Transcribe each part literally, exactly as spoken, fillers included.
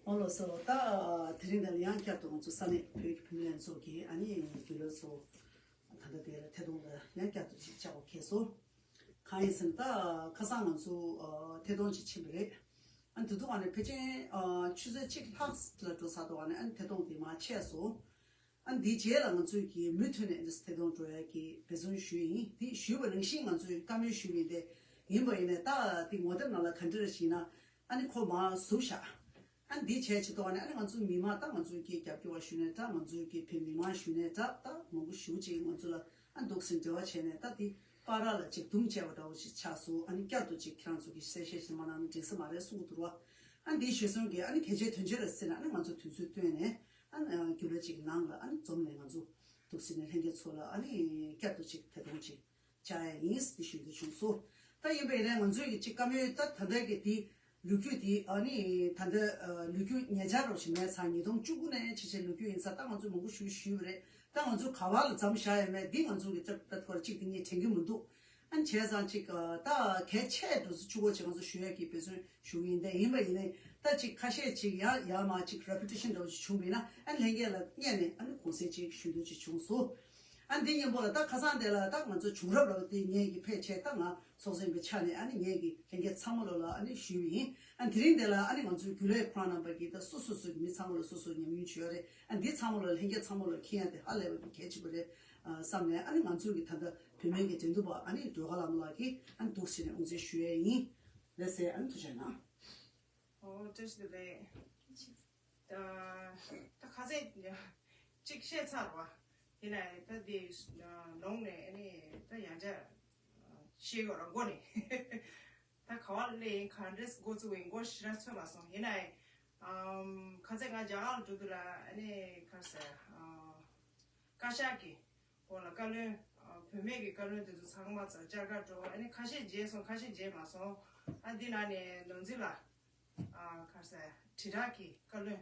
ཨོ་ལགས་སོ། ད་དེ་རིང་འདི་ལ་ཡང་བསྐྱར་དུ་ང་ཚོ་ས་གནས་བོད་ཀྱི་བུད་མེད་ལྷན་ཚོགས་ཀྱི་ཨ་ནི་རྒྱུན་ལས་ཚོ་ད་ལྟ་དེ་ལ་ཐད་གཏོང་ལ་ཡང་བསྐྱར་དུ་ཅིག་བཅར་བ་ཁེལ་སོང་། གང་ཡིན་ཟེར་ན་ད་ཁ་སང་ང་ཚོ་ཐད་གཏོང་ཅིག་ཕྱིན་པ་རེད། ཨ་ནི་དེ་དུས་ཨ་ནི་ཕལ་ཆེར་ཆུ་ཚོད་གཅིག་ལྷག་ལ་འགྲོ་ཚར་འདུག་ཨ་ནི་ཨ་ནི་ཐད་གཏོང་དེ་མར་ཆད་སོང་། ཨ་ནི་དེའི་རྗེས་ལ་ང་ཚོས་ཀྱི་མུ་མཐུད་ནས་འདི་ཐད་གཏོང་འགྲོ་ཡ་གི་འབད་བརྩོན་ཞུས་ཡིན། དེ་ཞུས་པ་ནང་བཞིན་ང་ཚོས་བཀའ་མོལ་ཞུས་པ་ཡིན་ཏེ། ཡིན་པ་ཡིན་ནའི་ད་དེ་ངོ་དེབ་ནང་ལ་ག་འདྲ་རེད་ཞེ་ན། ཨ་ནི་ཁོ་མར་ཟུག་བཞག་ཨ་ནི་འདི་བྱས་བྱེད་དོ་ཨ་ནི་ཨ་ནི་ང་ཚོ་མི་མང་ད་ང་ཚོའི་སྐད་རྒྱབ་སྐྱོར་བ་ཞུས་ནའི་འདྲ། ང་ཚོའི་སྐད་བོད་མི་མང་ཞུས་ནའི་འདྲ། ད་མང་པོ་ཞེ་པོ་ཅིག་ང་ཚོ་ལ་ཨ་འདུག་སེ་འབྲེལ་བ་བྱས་ནས། ད་དེ་བར་ལ་ཅིག་དུམ་བཅད་པ་འདྲ་བོ་ཅིག་ཆགས་སོང་། ཨ་ནི་བསྐྱར་དུ་ཅིག་ཁྱེད་རང་ཚོ་གི་གསལ་བཤད་ཞིག་མ་གནང་ན་འགྲིག་ས་མ་རེད་གསུང་གི་འདུག་བ། ཨ་ནི་འདི་ཞུས་སོང་གི་ཨ་ནི་གལ་ཆེའི་དོན་ཆེན་ལ་བརྩིས་ན་ཨ་ནི་ང་ཚོ་དུས་ཚོད་བཏོན་ནས་ཨ་ནི་རྒྱུན་ལས་ཅིག་ནང་ལ་ཨ་ནི་འཛོམས་ནས་ང་ཚོ་འདུག་སེ་ནས་ལྷན་རྒྱས་ཚོ་ལ་ཨ་ནི་བསྐྱར་དུ་ཅིག་ཐད་གཏོང་ཅིག་བཅར་ཡ་ཡིན་ཟེར་ཞུ་འདོད་བྱུང་སོང་། ད་ཡིན་པ་ཡིན་ན་ང་ཚོའི་གི་ཅིག་བཀའ་མོལ་ད་ད་ལྟ་གི་དེ་ལོ་རྒྱུས་དེ་ཨ་ནི་ད་ལྟ་ལོ་རྒྱུས་ཉེ་ཆར་རོ་ཞིག་མེད་ཚར། ཉིས་སྟོང་བཅུ་དགུ་ནས་ཕྱིན་ཆད་ལོ་རྒྱུས་ཡིན་ས། ད་ང་ཚོས་མང་པོ་ཞུ་ཞུས་པ་རེད། ད་ང་ཚོ་ག་བ་ལ་མཚམས་བཞག་ཡ་མེད། འདི་ང་ཚོ་གི་ད་ད་ཐོར་གཅིག་དེ་ངས་དྲན་གི་མི་འདུག་ཨ་ནི་བྱས་ཙང་ཅིག་ད་གལ་ཆེ་འགྲོ་ཚུལ་ཆུ་གོ་ཅིག་ང་ཚོ་ཞུ་ཡ་གི་འབད་བརྩོན་ཞུ་གི་ཡིན། དེ་ཡིན་པ་ཡིན་ནའི་ད་ཅིག་ཁ་ཤས་ཅིག་ཡ་ཡ་མ་ཅིག་repetition་འདྲ་བོ་ཅིག་བྱུང་བ་ཡིན་ན་ཨ་ནི་ལྷན་རྒྱས་ལ་སྙད་ནས་ཨ་ནི་གུང་སེང་ཅིག་ཞུ་འདོད་ཅིག་བྱུང་སོང་། ཨ་འདི་མཉམ་པོ་ལ་ད་ཁ་སང་དེ་ལ་ད་ང་ཚོ་བྱུང་རབས་ལ་དེ་ངེད་ཀྱི་ཕལ་ཆེར་ད་ང་ཚོགས་གཙོ་ཡིན་པའི་ཆ་ནས་ཨ་ནི་ངེད་ཀྱི་ལྷན་རྒྱས་ཚང་མ་ལོ་ལ་ཨ་ནི་ཞུས་པ་ཡིན། ཨ་དེ་རིང་དེ་ལ་ཨ་ནི་ང་ཚོའི་རྒྱུན་ལས་ཁོ་རང་རྣམ་པ་གིས་ད་སོ་སོ་སོའི་མི་ཚང་མ་ལ་སོ་སོ་ཉམས་མྱོང་བྱོས་རེད། ཨ་འདི་ཚང་མ་ལོ་ལྷན་རྒྱས་ཚང་མ་ལོ་མཁྱེན་ཡ་དེ་ཧ་ལས་པ་གལ་ཆེན་པོ་རེད་བསམ་ནས། ཨ་ནི་ང་ཚོའི་གི་ད་ལྟ་བུད་མེད་ཀྱི་འགྲན་བསྡུར་བ་ཨ་ནི་སྒྲོལ་དཀར་ལྷ་མོ་ལགས་ཀྱིས་ཨ་ནི་འདུག་ཟེར་ནས་དབུ་འབྱེད་ཞུ་ཡས་ཡིན། ལགས་སེ། ཨ་ནི་ཐུགས་རྗེ་གནང་། ཨོ་བཀྲ་ཤིས་བདེ་ལེགས། ད་ད་ཁ་སང་གཅིག་བཤད་ཚར་བ། དེ་ནས་ད་དེ་ལོང་ནས་ཨ་ནི་ད་ཡང་བསྐྱར་བཤད་དགོས་ར་མགོ་ནས། ད་ག་བ་ལས་ག་འདྲས་འགོ་བཙུགས་པའི་མགོ་ཞེ་དྲག་ཚོད་མ་སོང་། ཡིན་ནའི་ཁ་སང་ང་རྒྱ་གར་ལ་འགྲོ་དུས་ལ་ཨ་ནི་ག་རེ་ཟེར། བཀའ་ཤག་གི་འོག་ལ་བཀའ་བློན། བུད་མེད་ཀྱི་བཀའ་བློན་དེ་ཚོ་ཚང་མ་ཚར་བཅར་ག་འགྲོ། ཨ་ནི་ཁ་ཤས་མཇལ་སོང་། ཁ་ཤས་མཇལ་མ་སོང་། ཨ་འདི་ནང་ནས་ནོར་འཛིན་ལགས། ཨ་ག་རེ་ཟེར། དྲིལ་བསྒྲགས་ཀྱི་བཀའ་བློན།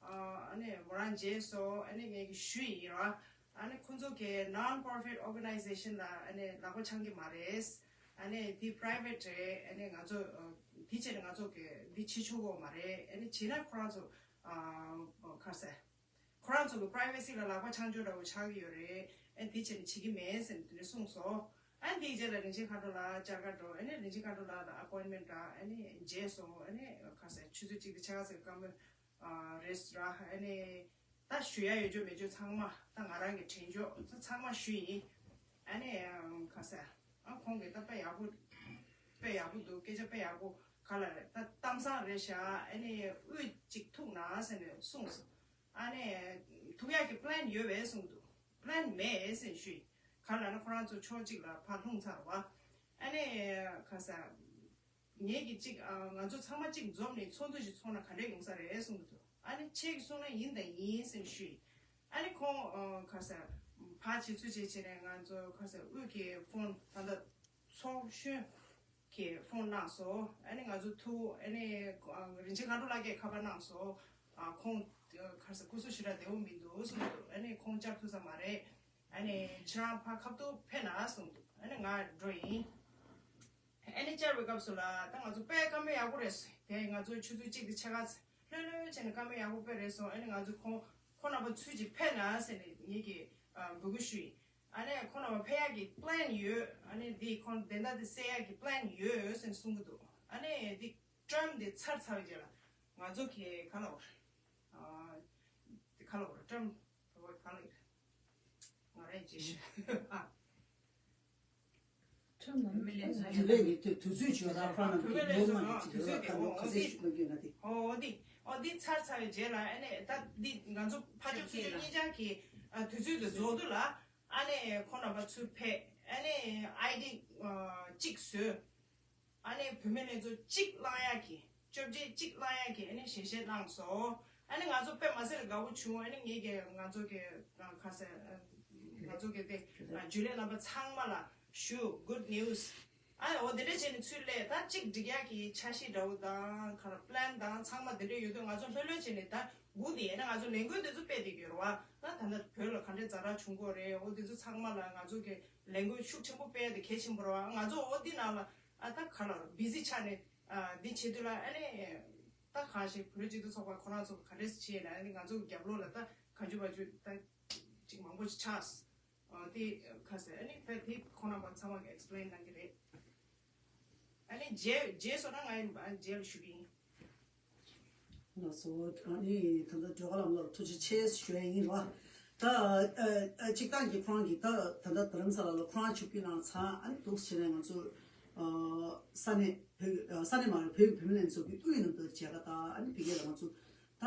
ཨ་ནི་མོ་རང་མཇལ་སོང་། ཨ་ནི་ངས་ཀྱི་ཞུས་ཡིན་ར། ཨ་ནི་ཁོང་ཚོ་གི་non-profit organization་ལ་ཨ་ནི་ལག་པ་འཆང་གི་མ་རེད། ཨ་ནི་འདི་private་རེད། ཨ་ནི་ང་ཚོ་འདི་བྱས་ནས་ང་ཚོ་གི་འདི་བྱེད་ཆོག་གི་མ་རེད། ཨ་ནི་བྱས་ན་ཁོ་རང་ཚོ་ཨ་ག་རེ་ཟེར། ཁོ་རང་ཚོ་གི་privacy་ལ་ལག་པ་འཆང་ཆོག་འདྲ་བོ་ཆགས་ཀྱི་ཡོད་རེད། ཨ་དེ་བྱས་ནས་བྱེད་ཀྱི་མེད་ཟེར་ནས་དེ་འདྲ་གསུངས་སོང་། ཨ་དེའི་རྗེས་ལ་རིན་ཆེན་མཁའ་འགྲོ་ལགས་བཅར་ག་འགྲོ། ཨ་ནི་རིན་ཆེན་མཁའ་འགྲོ་ལགས་དང་appointment་འདྲ་ཨ་ནི་མཇལ་སོང་། ཨ་ནི་ག་རེ་ཟེར། ཆུ་ཚོད་གཅིག་དང་ཕྱེད་ཀ་ཙམ་བཀའ་མོལ་རེད་ར། ཨ་ནི་ད་ཞུ་ཡ་ཡོད་ཅོག་མེད་ཅོག་ཚང་མ་ད་ང་རང་གི་དྲན་ཆོག་ཚང་མ་ཞུས་ཡིན། ཨ་ནི་ག་རེ་ཟེར། ཨ་ཁོང་གིས་ད་དཔེ་ཡག་པོ་དཔེ་ཡག་པོ་འདུག་སྐད་ཆ་དཔེ་ཡག་པོ་ག་ལ་རེད། ད་གཏམ་བཟང་རེད་ཤག་ཨ་ནི་དབུས་གཅིག་ཐུག་ན་ཟེར་ནས་གསུངས་སོང་། ཨ་ནི་ཐུག་ཡག་གི་plan་ཡོད་པས་གསུངས་འདུག plan་མེད་ཟེར་ཞུས། ག་ལ་ན་ཁོ་རང་ཚོ་ཕྱོགས་གཅིག་ལ་ཕར་ལྷུང་ཚར་བ། ཨ་ནི་ག་ས། ངེད་ཀྱི་གཅིག་ཨ་ང་ཚོ་ཚང་མ་གཅིག་འཛོམས་ནས་ཚོགས་འདུ་ཞིག་ཚོགས་ན་ག་འདྲས་ཡོང་ས་རེད་གསུངས་འདུག་ཨ་ནི་ཁྱེད་ཀྱིས་གསུངས་ན་ཡིན་དང་ཡིན་ཟེར་ཞུས། ཨ་ནི་ཁོང་ཨ་ག་ས། ཕར་བྱེད་ཚུར་བྱེད་བྱས་ནས་ང་ཚོ་ག་ས་དབུས་ཀྱི་phone་ད་ལྟ་ཚོགས་གཞོན་གྱི་phone་གནང་སོང་། ཨ་ནི་ང་ཚོ་ཐུག་ཨ་ནི་ཨ་རིན་ཆེན་མཁའ་འགྲོ་ལགས་ཀྱིས་ཁ་པར་གནང་སོང་། ཨ་ཁོང་ཨ་ག་ས་སྐུ་གཟུགས་ཞེ་དྲག་བདེ་པོ་མི་འདུག་གསུངས་འདུག་ཨ་ནི་ཁོང་བཅར་ཐུབ་ས་མ་རེད། ཨ་ནི་ཁྱེད་རང་ཕར་ཁ་ཐུག་ཕེབས་ན་གསུངས་འདུག་ཨ་ནི་ང་འགྲོ་ཡིན། ཨ་ནི་བཅར་བའི་སྐབས་སུ་ལ་ད་ང་ཚོ་དཔེ་བཀའ་མོལ་ཡག་པོ་རེད་ཟེར། དེ་ང་ཚོ་ཆུ་ཚོད་གཅིག་དང་ཕྱེད་ཀ་ལྷོད་ལྷོད་བྱས་ནས་བཀའ་མོལ་ཡག་པོ་དཔེ་རེད་སོང་། ཨ་ནི་ང་ཚོ་ཁོང་ཁོང་རྣམ་པ་ཚུར་ཅིག་ཕེབས་ན་ཟེར་ནས་ངེད་ཀྱིས་ཨ་འབོད་སྐུལ་ཞུས་ཡིན། ཨ་ནི་ཁོང་རྣམ་པ་ཕེབས་ཡག་གི་plan་ཡོད། ཨ་ནི་འདི་ཁོང་བདེན་མཐའ་དེ་གསལ་ཡག་གི་plan་ཡོད་ཟེར་ནས་གསུང་གི་འདུག་ཨ་ནི་འདི་term་དེ་ཚར་ཚར་བའི་རྗེས་ལ་ང་ཚོ་གི་ག་ལ་བ་རེད། ཨ་དེ་ག་ལ་བ་རེད། term་བ་ག་ལ་ཡོད་རེད། ང་རང་ཡིན་ཅེས་ཞུ། ཨ། ཁྲིམས་ནང་མི་ལས་ཚོགས་རྒྱུན་ལས་ནི་དུས་དུས་ཚོད་ཅིག་ཡོད་ར། ཁོ་རང་བུད་མེད་ལས་ཚོགས་ནང་དུས་ཚོད་དེ་ཁ་ལོ་ཁ་ཟས་ཤུགས་སྣོན་རྒྱུ་ན་དེ། ཨོ་འདི་ཨོ་འདི་ཚར་ཚར་བའི་རྗེས་ལ་ཨ་ནི་ད་འདི་ང་ཚོ་ཕ་ཇོ་ཚོགས་གཞོན་གཉིས་ཆར་གྱི་དུས་ཚོད་དུ་རྫོགས་དུས་ལ་ཨ་ནི་ཁོང་རྣམ་པ་ཚུར་ཕེབས། ཨ་ནི་ID་གཅིག་བཟོས། ཨ་ནི་བུད་མེད་ལས་ཚོགས་གཅིག་བླང་ཡག་གི་བཅོ་བརྒྱད་གཅིག་བླང་ཡག་གི་ཨ་ནི་ཞལ་བཞེས་གནང་སོང་། ཨ་ནི་ང་ཚོ་དཔེ་མ་སྲིད་ལ་དགའ་པོ་བྱུང་། ཨ་ནི་ངེད་ཀྱི་ང་ཚོ་གི་ཁ་ཟས་ང་ཚོ་གི་དེ་རྒྱུན་ལས་རྣམ་པ་ཚང་མ་ལ་ཞུ་good news། ཨ་ནི་འོ་དེ་འདྲ་བྱས་ནས་ཚུར་སླེབས། ད་གཅིག་སྒྲིག་ཡག་གི་འཆར་གཞི་འདྲ་བོ་དང་ག་རེ་plan་དང་ཚང་མ་དེ་འདྲ་ཡོད་དུས་ང་ཚོ་ལྷོད་ལྷོད་བྱས་ནས་ད་སྒུག་བསྡད་ན་ང་ཚོ་ལས་འགུལ་དེ་ཚོ་སྤེལ་བསྡད་ཀྱི་ཡོད་རེད་བ། ད་ད་ལྟ་བོད་ལ་ག་འདྲའི་ཛ་དྲག་བྱུང་གི་ཡོད་རེད། འོ་དེ་ཚོ་ཚང་མ་ལ་ང་ཚོ་གི་ལས་འགུལ་ཤུགས་ཆེན་པོ་སྤེལ་ཡག་དེ་གལ་ཆེན་པོ་རེད་བ། ང་ཚོ་འོ་འདི་ནང་ལ་ཨ་ད་ག་ལ་busy་ཆགས་ནས་ཨ་འདི་བྱེད་དུས་ལ་ཨ་ནི་ ད་གང་ཞིག་བོད་རིགས་སྤྱི་མཐུན་ཚོགས་པ་ཁོ་རང་ཚོ་ག་འདྲས་བྱས་ན་ཨ་ནི་ང་ཚོ་གི་རྒྱབ་ལོགས་ལ་ད་ག་ཅུ་བ་ཅུ་ད་ཅིག་མང་པོ་ཞིག་ཆགས། ཨ་དེ་ག་ཟེར་ཨ་ནི་ད་དེ་ཁོ་རང་པ་ཚང་མ་གི་ཨེག་སི་པི་ལེན་གནང་གི་རེད། ཨ་ནི་རྗེས་རྗེས་སོང་ན་ང་ཡིན་པ་རྗེས་ལ་ཞུ་གི་ཡིན། ལགས་སོ། ཨ་ནི་ད་ལྟ་སྒྲོལ་དཀར་ལགས་ལ་ཐུགས་རྗེ་ཆེ་ཞུ་ཡ་ཡིན་རོ། ད་ཨ་ཨ་སྤྱིར་བཏང་གི་ཁོ་རང་གི་ད་ད་ལྟ་རྡ་རམ་ས་ལ་ལ་ཁོ་རང་ཆིབས་བསྒྱུར་གནང་ཚར། ཨ་ནི་འདུག་བྱས་ནས་ང་ཚོ་ཨ་ས་གནས་བོད་ཨ་ས་གནས་མ་རེད། བོད་ཀྱི་བུད་མེད་ལྷན་ཚོགས་ཀྱི་དབུས་ནང་དུ་མཇལ་ཁ་དང་ཨ་ནི་ཕ་གི་ལ་ང་ཚོ་ད་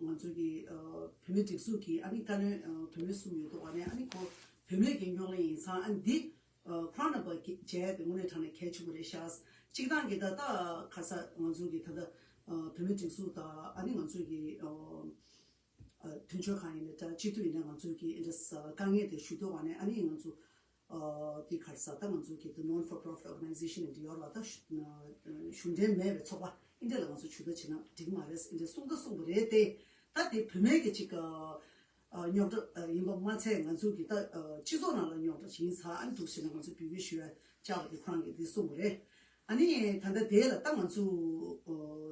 ང་ཚོ་གི་ཨ་བུད་མེད་སྒྲིག་འཛུགས་ཀྱི་ཨ་ནི་བཀའ་བློན་ཨ་བུད་མེད་གསུམ་ཡོད་འདུག་བ་ནས་ཨ་ནི་ཁོ་བུད་མེད་ཀྱི་རྙོག་གླེང་ཡིན་ཙང་ཨ་ནི་འདི། ཁོ་རང་རྣམ་པ་གི་མཇལ་ཡ་དེ་དངོས་གནས་དྲང་གནས་གལ་ཆེན་པོ་རེད་ཤག་སྤྱིར་བཏང་གི་ད་ལྟ་ཁ་ས་ང་ཚོ་གི་ད་ལྟ་བུད་མེད་སྒྲིག་འཛུགས་དང་ཨ་ནི་ང་ཚོ་གི་མཐུན་ཕྱོགས་ཁང་ཡིན་ན་འདྲ་སྤྱི་འཐུས་ཡིན་ན་ང་ཚོ་གི་ཨེ་འདྲ་དཀའ་ངལ་དེ་ཞུ་དོགས་པ་ནས་ཨ་ནི་ང་ཚོ་དེ་ཁར་ས་ད་ང་ཚོ་གི་the non for profit organization ཨེ་འདྲ་ཡོད་ར་ད་གཞུང་འབྲེལ་མེད་པའི་ཚོགས་པ་ཨེ་འདྲ་ལ་ང་ཚོ་ཇུས་གཏོགས་བྱེད་ན་འགྲིག་མ་རེད་ཨེ་འདྲ་གསུང་ད་གསུངས་པ་རེད་དེ་ད་དེ་བུད་མེད་ཀྱི་ཅིག་རྙོག་དྲ་ཡིན་པ་མ་ཚད་ང་ཚོ་གི་ད་སྤྱི་ཚོགས་ནང་ལ་རྙོག་དྲ་ཞིག་ཡིན་ཙང་ཨ་ནི་འདུག་ཟེར་ན་ང་ཚོ་འབོད་སྐུལ་ཞུ་ཡ་བཅར་བ་དེ་ཁོ་རང་གིས་འདི་གསུངས་པ་རེད། ཨ་ནི་ད་ལྟ་དེ་ལ་ད་ང་ཚོ་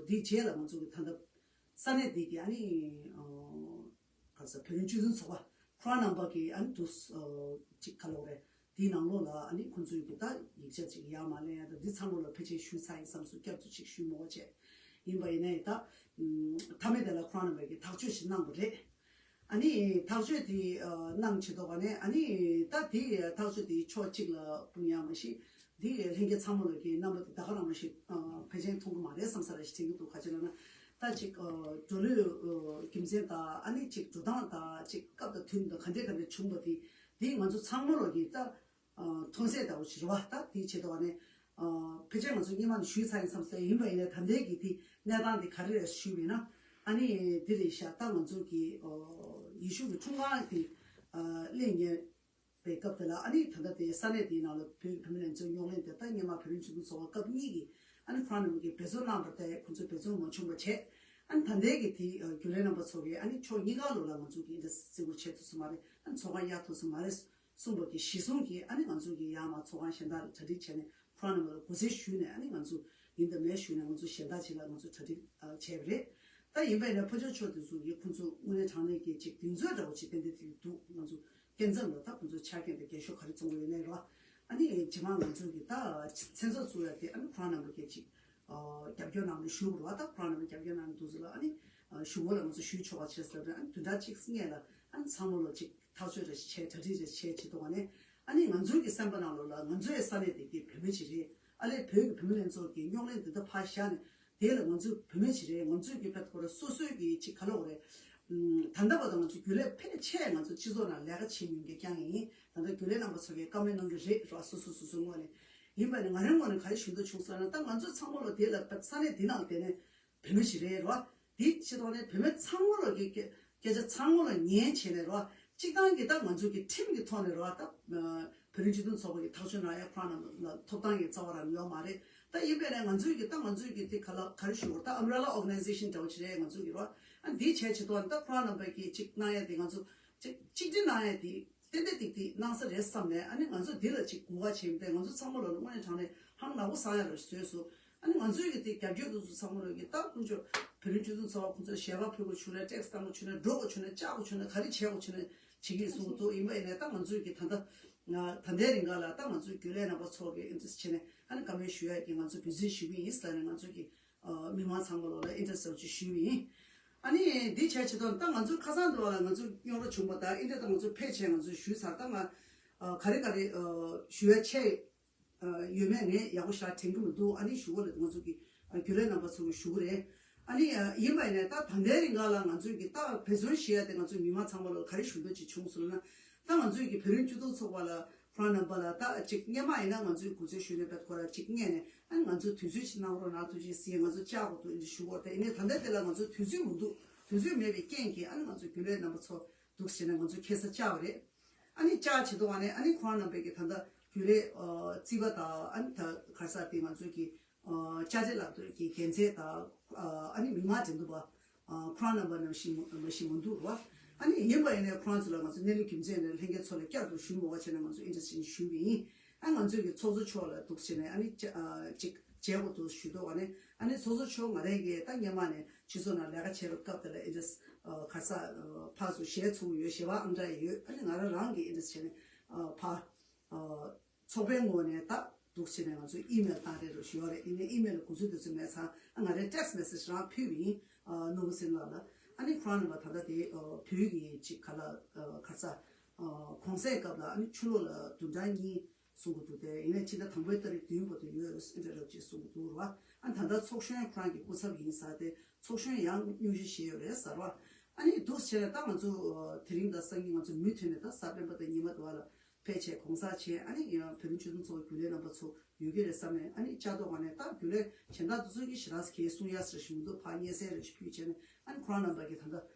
འདིའི་རྗེས་ལ་ང་ཚོ་གི་ད་ལྟ་ས་གནས་འདི་གི་ཨ་ནི་ག་ས་བོད་རིགས་སྤྱི་མཐུན་ཚོགས་པ་ཁོ་རང་རྣམ་པ་གི་ཨ་ནི་འདུག་ཅིག་ག་ལོག་རེད། དེའི་ནང་ལོགས་ལ་ཨ་ནི་ཁོང་ཚོའི་གི་ད་ཡིག་ཆ་ཅིག་ཡར་མར་ལེན་ཡ་ད་འདི་ཚང་མ་ལ་ཕལ་ཆེར་ཞུས་ཚར་ཡིན་བསམ་སོང་། བསྐྱར་དུ་ཅིག་ཞུས་མ་དགོས་བྱས་ཡིན་པ་ཡིན་ནའི་ད་མཐའ་མའི་དེ་ལ་ཁོ་རང་རྣམ་པ་གི་ཐག་གཅོད་ཞིག་གནང་དགོས་རེད། ཨ་ནི་ཐག་གཅོད་དེ་གནང་བྱེད་དོ་ག་ནས་ཨ་ནི་ད་དེ་ཐག་གཅོད་དེ་ཕྱོགས་གཅིག་ལ་སྤུངས་ཡ་མ་གཞི་དེ་ལྷན་རྒྱས་ཚང་མ་ལ་གི་རྣམ་པ་དེ་ད་ག་རང་མ་ཞིག་ཕལ་ཆེར་མཐོང་གི་མ་རེད་བསམ་ས་ར་ཞིག་དྲན་གྱི་འདུག་ག་ཅི་ལ་ན་ད་ཅིག་འགྲོ་ལུགས་རྒྱུ་མཚན་དང་ཨ་ནི་ཅིག་འགྲོ་སྟངས་དང་ཅིག་སྐབས་དང་དུས་དང་ག་འདྲས་ག་འདྲས་བྱུང་བ་དེ་དེ་ང་ཚོ་ཚང་མ་ལ་གི་ད། མཐོང་གསལ་ལྟ་བུ་ཞིག་རེད་བ། ད་དེའི་ཆེད་དུ་བ་ནས་ཕལ་ཆེར་ང་ཚོ་སྔོན་མ་ནས་ཞུས་ཚར་ཡིན་བསམ་སྟེ་ཡིན་པ་ཡིན་ན་ད་ལྟའི་གི་དེ་གནས་སྟངས་དེ་ག་རེ་རེད་ཞུས་པ་ཡིན་ན་ཨ་ནི་འདི་རེད་ཤག་ད་ང་ཚོ་གི་ཡེ་ཤུ་གི་འཁྲུངས་སྐར་དེ་གླེང་ཉན་པའི་སྐབས་དེ་ལ་ཨ་ནི་ད་ལྟ་དེ་ས་གནས་དེའི་ནང་ལ་བོད་ཀྱི་བུད་མེད་ལྷན་ཚོགས་རྙོག་གླེང་དེ་ད་སྔོན་མ་བོད་རིགས་སྤྱི་མཐུན་ཚོགས་པ་སྐབས་གཉིས་ཀྱི་ཨ་ནི་ཁོ་རང་རྣམས་ཀྱིས་འབད་བརྩོན་གནང་བ་དེ་ཁོ་ཚོས་འབད་བརྩོན་མ་བྱུང་བ་བྱས་ཨ་ནི་ད་ལྟའི་གི་དེ་རྒྱུན་ལས་རྣམ་པ་ཚོ་གིས་ཨ་ནི་ཕྱོགས་གཉིས་ཀ་ལོགས་ལ་ང་ཚོ་གི་འདི་བརྩི་བཀུར་བྱེད་ཐུབ་ས་མ་རེད། ཨ་ནི་ཚོགས་ཁང་གཡར་ཐུབ་ས་མ་རེད། གསུངས་པ་གི་གཞི་བཟུང་གིས་ཨ་ནི་ང་ཚོ་གི་ཡར་མར་ཚོགས་ཁང་གཞན་དག་ལ་གྲ་སྒྲིག་བྱས་ནས་ཁོ་རང་རྣམ་པ་ལ་དགོངས་སེལ་ཞུས་ནས་ཨ་ནི་ང་ཚོ་ཡིན་དང་མིན་ཞུས་ནས་ང་ཚོ་གཞན་དག་ཅིག་ལ་ང་ཚོ་གྲ་སྒྲིག་བྱས་པ་རེད། ད་ཡིན་པས་ན་ཕར་ཕྱོགས་ཕྱོགས་དེ་ཚོ་གིས་ཁོང་ཚོ་དངོས་གནས་དྲང་གནས་ཀྱི་ཅིག་གདེང་ཚོད་འདྲ་བོ་ཅིག་ཏན་ཏན་དེ་འདུག་ང་ཚོ་སྐབས་མཚམས་ལ་ད་ཁོང་ཚོ་ཆ་རྐྱེན་དང་རྒྱན་ཤོག་ག་རེ་བཙོང་གི་ཡོད་ནའི་རོ། ཨ་ནི་རྗེས་མ་ང་ཚོ་གི་ད་མཚན་ཚོགས་ཚུགས་ཡ་དེ་ཨ་ནི་ཁོ་རང་རྣམ་པ་གི་ཅིག་རྒྱབ་སྐྱོར་གནང་ནས་བཞུགས་རོགས། ད་ཁོ་རང་རྣམ་པ་རྒྱབ་སྐྱོར་གནང་ནས་འདུག་ཚོད་ལ་ཨ་ནི་གཞུག་གུ་ལ་ང་ཚོ་ཞུས་ཆོག་པ་བྱས་ཟེར་ཏེ་ཨ་ནི་བདུན་ཕྲག་གཅིག་སྔོན་ལ་ཨ་ནི་ཚང་མ་ལ་ཅིག་ཐག་གཅོད་རེ་བྱས་གྲ་སྒྲིག་རེ་བྱས་བྱེད་དུས་ནས་ཨ་ནི་ང་ཚོའི་གི་སེམས་པ་ནང་ལོགས་ལ་ང་ཚོའི་ས་གནས་དེ་གི་བུད་མེད་ཅིག་རེད། ཨ་ལས་བོད་ཀྱི་བུད་མེད་ལྷན་ཚོགས་ཀྱི་རྙོག་གླེང་འདི་ལྟ་ཕར་བཞག་ནས་དེ་ལ་ང་ཚོ་བུད་མེད་ཅིག་རེད། ང་ཚོའི་གི་བེད་ཁོ་ར་སོ་སོའི་གི་ཅིག་ག་ལོག་རེད། ད་ལྟ་བར་དུ་ང་ཚོ་རྒྱུན་ལས་ཕལ་ཆེར་ང་ཚོ་སྤྱི་ཚོགས་ནང་ལས་ཀ་བྱེད་མྱོང་མཁན་རྐྱང་ཡིན། ད་ལྟ་རྒྱུན་ལས་རྣམ་པ་ཚོ་གིས་བཀའ་མོལ་གནང་གི་རེད་ར། སོ་སོ་སོ་སོའི་ངོས་ནས་ཡིན་པ་ནི་ང་རའི་ངོས་ནས་ག་རེ་ཞུ་འདོད་བྱུང་ཟེར་ན་ད་ང་ཚོ་ཚང་མ་ལ་དེ་ལ་ས་གནས་འདི་ནང་བསྡད་ནས་བུད་མེད་ཞིག་རེད་ར། དེ་ཕྱི་ཐོག་ནས་བུད་མེད་ཚང་མ་ལ་གི་སྐད་སྐད་ཆ་ཚང་མ་ལ་ཉན་བྱས་ནས་ར། སྤྱིར་བཏང་གི་ད་ང་ཚོ་གི་ཁྲིམས་ཀྱི་ཐོག་ནས་ར་ད་བོད་རིགས་སྤྱི་མཐུན་ཚོགས་པ་གི་ཐག་གཅོད་གནང་ཡ་ཁོ་རང་རྣམས་ལ་ཐོབ་ཐང་གི་རྩ་བ་རང་ཡོད་མ་རེད། ད་ཡིན་པས་ན་ང་ཚོའི་གི་ད་ང་ཚོའི་གི་དེ་ག་ལ་ག་རེ་ཞུ་དགོས་ད་ཨམ་བྷེ་རེ་ལ་ཨོར་ག་ནའི་ཟེ་ཤན་འདྲ་བོ་ཅིག་རེད། ང་ཚོའི་གི་ར་ཨ་འདིའི་བྱས་བྱེད་དོ་ད་ཁོ་རང་རྣམ་པས་གི་ཅིག་གནང་ཡ་དེ་ང་ཚོ་ཅིག་གཅིག་སྒྲིལ་གནང་ཡ་དེ་ཏན་ཏན་ཏིག་ཏིག་གནང་ས་རེད་བསམ་ནས་ཨ་ནི་ང་ཚོ་འདི་ལ་ཅིག་གོ་བ་བྱས་ཏེ་ང་ཚོ་ཚང་མ་ལ་དངོས་གནས་དྲང་གནས་ཧང་ནག་པོ་སང་ཡ་ར་བཟོས་སོང་། ཨ་ནི་ང་ཚོའི་གི་དེ་རྒྱབ་སྐྱོར་དེ་ཚོ་ཚང་མ་ལ་གི་ད་ཁོང་ཚོ་བོད་རིགས་སྤྱི་མཐུན་ཚོགས་པ་ཁོང་ཚོ་ཞལ་པར་ཕུལ་དགོས་བྱུང་ན་ཊེག་སི་བཏང་དགོས་བྱུང་ན་འགྲོ་དགོས་བྱུང་ན་བཅར་དགོས་བྱུང་ན་ག་རེ་བྱེད་དགོས་བྱུང་ན་བྱེད་ཀྱི་ཡིན་གསུངས་འདུག་ཡིན་པ་ཡིན་ནའི་ད་ང་ཚོའི་གི་ད་ལྟ་ང་ད་ལྟའི་རིང་ག་ལ་ད་ང་ཚོའི་རྒྱུན་ལས་རྣམ་པ་ཚོ་གི་ཨིན་ཊི་རེ་སི་ཊི་བྱས་ནས་ཨ་ནི་བཀའ་མོལ་ཞུ་ཡ་གི་ང་ཚོ་འབད་བརྩོན་ཞུ་གི་ཡིན་ཟེར་ནས་ང་ཚོ་གི་མི་མང་ཚང་མ་ལོག་ལ་ཨིན་ཊི་རེ་སི་ཊི་ཞུས་པ་ཡིན། ཨ་ནི་འདི་བྱས་བྱེད་དོན་ད་ང་ཚོ་ཁ་སང་དུ་བ་ལ་ང་ཚོ་རྙོག་དྲ་བྱུང་བ་དང་ཨིན་ཊི་རེ་ད་ང་ཚོ་ཕལ་ཆེར་ང་ཚོ་ཞུས་ཚར། ད་ང་ག་རེ་ག་རེ་ཞུ་ཡ་ཆེ་ཡོད་མེད་ངས་ཡག་པོ་ཞེ་དྲན་གྱི་མི་འདུག་ཨ་ནི་ཞུ་བ་ལ་ང་ཚོ་གི་རྒྱུན་ལས་རྣམ་པ་ཚོ་གི་ཞུ་གི་རེད། ཨ་ནི་ཡིན་པ་ཡིན་ནའི་ད་ད་ལྟའི་རིང་ག་ལ་ང་ཚོ་གི་ད་འབད་བརྩོན་ཞུ་ཡ་དེ་ང་ཚོ་མི་མང་ཚང་མ་ལ་ག་རེ་ཞུ་འདོད་ཅིག་བྱུང་སོང་ལབ་ན་ད་ང་ཚོ་གི་བོད་རིགས་སྤྱི་མཐུན་ཚོགས་པ་ལ་ཁོ་རང་རྣམ་པ་ལ་ད་ཅིག་སྔོན་མ་ཡིན་ན་ང་ཚོའི་སྐུ་ཚེ་ཞུས་ནས་བེད་ཁོ་ར་ཅིག་སྔོན་ནས་ཨ་ནི་ང་ཚོ་དུས་ཚོད་ཅིག་གནང་རོགས་གནང་ཐུགས་རྗེ་ཆེ་ང་ཚོ་བཅར་དགོས་འདུག་ཨེ་འདྲ་ཞུ་དགོས་རེད། ད་ཡིན་ནའི་ད་ལྟ་དེ་ལ་ང་ཚོ་དུས་ཚོད་མི་འདུག་དུས་ཚོད་མེད་པའི་རྐྱེན་གྱིས་ཨ་ནི་ང་ཚོ་རྒྱུན་ལས་རྣམ་པ་ཚོ་འདུག་ཟེར་ནས་ང་ཚོ་ཁ་སང་བཅར་བ་རེད། ཨ་ནི་བཅར་བྱེད་དུས་ཨ་ནི་ཨ་ནི་ཁོ་རང་རྣམ་པས་ཀྱི་ད་ལྟ་རྒྱུན་ལས་རྩིས་པ་དང་ཨ་ནི་ད་ག་རེ་ཟེར་དེ་ང་ཚོ་གི་ཨ་ཅ་ཆས་ལག་དེབ་ཀྱི་འགན་འཛིན་དང་ཨ་ནི་མི་མང་འགྲན་བསྡུར་པ་ཁོ་རང་རྣམ་པ་ནང་བཞིན་མ་གཞི་མི་འདུག་རོ། ཨ་ནི་ཡིན་པ་ཡིན་ནའི་ཁོ་རང་ཚོ་ལ་ང་ཚོ་གནས་ལུགས་རྒྱུ་མཚན་ནས་ལྷན་རྒྱས་ཚོ་ལ་བསྐྱར་དུ་ཞུ་མ་དགོས་བྱས་ནས་ང་ཚོ་ཨེ་འདྲ་ཞིག་ཞུས་པ་ཡིན། ཨ་ང་ཚོས་ཀྱི་ཚོགས་གཙོ་མཆོག་ལ་འདུག་བྱས་ནས་ཨ་ནི་ཅ་ཨ་ཅིག་ བྱེད་དགོས་འདུག་ཞུ་འདུག་བ་ནི། ཨ་ནི་ཚོགས་གཙོ་མཆོག་ང་རང་གིས་ད་སྔོན་མ་ནས་སྤྱི་ཚོགས་ནང་ལས་ཀ་བྱེད་པའི་སྐབས་དེ་ལ་ཨེ་འདྲས་ཁ་ས་ཕར་ཚུར་ཞལ་ཚུགས་ཡོད། ཞལ་པར་ཨང་གྲངས་ཡོད། ཨ་ནི་ང་རང་རང་གིས་ཨེ་འདྲས་བྱས་ནས་ཕར་ཚོགས་པའི་ངོས་ནས་ད་འདུག་བྱས་ནས་ང་ཚོས་ཨི་མེལ་བཏང་རེས་རོགས་ཞུ་ཡོད་རེད། ཡིན་ནའི་ཨི་མེལ་ལ་གོ་ཚུལ་དེ་ཚོ་མེད་ཙང་ང་རས་ཊེག་སི་མེ་སེ་ཇི་རང་ཕུལ་བ་ཡིན། ནོར་བུ་སེང་ལགས་ལ། ཨ་ནི་ཁོ་རང་རྣམ་པ་ད་ལྟ་དེ་བོད་ཀྱི་ཅིག་ག་ལ་ཁ་ས་གུང་སེང་སྐབས་ལ་ཨ་ནི་ཕྱི་ལོགས་ལ་བདུན་ཕྲག་གཉིས་གསུང་གི་འདུག་སྟེ། ཡིན་ནའི་ཕྱི་ཟླ་དང་པོའི་ཏ་རིག་བདུན་བར་དུ་ཡོད་ཨེ་འདྲ་རབ་ཅེས་གསུང་གི་འདུག་ར། ཨ་ད་ལྟ་ཚོགས་གཞོན་ཁོ་རང་གི་སྐུ་ཚབ་ཡིན་ཟེར་ཏེ་ཚོགས་གཞོན་ཡང་སྙུང་གཞི་བཞེས་ཡོད་རེད་ཟེར་བ། ཨ་ནི་འདུག་བྱས་ནས་ད་ང་ཚོ་དེ་རིང་ད་སང་ཉིན་ང་ཚོ་མུ་མཐུད་ནས་ད་གཟའ་སྤེན་པ་དང་ཉི་མ་དུ་བ་ལ་ཕལ་ཆེར་གུང་སེང་བྱས། ཨ་ནི་ཡང་བོད་མི་སྤྱི་མཐུན་ཚོགས་རྒྱུན་ལས་རྣམ་པ་ཚོ་ཡོད་ཀྱི་རེད་བསམ་ནས། ཨ་ནི་བཅར་ཐོག་ནས་ད་རྒྱུན་ལས་གཞན་དག་དེ་ཚོ་གི་ཞེ་དྲག་གས་གསུང་ཡ་ཟེར་ཞུ་འདུག་ཕར་སྙན་སེང་རེ་ཞིག་ཕུལ་བྱས་ནས། ཨ་ནི་ཁོ་རང་རྣམ་པ་གིས་ད་ལྟ་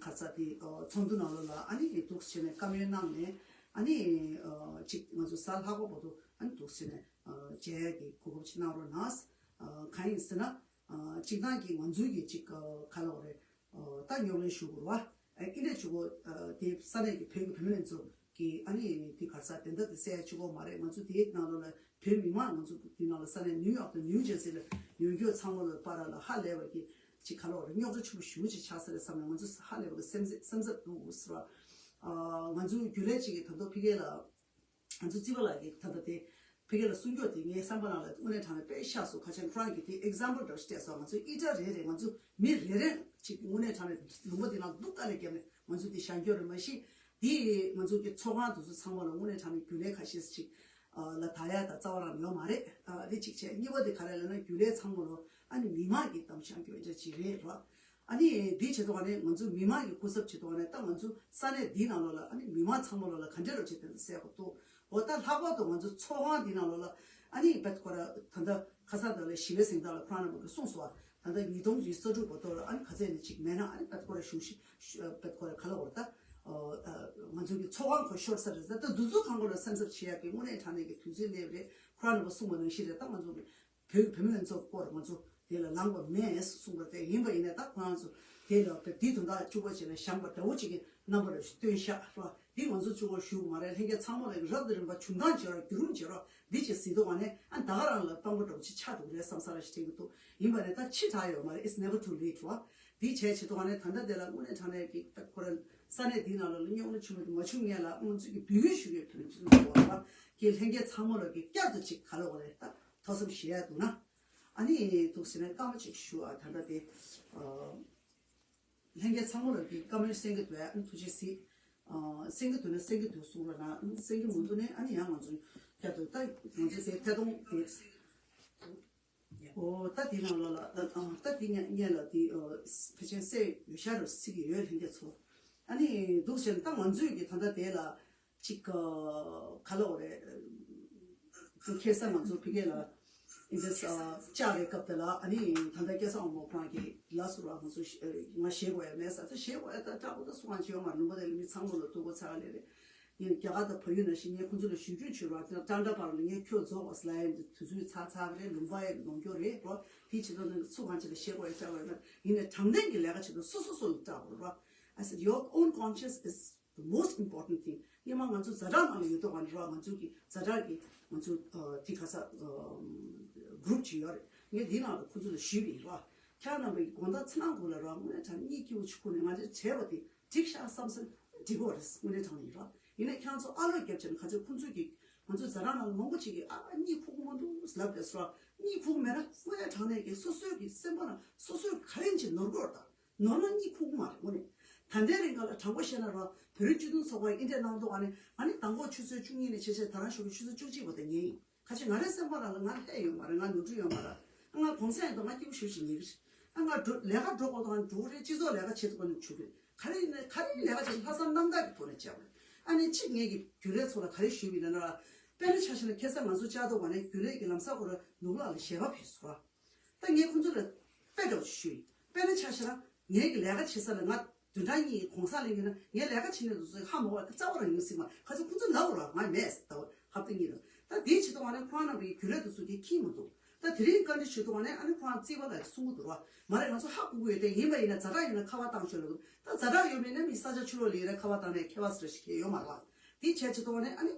ཁ་ས་དེ་ཚོགས་འདུ་ནང་ལོགས་ལ་ཨ་ནི་འདུག་བྱས་ནས་བཀའ་མོལ་གནང་ནས། ཨ་ནི་ཅིག་ང་ཚོ་གཟའ་ལྷག་པ་བར་དུ་ཨ་ནི་འདུག་བྱས་ནས་མཇལ་ཡ་གི་གོ་སྐབས་ཅིག་གནང་རོགས་གནང་། གང་ཡིན་ཟེར་ན། སྤྱིར་བཏང་གི་ང་ཚོའི་གི་ཅིག་ག་ལ་བ་རེད། ད་རྙོག་གླེང་ཞུ་དགོས་རེད་བ། ཨ་ཨི་འདྲས་ཞུ་དགོས། དེ་ས་གནས་ཀྱི་བོད་ཀྱི་བུད་མེད་ལྷན་ཚོགས་ཀྱི་ཨ་ནི་དེ་ག་ས་དེ་འདྲ་དེ་གསལ་ཡ་གཅིག་པོ་མ་རེད། ང་ཚོ་དེའི་ནང་ལོགས་ལ་བོད་མི་མང་ང་ཚོ་དེ་ནང་ལ་ས་གནས་ནིའུ་ཡོག་དང་ནིའུ་ཇར་སི་ལ་ཡོད་རྒྱུ་ཚང་མ་ལ་བར་ལ་ཧ་ལས་པ་གི་ཅིག་ག་ལ་བ་རེད། རྙོག་དྲ་ཆེན་པོ་ཞེ་པོ་ཅིག་ཆགས་ས་རེད་བསམ་ནས། ང་ཚོ་ཧ་ལས་པ་གི་སེམས་སེམས་འཚབ་འདུག་ཟེར་བ། ང་ཚོའི་རྒྱུན་ལས་གཅིག་གིས་ད་དུང་ཕ་གི་ལ། ང་ཚོ་རྩིས་པ་ལགས་ཀྱིས་ད་ལྟ་དེ་ཕ་གི་ལ་གསུང་སྐྱོར་དེ་ངའི་བསམ་པ་ནང་ལ་དངོས་གནས་དྲང་གནས་དཔེ་ཤག་སོང་། ཁ་ཆེན་ཁོ་རང་གིས་དེ་ཨེག་ཛམ་པལ་འདྲ་ཞིག་སྤྲད་སོང་། ང་ཚོ་ཨི་ཊ་རེ་རེ་ང་ཚོ་མི་རེ་རེ་ཅིག་དངོས་གནས་དྲང་གནས་ལུང་པ་དེ་ནང་སྡུག་དཀའ་ལས་བརྒྱབ་ནས་ང་ཚོ་དེ་བཞེངས་སྐྱོར་རེ་མ་གཞི་དེ་ང་ཚོ་གི་ཚོགས་ཁང་དེ་ཚོ་ཚང་མ་ལ་དངོས་གནས་དྲང་གནས་རྒྱུན་ལས་ཁ་ཤས་ཅིག་ལ་ད་ཡ་ད་རྩ་བ་རང་ཡོད་མ་རེད། དེ་གཅིག་བྱས། གཉིས་པ་དེ་ག་རེ་ལབ་ན་རྒྱུན་ལས་ཚང་མ་ལ་ཨ་ནི་མི་མང་གིས་གཏམ་བཤད་སྐྱོན་ཆ་ཅིག་རེད་རོ། ཨ་ནི་འདི་བྱེད་དོ་ནས་ང་ཚོ་མི་མང་གི་སྐུ་ཚབ་བྱེད་དོ་ནས་ད་ང་ཚོ་ས་གནས་འདིའི་ནང་ལོགས་ལ་ཨ་ནི་མི་མང་ཚང་མ་ལོགས་ལ་ག་འདྲ་རོ་བྱེད་དེ་གསལ་པོ་འདུག་འོ་ད་ལྷག་པར་དུ་ང་ཚོ་ཚོགས་ཁང་འདིའི་ནང་ལོགས་ལ་ཨ་ནི་བེད་ཁོ་ར་ད་ལྟ་ཁ་སང་དེ་ལ་ཞི་བའི་གཟེངས་རྟགས་ལ་ཁོ་རང་རྣམ་པ་གིས་གསུངས་སོང་བ། ད་ལྟ་ཉིས་སྟོང་རྩ་དྲུག་བར་དུ་ལ་ཨ་ནི་ག་ཚད་ནས་ཅིག་མེད་ན་ཨ་ནི་བེད་ཁོ་ར་ཞུ་ཞིག་བེད་ཁོ་ར་ག་ལ་འོར་ད་ང་ཚོ་གི་ཚོགས་ཁང་ཁོ་ཤོར་ས་རེད། ད་འདུ་འཛོམས་ཁང་ཁོ་ལ་སེམས་འཚབ་བྱེད་ཡག་གི་དངོས་གནས་དྲང་གནས་ཀྱི་དུས་ཚོད་སླེབས་རེད། ཁོ་རང་རྣམ་པ་གསུངས་པ་ནང་བཞིན་རེད། ད་ང་ཚོ་གི་བོད་བུད་མེད་ཚོ་སྐོར་ང་ཚོ་དེ་ལ་ལངས་པ་མེད་གསུངས་པ་དེ་ཡིན་པ་ཡིན་ན། ད་ཁོ་རང་ཚོ་དེ་ལ་བོད་འདི་དོན་དག་བཅུ་པ་ཅིག་ལ་བཞེངས་པ་འདྲ་བོ་ཅིག་གི་རྣམ་པ་རེ་སྟོན་ཤག་རོ། འདི་ང་ཚོ་བཅུ་པ་ཞུ་གི་མ་རེད། ལྷན་རྒྱས་ཚང་མ་ལ་རབ་དང་རིམ་པ་བྱུང་སྟངས་བྱེད་རོགས། བརྒྱུད་རིམ་བྱེད་རོགས། འདི་ཅིག་གཟིགས་དུས་ནས་ཨ་ད་ག་རང་ལ་སྤྲང་པོ་འདྲ་བོ་ཅིག་ཆགས་འདུག་རེད་བསམ་ས་ར་ཞིག་དྲན་གྱི་འདུག་ཡིན་པ་རེད། ད་ཕྱི་དྲགས་ཡོད་མ་རེད། It's never too late རོ། འདི་བྱས་བྱེད་དུས་ནས་ད་ལྟ་དེ་ལ་དངོས་གནས་དྲང་གནས་ཀྱི་ཁོ་རང་ས་གནས་འདིའི་ནང་ལ་རྙོག་གླེང་ཆེན་པོ་འདི་མ་བྱུང་སྔོན་ལ་ང་ཚོ་གི་འབོད་སྐུལ་ཞུ་གི་ཡོད། བོད་མི་ཚོ་ལ་གི་ལྷན་རྒྱས་ཚང་མ་ལ་གི་བསྐྱར་དུ་ཅིག་ག་ལ་འོ་རེད། ད་ཐུགས་བསམ་བཞེས་ཡ་འདུག་ན། ཨ་ནི་འདུག་ཟེར་ནས་སྐར་མ་གཅིག་ཞུ་ཨ། ད་ལྟ་དེ་ལྷན་རྒྱས་ཚང་མ་ལ་གི་བཀའ་མོལ་གསན་གི་འདུག་ཨ་ནི་ཐུགས་རྗེ་གཟིགས། གསན་གི་འདུག་ན་གསན་གི་འདུག་གསུང་རོགས་གནང་། གསན་གི་མི་འདུག་ན་ཨ་ནི་ཡང་ང་ཚོ་བསྐྱར་དུ་ད་ང་ཚོ་དེ་ཐད་གཏོང་དེ། ཨོ་ད་དེ་ནང་ལོགས་ལ་ད་ད་དེ་སྔོན་ལ་དེ་ཕལ་ཆེར་གསལ་ཡོད་ཤག་རོ་སྲིད་ཀྱི་ཡོད། ལྷན་རྒྱས་ཚོ་ཨ་ནི་འདུག་ཟེར་ན་ད་ང་ཚོས་གི་ད་ལྟ་དེ་ལ། ཅིག་ག་ལ་འོ་རེད། ཁ་སང་ང་ཚོ་ཕ་གི་ལ་ཨིན་ཇི་ཨ་བཅར་བའི་སྐབས་དེ་ལ་ཨ་ནི་ད་ལྟ་སྐལ་བཟང་དབང་མོ་ཁོང་གིས་ལབ་སོང་ར། ང་ཚོ་ཞེ་ང་ཞེད་དགོས་ཡ་མེད་ཟེར། ད་ཞེད་དགོས་ཡ་ད་སྐྲག་པ་ད་སུ་གང་བྱེད་ཡོད་མ་རེད། ལུང་པ་དེ་ལ་མི་ཚང་མ་ལ་ཐུག་པ་ཚ་ག་ལེ་རེད། ངས་རྒྱ་གར་དང་བལ་ཡུལ་ནང་བཞིན་ངས་ཁོང་ཚོ་ལ་ཞུ་རྒྱུ་བྱོས་ར། ད་ཀྲང་ཀྲ་པར་ལ་ངས་ཁྱོད་རྫོགས་པ་ཟེར་ལབ་ཡ་འདི་དུས་ཚོད་ཚར་ཚར་བ་རེད། ལུང་པ་ཡ་ནོར་འཁྱོག་རེད་རོ། དེའི་ཕྱི་ལོགས་ནས་སུ་གང་ཅིག་ལ་ཞེད་དགོས་ཡ་སྐྲག་པ་ཡོད་མ་རེད། ཡིན་ནའི་དྲང་བདེན་གྱི་ལས་ཀ་བྱེད་དུས་སོ་སོ་སོ་ལ་སྐྲག་དགོས་རེད་རོ། I said, your own conscience is the most important thing. སྔོན་མ་ང་ཚོ་ཛ་དྲག་ནང་ལ་ཡོད་དུས་ག་ནས་རོ། ང་ཚོ་གི་ཛ་དྲག་གི་ང་ཚོ་ཨ་དེ་ག་ས་ཨ་གུ་རུབ་ཅིག་ཡོད་རེད། ངས་འདི་ནང་ལ་ཁོ་ཚོ་ལ་ཞུས་པ་ཡིན་རོ། ཁྱེད་རྣམ་པ་གི་དགོངས་དག་ཚེ་ནང་དགུ་ལ་རོ། དངོས་གནས་དྲང་གཉིད་སྐྱིད་པོ་ཅིག་ཁུག་ནས་ང་ཚོས་བྲེལ་བ་དེ་འགྲིག་ཤག་བསམ་སེམས་འགྲིག་གི་རེད། དངོས་གནས་དྲང་ཡིན་རོ། ཡིན་ནའི་ཁྱེད་ཚོ་ཨ་ལོ་རྒྱབ་བྱས་ནས་ག་ཚོད་ཁོ་ཚོ་གི་ང་ཚོ་ཛ་དྲག་ནང་ལ་མང་པོ་ཅིག་གིས་ཨ་གཉིད་ཁུག་མ་འདུག་ལབ་བསྡད་སོ་རོ། གཉིད་ཁུག་མེད་ན་དངོས་གནས་དྲང་གནས་ཀྱི་སོ་སོའི་གི་སེམས་པ་ནང་སོ་སོས་ག་རེ་ཡིན་ཅིག་ནོར་གི་རེད་ད། ནོར་ན་གཉིད་ཁུག་གི་མ་རེད། དངོས་གནས། ད་ལྟའི་རིང་ག་ལ་དྲང་པོ་བཤད་ན་རོ། བོད་རིགས་སྤྱི་མཐུན་ཚོགས་པ་ཡིས་འདི་འདྲ་གནང་འདུག་ཨ་ནི་ཨ་ནི་མདང་དགོང་ཆུ་ཚོད་བཅུ་གཉིས་ནས་བྱས་བྱས་ད་རང་ཞོགས་ཀྱི་ཆུ་ཚོད་བཅུ་གཅིག་བར་དུ་ཉལ་ཡིན། ཁ་ཅིག་ང་རའི་སེམས་པ་ནང་ལ་ང་ལྷད་ཡོད་མ་རེད། ང་ནོར་འཁྲུལ་ཡོད་མ་རེད། ང་གུང་སེང་དང་ང་སྐྱིད་པོ་ཞེ་པོ་ཅིག་ཉལ་གི་རེད། ཨ་ང་འགྲོ་ལས་ཀ་འགྲོ་དགོས་དང་འགྲོ་གི་རེད། སྤྱི་ཚོགས་ལས་ཀ་བྱེད་དགོས་ན་བྱུང་གི་རེད། ག་རེ་ཡིན་ན་ག་རེ་ལས་ཀ་བྱེད་ན་ལྷག་བསམ་རྣམ་དག་གི་ཐོག་ནས་བྱས་པ་རེད། ཨ་ནི་གཅིག་ངས་ཀྱི་རྒྱུན་ལས་ཚོ་ལ་ག་རེ་ཞུས་པ་ཡིན་ན་ར། དཔེར་ན་ཆ་བཞག་ན་ཁ་སང་ང་ཚོ་བཅར་དུས་ག་ནས་རྒྱུན་ལས་ཀྱི་ལམ་སང་ཁོ་ར་ནུབ་ལགས་ལ་ཞལ་པར་ཕུལ་སོང་ར། ད་ངས་ཁོང་ཚོ་ལ་དཔེ་འདྲ་བོ་ཞིག་ཞུས་ཡིན། དཔེར་ན་ཆ་བཞག་ན་ངའི་གི་ལས་ཀ་བྱེད་ས་ལ་ང་བདུན་ཕྲག་གཉིས་གུང་སེང་ལེན་གྱི་ན་ངའི་ལས་ཀ་བྱེད་ནས་དུ་ཚོད་ཧ་མ་གོ་བ་རྩ་བ་རང་ཡོང་སྲིད་མ། ཁ་ཚོད་ཁོང་ཚོ་ལབ་ར་ང་མེད་ཟེར། ད་ཧབ་ཏ་གཉིས་ལ་ད་དེའི་ཆེད་དུ་ང་ནི་ཁོང་རྣམ་པའི་རྒྱུན་ལས་དུ་ཚོད་ཀྱི་ཁྱིམ་མ་འདུག་ད་དེ་རིང་བཀའ་འདྲི་ཞུ་དུས་ང་ནི་ཨ་ནི་ཁོང་རྩིས་པ་ལ་གསུང་གི་འདུག་ར། མ་རེད། ང་ཚོ་ཧ་གོ་གི་ཡོད་དེ། ཡིན་པ་ཡིན་ན་ཛ་དྲག་ཡིན་ན་ཁ་པར་བཏང་ཆོག་ལ་འདུག་ད་ཛ་དྲག་ཡོད་མེད་ན་མི་ས་ཆ་ཕྱི་ལོགས་ལ་ཡོད་ན་ཁ་པར་བཏང་ནས་ཁྱད་པར་ཟེར་ཞིག་ཡོད་མ་རེད་བ། དེའི་ཆེད་ཆེད་དུ་ང་ནི་ཨ་ནི།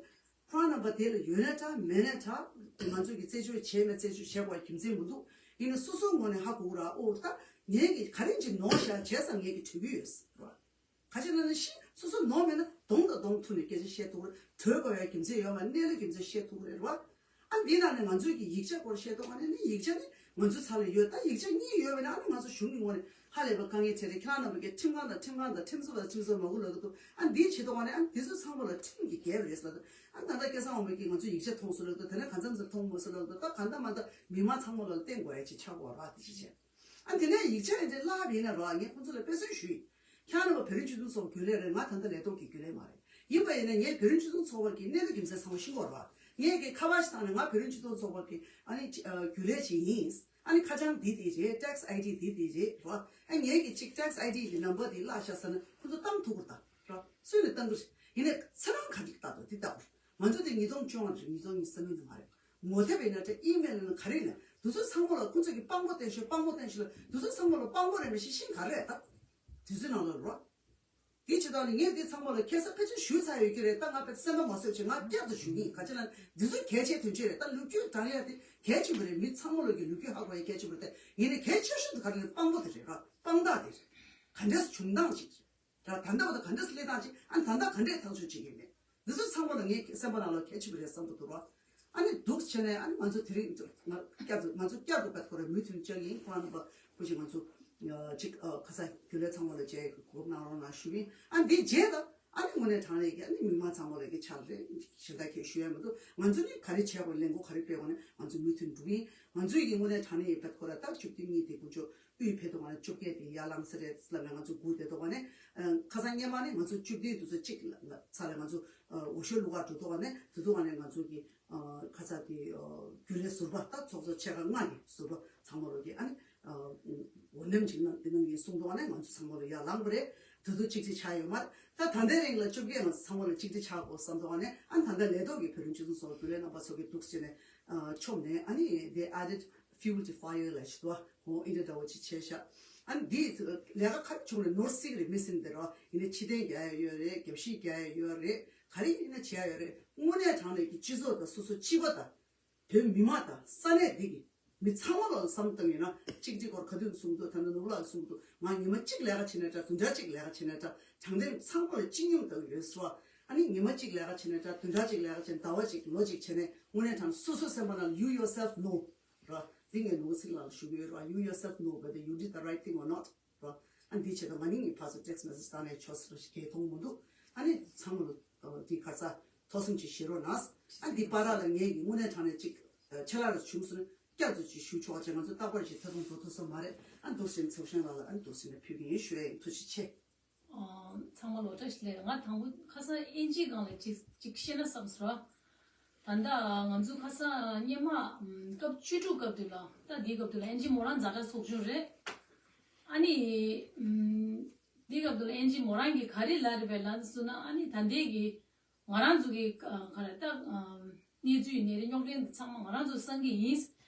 ཕོན་ནམ་བར་དེ་ལ་ཡོད་ན་འདྲ་མེད་ན་འདྲ། ང་ཚོ་གི་རྩད་གཅོད་བྱས་མེད་རྩད་གཅོད་བྱེད་དགོས་རྒྱུ་མཚན་མི་འདུག་ཡིན་ན་སོ་སོའི་ངོས་ནས་ཧ་གོ་གི་ར། ཨོ་ད་ངས་གི་ག་རེ་ཅིག་ནོར་བཞག་བྱས་ཙང་ངས་གི་འགྲིག་གི་ཡོད་ར། ག་ཅི་ན་ནི་ཤི་སོ་སོ་ནོར་མེད་ན་གདོང་དང་གདོང་ཐུག་ནས་སྐད་ཆ་བཤད་ཐུབ་རེད། གྲོས་དགོས་ཡ་རྒྱུ་མཚན་ཡོད་མ་གནས་ལུགས་རྒྱུ་མཚན་བཤད་ཐུབ་རེད་ར། ཨ་འདི་ནང་ནས་ང་ཚོའི་གི་ཡིག་ཆ་སྐོར་བཤད་ཐུབ་པ་ནི་ནི་ཡིག་ཆ་ནི་ང་ཚོའི་ཚབ་ལ་ཡོད། ད་ཡིག་ཆ་གཉིས་ཡོད་པ་ན་ཨ་ནི་ང་ཚོ་གཞུང་གི་ངོས་ནས་ཧ་ལས་པ་དཀའ་ངལ་འཕྲད་རེད། ཁྱེད་རང་རྣམ་པ་གི་ཁྲིམས་ཁང་དང་ཁྲིམས་ཁང་དང་ཁྲིམས་བཟོ་དང་ཁྲིམས་བཟོ་མ་དགོས་ལབ་གི་འདུག་ཨ་འདི་བྱེད་ཐུབ་པ་ནི་ཨ་འདི་ཚོ་ཚང་མ་ལ་ཁྲིམས་ཀྱི་འགལ་རེད་ཟེར། ཨ་ད་ལྟ་སྐལ་བཟང་དབང་མོ་གིས་ང་ཚོ་ཡིག་ཆ་མཐོང་སོང་ལབ་འདུག་དེ་ནས་གང་འཚམ་ཚོ་མཐོང་མ་སོང་ལབ་འདུག་ད་གང་ལྟ་མ་ལྟ་མི་མང་ཚང་མ་ལ་བསྟན་དགོས་ཡ་ཅིག་ཆགས་དགོས་ར། དེ་ཅིག་བྱས། ཨ་དེ་ནས་ཡིག་ཆ་ཡིན་དེ་བཀླགས་པ་ཡིན་ན་རོགས། ངས་ཁོང་ཚོ་ལ་དཔེ་མཚོན་ཞུས། ཁྱེད་རང་ལ་བོད་རིགས་སྤྱི་མཐུན་ཚོགས་རྒྱུན་ལས་རེད། ང་ད་ལྟ་ལས་ཐོག་གི་རྒྱུན་ལས་མ་རེད། ཡིན་པ་ཡིན་ན་ངས་བོད་རིགས་སྤྱི་མཐུན་ཚོགས་པ་གི་གནད་དོན་རྒྱུ་མཚན་ཚང་མ་ཤེས་དགོས་རེད་བ། ངས་གི་ཁ་པར་ཞིག་བཏང་ནས་ང་བོད་རིགས་སྤྱི་མཐུན་ཚོགས་པ་གི་ཨ་ནི་ཅི་ཨ་རྒྱུན་ལས་ཅིག་ཡིན། ཨ་ནི་ཁ་བྱང་འདི་འདི་རེད། tax ID འདི་འདི་རེད་རོ། ཨ་ངས་གི་ཅིག་tax ID གི་ནམ་བར་འདི་བརླག་ཤག་ཟེར་ན་ཁོ་ཚོ་བཏང་ཐུབ་ཀྱི་རེད་ད་རོ། སུས་ནས་བཏང་གི་རེད། ཡིན་ནའི་ཚེ་རིང་ག་འདྲ་ལྟ་དང་འདི་ལྟ་བུ། ང་ཚོ་དེ་ཉིས་སྟོང་བཅོ་ལྔ་རེད། ཉིས་སྟོང་ཉི་ཤུ་རྩ་གཉིས་ནང་མ་རེད། ངོ་དེབ་ཡིན་ན་འདྲ། ཨི་མེལ་ཡིན་ན་ག་རེ་ཡིན་ན་དེ་ཚོ་ཚང་མ་ལ་ཁོ་ཚོ་གི་དཔང་པོ་བསྟན་ཤོག་དཔང་པོ་བསྟན་ཤོག་དེ་ཚོ་ཚང་མ་ལ་དཔང་པོ་རེད་མི་ཤེས་ཤིང་ག་རེ་རེད་ད། དེ་ཚོའི་ནང་ལ་རོ། དེ་བྱེད་སྟངས་ནི་ངས་དེ་ཚང་མ་ལ་ཁ་སང་ཕལ་ཆེར་ཞུས་ཚར་ཡོད་ཀྱི་རེད། ད་ང་དཔེ་སེམས་པ་མ་བཟོད་བྱས་ང་བསྐྱར་དུ་ཞུ་གི་ཡིན། ག་ཅི་ལ་འདི་ཚོ་གལ་ཆེ་དོན་ཆེ་རེད། ད་ལོ་རྒྱུས་དྲང་ཡ་དེ་གལ་ཆེན་པོ་རེད། མི་ཚང་མ་ལོ་གི་ལོ་རྒྱུས་ཧ་གོ་ཡ་གལ་ཆེན་པོ་རེད། དེ་ཡིན་ནའི་གལ་ཆེ་ཤོས་དེ་ག་རེ་རེད། དཔང་པོ་དེ་རེད་ར། དཔང་རྟགས་དེ་རེད། ག་འདྲས་བྱུང་སྟངས་ཅིག་རེད་ར། ད་ལྟ་བ་དང་ག་འདྲས་སླེབས་སྟངས་ཅིག་ཨ་ནི་ད་ལྟ་ག་འདྲས་ཐག་གཅོད་བྱེད་ཀྱི་མེད། འདི་ཚོ་ཚང་མ་ལ་ངས་སེམས་པ་ནང་ལ་གལ་ཆེན་པོ་རེད་བསམ་དུ་འདུག་ར། ཨ་ནི་འདུག་བྱས་ནས་ཨ་ནི་ང་ཚོ་དེ་རིང་ང་བསྐྱར་དུ་ང་ཚོ་བསྐྱར་དུ་བད་ཁོ་ར་མུ་མཐུད་བཅར་གྱི་ཡིན། ཁོ་རང་རྣམ་པ་སྐུ་མཁྱེན་ང་ཚོ་ཅིག་ཁ་སང་རྒྱུན་ལས་ཚང་མ་ལ་མཇལ་ཡག་གི་གོ་སྐབས་གནང་རོགས་གནང་ཞུ་གི་ཡིན། ཨ་འདི་རྗེས་ལ་ཨ་ནི་དངོས་གནས་དྲང་གནས་ཀྱི་ཨ་ནི་མི་མང་ཚང་མ་ལ་གི་ཕྱག་རེད་གཞན་དག་གས་ཞུ་ཡ་མི་འདུག་ང་ཚོ་ནི་ག་རེ་བྱས་དགོས་ལས་འགུལ་ག་རེ་སྤེལ་དགོས་ནས་ང་ཚོ་མུ་མཐུད་འགྲོ་གི་ཡིན། ང་ཚོའི་གི་དངོས་གནས་དྲང་གནས་ཡིན་པ་ཁོ་ར་ད་བཅུ་བདུན་གཉིས་དེ་དཀོན་མཆོག་དབུས་ཕེབས་དུས་ང་ཚོ་བཅོ་བརྒྱད་དེ་ཡར་ལངས་ས་རེད་ལབ་ནས་ང་ཚོ་སྒུག་བསྡད་དུས་ནས། ཁ་སང་སྔོན་མ་ནས་ང་ཚོ་བཅུ་བདུན་དུས་ཚོད་གཅིག་ལ་ཚར་ལ་ང་ཚོ་འོས་ཤོག་བླུག་གར་འགྲོ་དུས་ནས་དེ་དུས་ནས་ང་ཚོ་གི་ཁ་ཚ་དེ་རྒྱུན་ལས་ཟུར་པ་ད་ཚོགས་གཙོ་ཆེ་ཁག་ལྔ་གི་ཟུར་པ་ཚང་མ་ལོ་གི་ཨ་ནི་འོས་འདེམས་ཅིག་གནང་དེ་གནང་གི་གསུང་དུས་ནས་ང་ཚོ་ཚང་མ་ལོ་ཡར་ལངས་པ་རེད། དེ་དུས་གཅིག་སྒྲིལ་ཆགས་ཡོད་མ་རེད། ད་ད་ལྟའི་རིང་ལ་བཅོ་བརྒྱད་ལ་ཚང་མ་ལ་གཅིག་སྒྲིལ་ཆགས་དགོས་བསམ་དུས་ནས་ཨ་ནི་ད་ལྟ་ལས་ཐོག་གི་བོད་རིགས་སྤྱི་མཐུན་ཚོགས་རྒྱུན་ལས་རྣམ་པ་ཚོ་གི་འདུག་སེ་བྱས་ནས་མཆོངས་ནས་ཨ་ནི་they added fuel to fire ལ་ཞིག་འདུག་བ། ཧོ་ཨིན་དྲ་འདྲ་བོ་ཅིག་བྱས་ཤག་ཨ་ནི་འདི་ལས་ཀ་ཁ་ཆུང་རེད། ནོར་སྲིད་རེད། མི་སེམས་དེ་རོ་ཡིན་ན་ཕྱི་རྟེན་རྒྱག་ཡ་ཡོད་རེད། རྒྱབ་བཤིག་རྒྱག་ཡ་ཡོད་རེད། ག་རེ་ཡིན་ན་བྱེད་ཡ་ཡོད་རེད། དངོས་གནས་དྲང་གནས་ཀྱི་སྤྱི་ཚོགས་དང་སོ་སོ་སྤྱི་པ་དང་བོད་མི་མང་དང་ས་གནས་འདི་གི་མི་ཚང་མ་ལ་བསམ་བཏང་ཡོད་ན་གཅིག་གཅིག་སྐོར་ག་དུས་གསུང་འདུག་ད་ནི་ནོར་བུ་ལགས་གསུང་འདུག་ང་ཉི་མ་གཅིག་ལས་ཀ་བྱེད་ན་འདྲ། བདུན་ཕྲག་གཅིག་ལས་ཀ་བྱེད་ན་འདྲ། དྲང་བདེན་ཚང་མ་ལ་སྤྱི་སྙོམས་བཏང་ཡོད་སོ། ཨ་ནི་ཉི་མ་གཅིག་ལས་ཀ་བྱེད་ན་འདྲ། བདུན་ཕྲག་གཅིག་ལས་ཀ་བྱེད་ན་ཟླ་བ་གཅིག་ལོ་གཅིག་བྱས་ནས་དངོས་གནས་དྲང་སོ་སོ་སེམས་པ་ནང་you yourself know ར། འདི་ངས་ནོར་བུ་ཚེ་རིང་ལགས་ལ་ཞུ་གི་ཡོད་ར། you yourself know whether you did the right thing or not ར། ཨ་འདི་བྱས་ད་ང་ནི་ངའི་ཕར་ཚུར་text message བཏང་ནས་ཆོག་ཟེར་ཞིག་གས་མཐོང་མི་འདུག་ཨ་ནི་ཚང་མ་ལ་འདི་ག་ས་ཐོག་སེམས་ཅིག་བཞེས་རོགས་གནང་། ཨ་འདི་བར་ལ་ངས་ཀྱི་དངོས་གནས་དྲང་གནས་ཅིག་ཆ་ལག་ར་བྱུང་སོང་ན་བསྐྱར་དུ་ཅིག་ཞུ་ཆོག་ཅེས་ང་ཚོ་རྟག་པར་ཞིག་ད་དུང་འགྲོ་ཐུབ་ས་མ་རེད། ཨ་འདུག་སེ་ཚོགས་གཞོན་ལགས་ལ་ཨ་འདུག་སེ་ནས་ཕུལ་གི་ཡིན་ཞུ་ཡ་ཡིན། ཐུགས་རྗེ་ཆེ། ཚང་མ་ལོ་བཀྲ་ཤིས་བདེ་ལེགས། ང་དང་པོ་ཁ་སང་ཨེན་ཇིའི་སྒང་ལ་ཅིག་ཅིག་བཤད་ན་བསམ་སོང་ར། ད་ལྟ་ང་ཚོ་ཁ་སང་སྔོན་མ་སྐབས་བཅུ་དྲུག་སྐབས་དུས་ལ་ད་འདིའི་སྐབས་དུས་ལ་ཨེན་ཇི་མོ་རང་ཛ་དྲག་ཚོགས་ཆུང་རེད། ཨ་ནི་འདིའི་སྐབས་དུས་ལ་ཨེན་ཇི་མོ་རང་གིས་ག་རེ་ལབ་རེད་པས་ལབ་སོང་ན། ཨ་ནི་ད་ལྟའི་གི་ང་རང་ཚོ་གི་ག་རེ་ད་གནས་ཚུལ་ཡིན་ནའི་རེད། རྙོག་དྲ་ཚང་མ་ང་རང་ཚོ་བསམ་གི་ཡིན།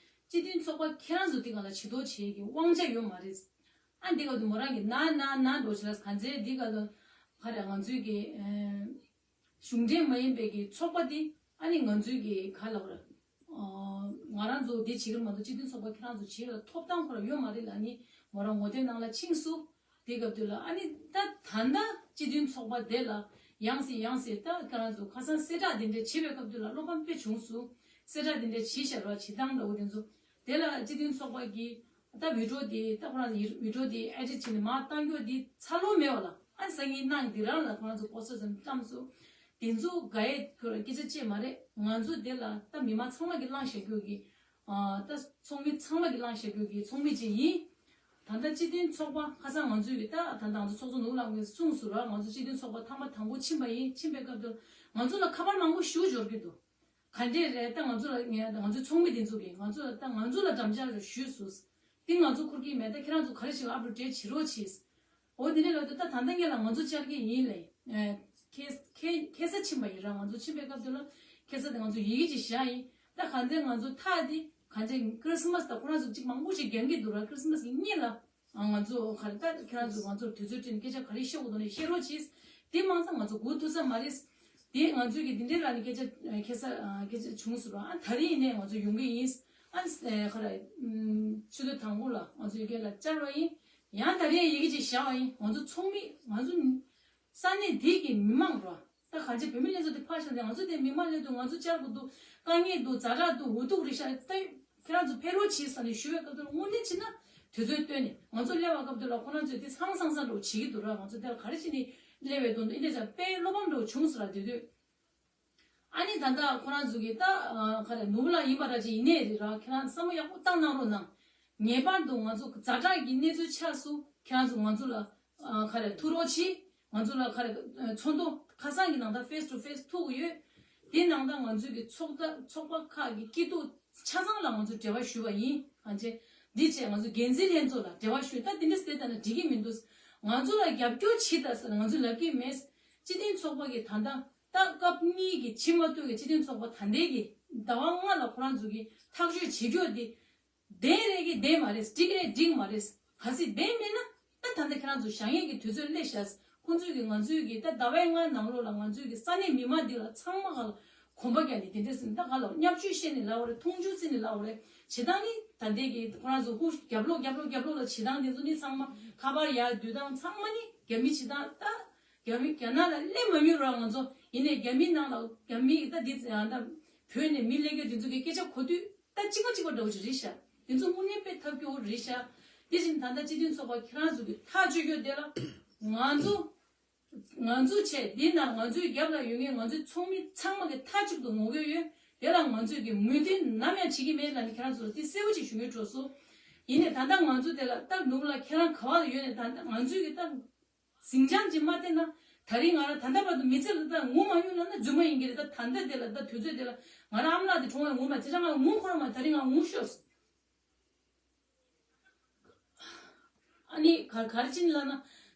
སྤྱི་མཐུན་ཚོགས་པ་ཁྱེད་རང་ཚོ་འདི་སྒང་ལ་ཇུས་གཏོགས་བྱེད་ཀྱི་དབང་ཆ་ཡོད་མ་རེད། ཨ་འདི་ག་དུ་མོ་རང་གི་ན་ན་ན་འགྲོ་ཆེ་ལ་ག་ཚེ་འདི་ག་དུ་ག་རེ་ང་ཚོའི་གི་གཞུང་འབྲེལ་མ་ཡིན་པའི་གི་ཚོགས་པ་འདི་ཨ་ནི་ང་ཚོའི་གི་ག་ལ་བར་ང་རང་ཚོ་འདི་བྱེད་ཀྱི་མ་གཏོགས་སྤྱི་མཐུན་ཚོགས་པ་ཁྱེད་རང་ཚོ་བྱེད་ལ་ཐོབ་ཐང་ཁོ་ར་ཡོད་མ་རེད་ལ་ནི་མོ་རང་ངོ་དེབ་ནང་ལ་ཕྱིན་སོང་། དེ་སྐབས་དུས་ལ་ཨ་ནི་ད་ད་ལྟ་སྤྱི་མཐུན་ཚོགས་པ་དེ་ལ་ཡང་སེ་ཡང་སེ་ད་ཁྱེད་རང་ཚོ་ཁ་སང་གསལ་བསྒྲགས་དེ་འདྲ་བྱེད་པའི་སྐབས་དུས་ལ་བློ་ཕམ་དཔེ་བྱུང་སོང་། གསལ་བསྒྲགས་དེ་འདྲ་བྱེད་བཞག་རོགས་བྱེད་སྟངས་འདྲ་བོ་དེ་ཚོ་དེ་ལ་སྤྱི་མཐུན་ཚོགས་པ་གིས། ད་བི་ཌིའོ་དེ་ད་ཁོ་རང་ཚོ་བི་ཌིའོ་དེ་ཨེ་ཌིཊ་བྱས་ནས་མར་བཏང་རྒྱུ་དེ་འཚར་ལོངས་མེད་པ་ལ་ཨ་སང་ཉིན་གནངས་འདི་རང་ལ་ཁོ་རང་ཚོ་པོ་སི་ཊར་ཙམ་བཀྲམ་སོང་། དེ་ཚོ་ག་ཡེ་ཁོ་རང་སྐད་ཆ་བཅད་མ་རེད། ང་ཚོ་དེ་ལ་ད་མི་མང་ཚང་མ་གིས་བླངས་བཞག་རྒྱུ་གི་ཨ་ད་ཚོགས་མི་ཚང་མ་གིས་བླངས་བཞག་རྒྱུ་གི་ཚོགས་མི་ཅིག་ཡིན། ད་ལྟ་སྤྱི་མཐུན་ཚོགས་པ་ཁ་སང་ང་ཚོའི་གི་ད་ད་ལྟ་ང་ཚོ་ཚོགས་གཙོ་ནོར་བུ་ལགས་ཀྱིས་གསུངས་སོང་ར། ང་ཚོ་སྤྱི་མཐུན་ཚོགས་པ་ཐེངས་མ་དང་པོ་ཕྱིན་པ་ཡིན། ཕྱིན་པའི་སྐབས་དུ་ང་ཚོ་ལ་ཁ་པར་མང་པོ་ཞེ་པོ་འབྱོར་གྱི་འདུག་ག་འདྲས་རེད། ད་ང་ཚོ་ལ་ངས་ད་ང་ཚོའི་ཚོགས་མི་དེ་ཚོ་གིས་ང་ཚོ་ལ་ད་ང་ཚོ་ལ་འགྲམ་ལྕག་རེ་ཞུས་སོང་། དེ་ང་ཚོ་འཁུར་གྱི་མེད། ད་ཁྱེད་རང་ཚོ་ག་རེ་བྱེད་ཨབ་ལོ་ཌེཊ་བྱེད་རོགས་བྱེད། འོ་དེ་འདྲས་ལབ་དུས་ད་ད་ལྟ་ངས་ལ་ང་ཚོ་བཅར་གྱི་ཡིན་ལེ། ཁ་ཁ་ཁ་སང་ཕྱིན་པ་ཡིན་ར། ང་ཚོ་ཕྱིན་པའི་སྐབས་དེ་ལ་ཁ་སང་དེ་ང་ཚོ་ཡི་གེ་ཅིག་བཞག་ཡིན། ད་ག་ཚོད་ང་ཚོ་ཐག་དེ་ག་ཚོད་ཁྲི་སི་མ་སི་ད་ཁོ་རང་ཚོ་ཅིག་མང་པོ་ཞིག་རྒྱག་གི་འདུག་ར། ཁྲི་སི་མ་སི་གི་གཉིས་ལ། ང་ཚོ་ག་རེ་ད་ཁྱེད་རང་ཚོ་ང་ཚོར་དུས་ཚོད་སྤྲད་ནས་སྐད་ཆ་ག་རེ་བཤད་དགོས་འདུག་ནས་བཤད་རོགས་གྱིས། དེ་མ་ཚད་ང་ཚོ་སྒུག་ཐུབ་ས་མ་རེད། དེ་ང་ཚོས་ཀྱི་འདི་འདྲའི་ལ་ནི་སྐད་ཆ་ཁ་ས་སྐད་ཆ་བྱུང་ཟེར་བ། ཨ་ད་རེས་ཡིན་ནའི་ང་ཚོ་ཡོང་གི་ཡིན། ཨ་ཁ་ར་ཆུ་ཚོད་དང་པོ་ལ་ང་ཚོ་ཡི་གེ་ལ་བཅར་བ་ཡིན། ཡང་ད་རེས་ཡི་གེ་ཅིག་བཞག་པ་ཡིན། ང་ཚོ་ཚོགས་མི་ང་ཚོ་ས་གནས་འདི་གི་མི་མང་ར། ད་གང་ཅི་བོད་མི་ལྷན་ཚོགས་དེ་ཕར་བཞག་སྟེ་ང་ཚོ་དེ་མི་མང་ལས་དུ་ང་ཚོ་བཅར་དགོས་འདུག་དཀའ་ངལ་འདུག་ཛ་དྲག་འདུག་འུ་ཐུག་རེད་ཤག་ད་ཁྱེད་རང་ཚོ་ཕེབས་རོགས་བྱེད་ཟེར་ནས་ཞུ་བའི་སྐབས་དུ་དངོས་གནས་བྱས་ན་དུས་ཚོད་བཏོན་ནས་ང་ཚོ་སླེབས་པའི་སྐབས་དུ་ལ་ཁོ་རང་ཚོས་དེ་ཚང་ཚང་ཚང་འགྲོ་བྱེད་ཀྱི་འདུག་ར། ང་ཚོ་དེ་ལ་ག་རེ་བྱས་ནས་སླེབས་པའི་དོན་དུ་ཨིན་དེ་ཙང་དཔེ་བློ་ཕམ་འགྲོ་བྱུང་ཟེར་ར། དེ་དུས་ཨ་ནི་ད་ལྟ་ཁོ་རང་ཚོ་གིས་ད་ཁ་ལ་ནུབ་ལ་ཡིན་པ་ར་ཅིག་ཡིན་ནའི་རེད་ར། ཁྱེད་རང་བསམ་བློ་ཡག་པོ་བཏང་གནང་རོགས་གནང་། ངེས་པར་དུ་ང་ཚོ་ཛ་དྲག་གི་གནས་ཚུལ་ཆགས་སུ་ཁྱེད་རང་ཚོ་ང་ཚོ་ལ་ཨ་ཁ་རེ་ཐུག་རོགས་གྱིས། ང་ཚོ་ལ་ཁ་རེ་ཚོགས་འདུ་ཁ་སང་གི་ནང་ད་ཕེས་ཊུ་ཕེས་ཐུག་གི་ཡོད། དེ་ནང་ད་ང་ཚོའི་གི་ཚོགས་ད་ཚོགས་པ་ཁག་གི་སྐྱིད་སྡུག་ཆ་ཚང་ལ་ང་ཚོ་འབྲེལ་བ་ཞུས་པ་ཡིན། གང་བྱས་འདི་བྱས་ང་ཚོ་འགན་འཛིན་ལྷན་ཚོགས་ལ་འབྲེལ་བ་ཞུས། ད་དེ་འདྲ་ཟེར་ད་ན་འགྲིག་གི་མི་འདུག་ང་ཚོ་ལ་རྒྱབ་སྐྱོར་བྱེད་ད་ཟེར་ང་ཚོ་ལབ་ཀྱི་མེད། སྤྱི་མཐུན་ཚོགས་པ་གི་ད་ད་ད་སྐབས་གཉིས་ཀྱི་ཕྱི་མ་གཏོགས་ཀྱི་སྤྱི་མཐུན་ཚོགས་པ་ད་ལྟའི་གི་ཟླ་བ་ལྔ་ལ་ཁོ་རང་ཚོ་གི་ཐག་གཅོད་བྱེད་རྒྱུ་དེ། བདེན་རེད་ཀྱི་བདེན་མ་རེད། འགྲིག་རེད་འགྲིག་མ་རེད། གལ་སྲིད་བདེན་མེད་ན་ད་ད་ལྟ་ཁྱེད་རང་ཚོ་བཞག་ཡས་ཀྱི་དུས་ཚོད་སླེབས་ཤག་ཁོང་ཚོས་ཀྱི་ང་ཚོས་ཀྱི་ད་ཟླ་བའི་ལྔ་ནང་ལོགས་ལ་ང་ཚོས་ཀྱི་ས་གནས་མི་མང་འདི་ལ་ཚང་མ་ག་ལ་གོམ་པ་རྒྱག་ནས་དེ་འདྲ་ཟེར་ནས་ད་ག་ལ་བརྙས་བཅོས་བཤད་ནས་ལབ་པ་རེད། མཐོང་ཆུང་བྱས་ནས་ལབ་པ་རེད། བྱེད་སྟངས་ནི་ད་ལྟའི་གི་ཁོ་རང་ཚོ་ཧུ་རྒྱབ་ལོག་རྒྱབ་ལོག་རྒྱབ་ལོག་ལ་བྱེད་སྟངས་དེ་ཚོ་ནི་ཚང་མ་ཁ་པར་ཡར་བསྡུས་སྟངས་ཚང་མ་ནི་རྒྱ་མི་བྱེད་སྟངས། ད་རྒྱ་མི་རྒྱ་ནག་ལ་སླེབས་མ་མྱོང་ར། ང་ཚོ་ཡིན་ནའི་རྒྱ་མི་ནང་ལ་རྒྱ་མི་ད་འདི་ད་བོད་ནས་མི་སླེབས་མཁན་དེ་ཚོ་གི་སྐད་ཆ་གོ་དུས། ད་གཅིག་པ་གཅིག་པ་འདྲ་བོ་ཅིག་རེད་ཤག་དེ་ཚོ་དངོས་གནས་དཔེ་ཐབས་སྐྱོ་བོ་རེད་ཤག་དེ་བཞིན་ད་ལྟ་སྤྱི་མཐུན་ཚོགས་པ་ཁྱེད་རང་ཚོ་གི་ཐག་གཅོད་རྒྱུ་དེ་ལ་ང་ཚོ་ང་ཚོ་བྱས་འདི་ན་ང་ཚོའི་རྒྱབ་ལ་ཡོད་མཁན་ང་ཚོའི་ཚོགས་མི་ཚང་མ་གི་མཐའ་གཅིག་ཏུ་ངོ་རྒོལ་ཡོད། དེ་ལ་ང་ཚོས་ཀྱི་མོས་མཐུན་ནམ་ཡང་བྱེད་ཀྱི་མེད་ལབ་ནས་ཁྱེད་རང་ཚོ་ལ་དེ་གསལ་བོ་ཅིག་ཞུ་སྙིང་འདོད་སོང་། ཡིན་ནའི་ད་ལྟ་ང་ཚོ་དེ་ལ་སྟབས་ནུབ་ལ་ཁྱེད་རང་ག་བ་ལ་ཡོད་ནས་ད་ལྟ་ང་ཚོས་ཀྱི་ད། ཟིང་ཆ་ཅིག་མ་བསྟན་ན། ད་རིང་ང་རང་ད་ལྟ་བར་དུ་མི་ཚེ་ལ་ད་ངུ་མ་མྱོང་ལབ་ན་རྫུན་མ་ཡིན་གྱི་རེད། ད་ད་ལྟ་དེ་ལ་ད་དུས་ཚོད་དེ་ལ་ང་རང་ཨ་མ་ལགས་དེ་གྲོངས་ཡང་ངུ་མ་དེ་ཚང་ང་ངུ་ཁོ་རང་མ་ད་རིང་ང་ངུ་ཤོར། ཨ་ནི་ག་ག་རེ་ཅིན་ལབ་ན།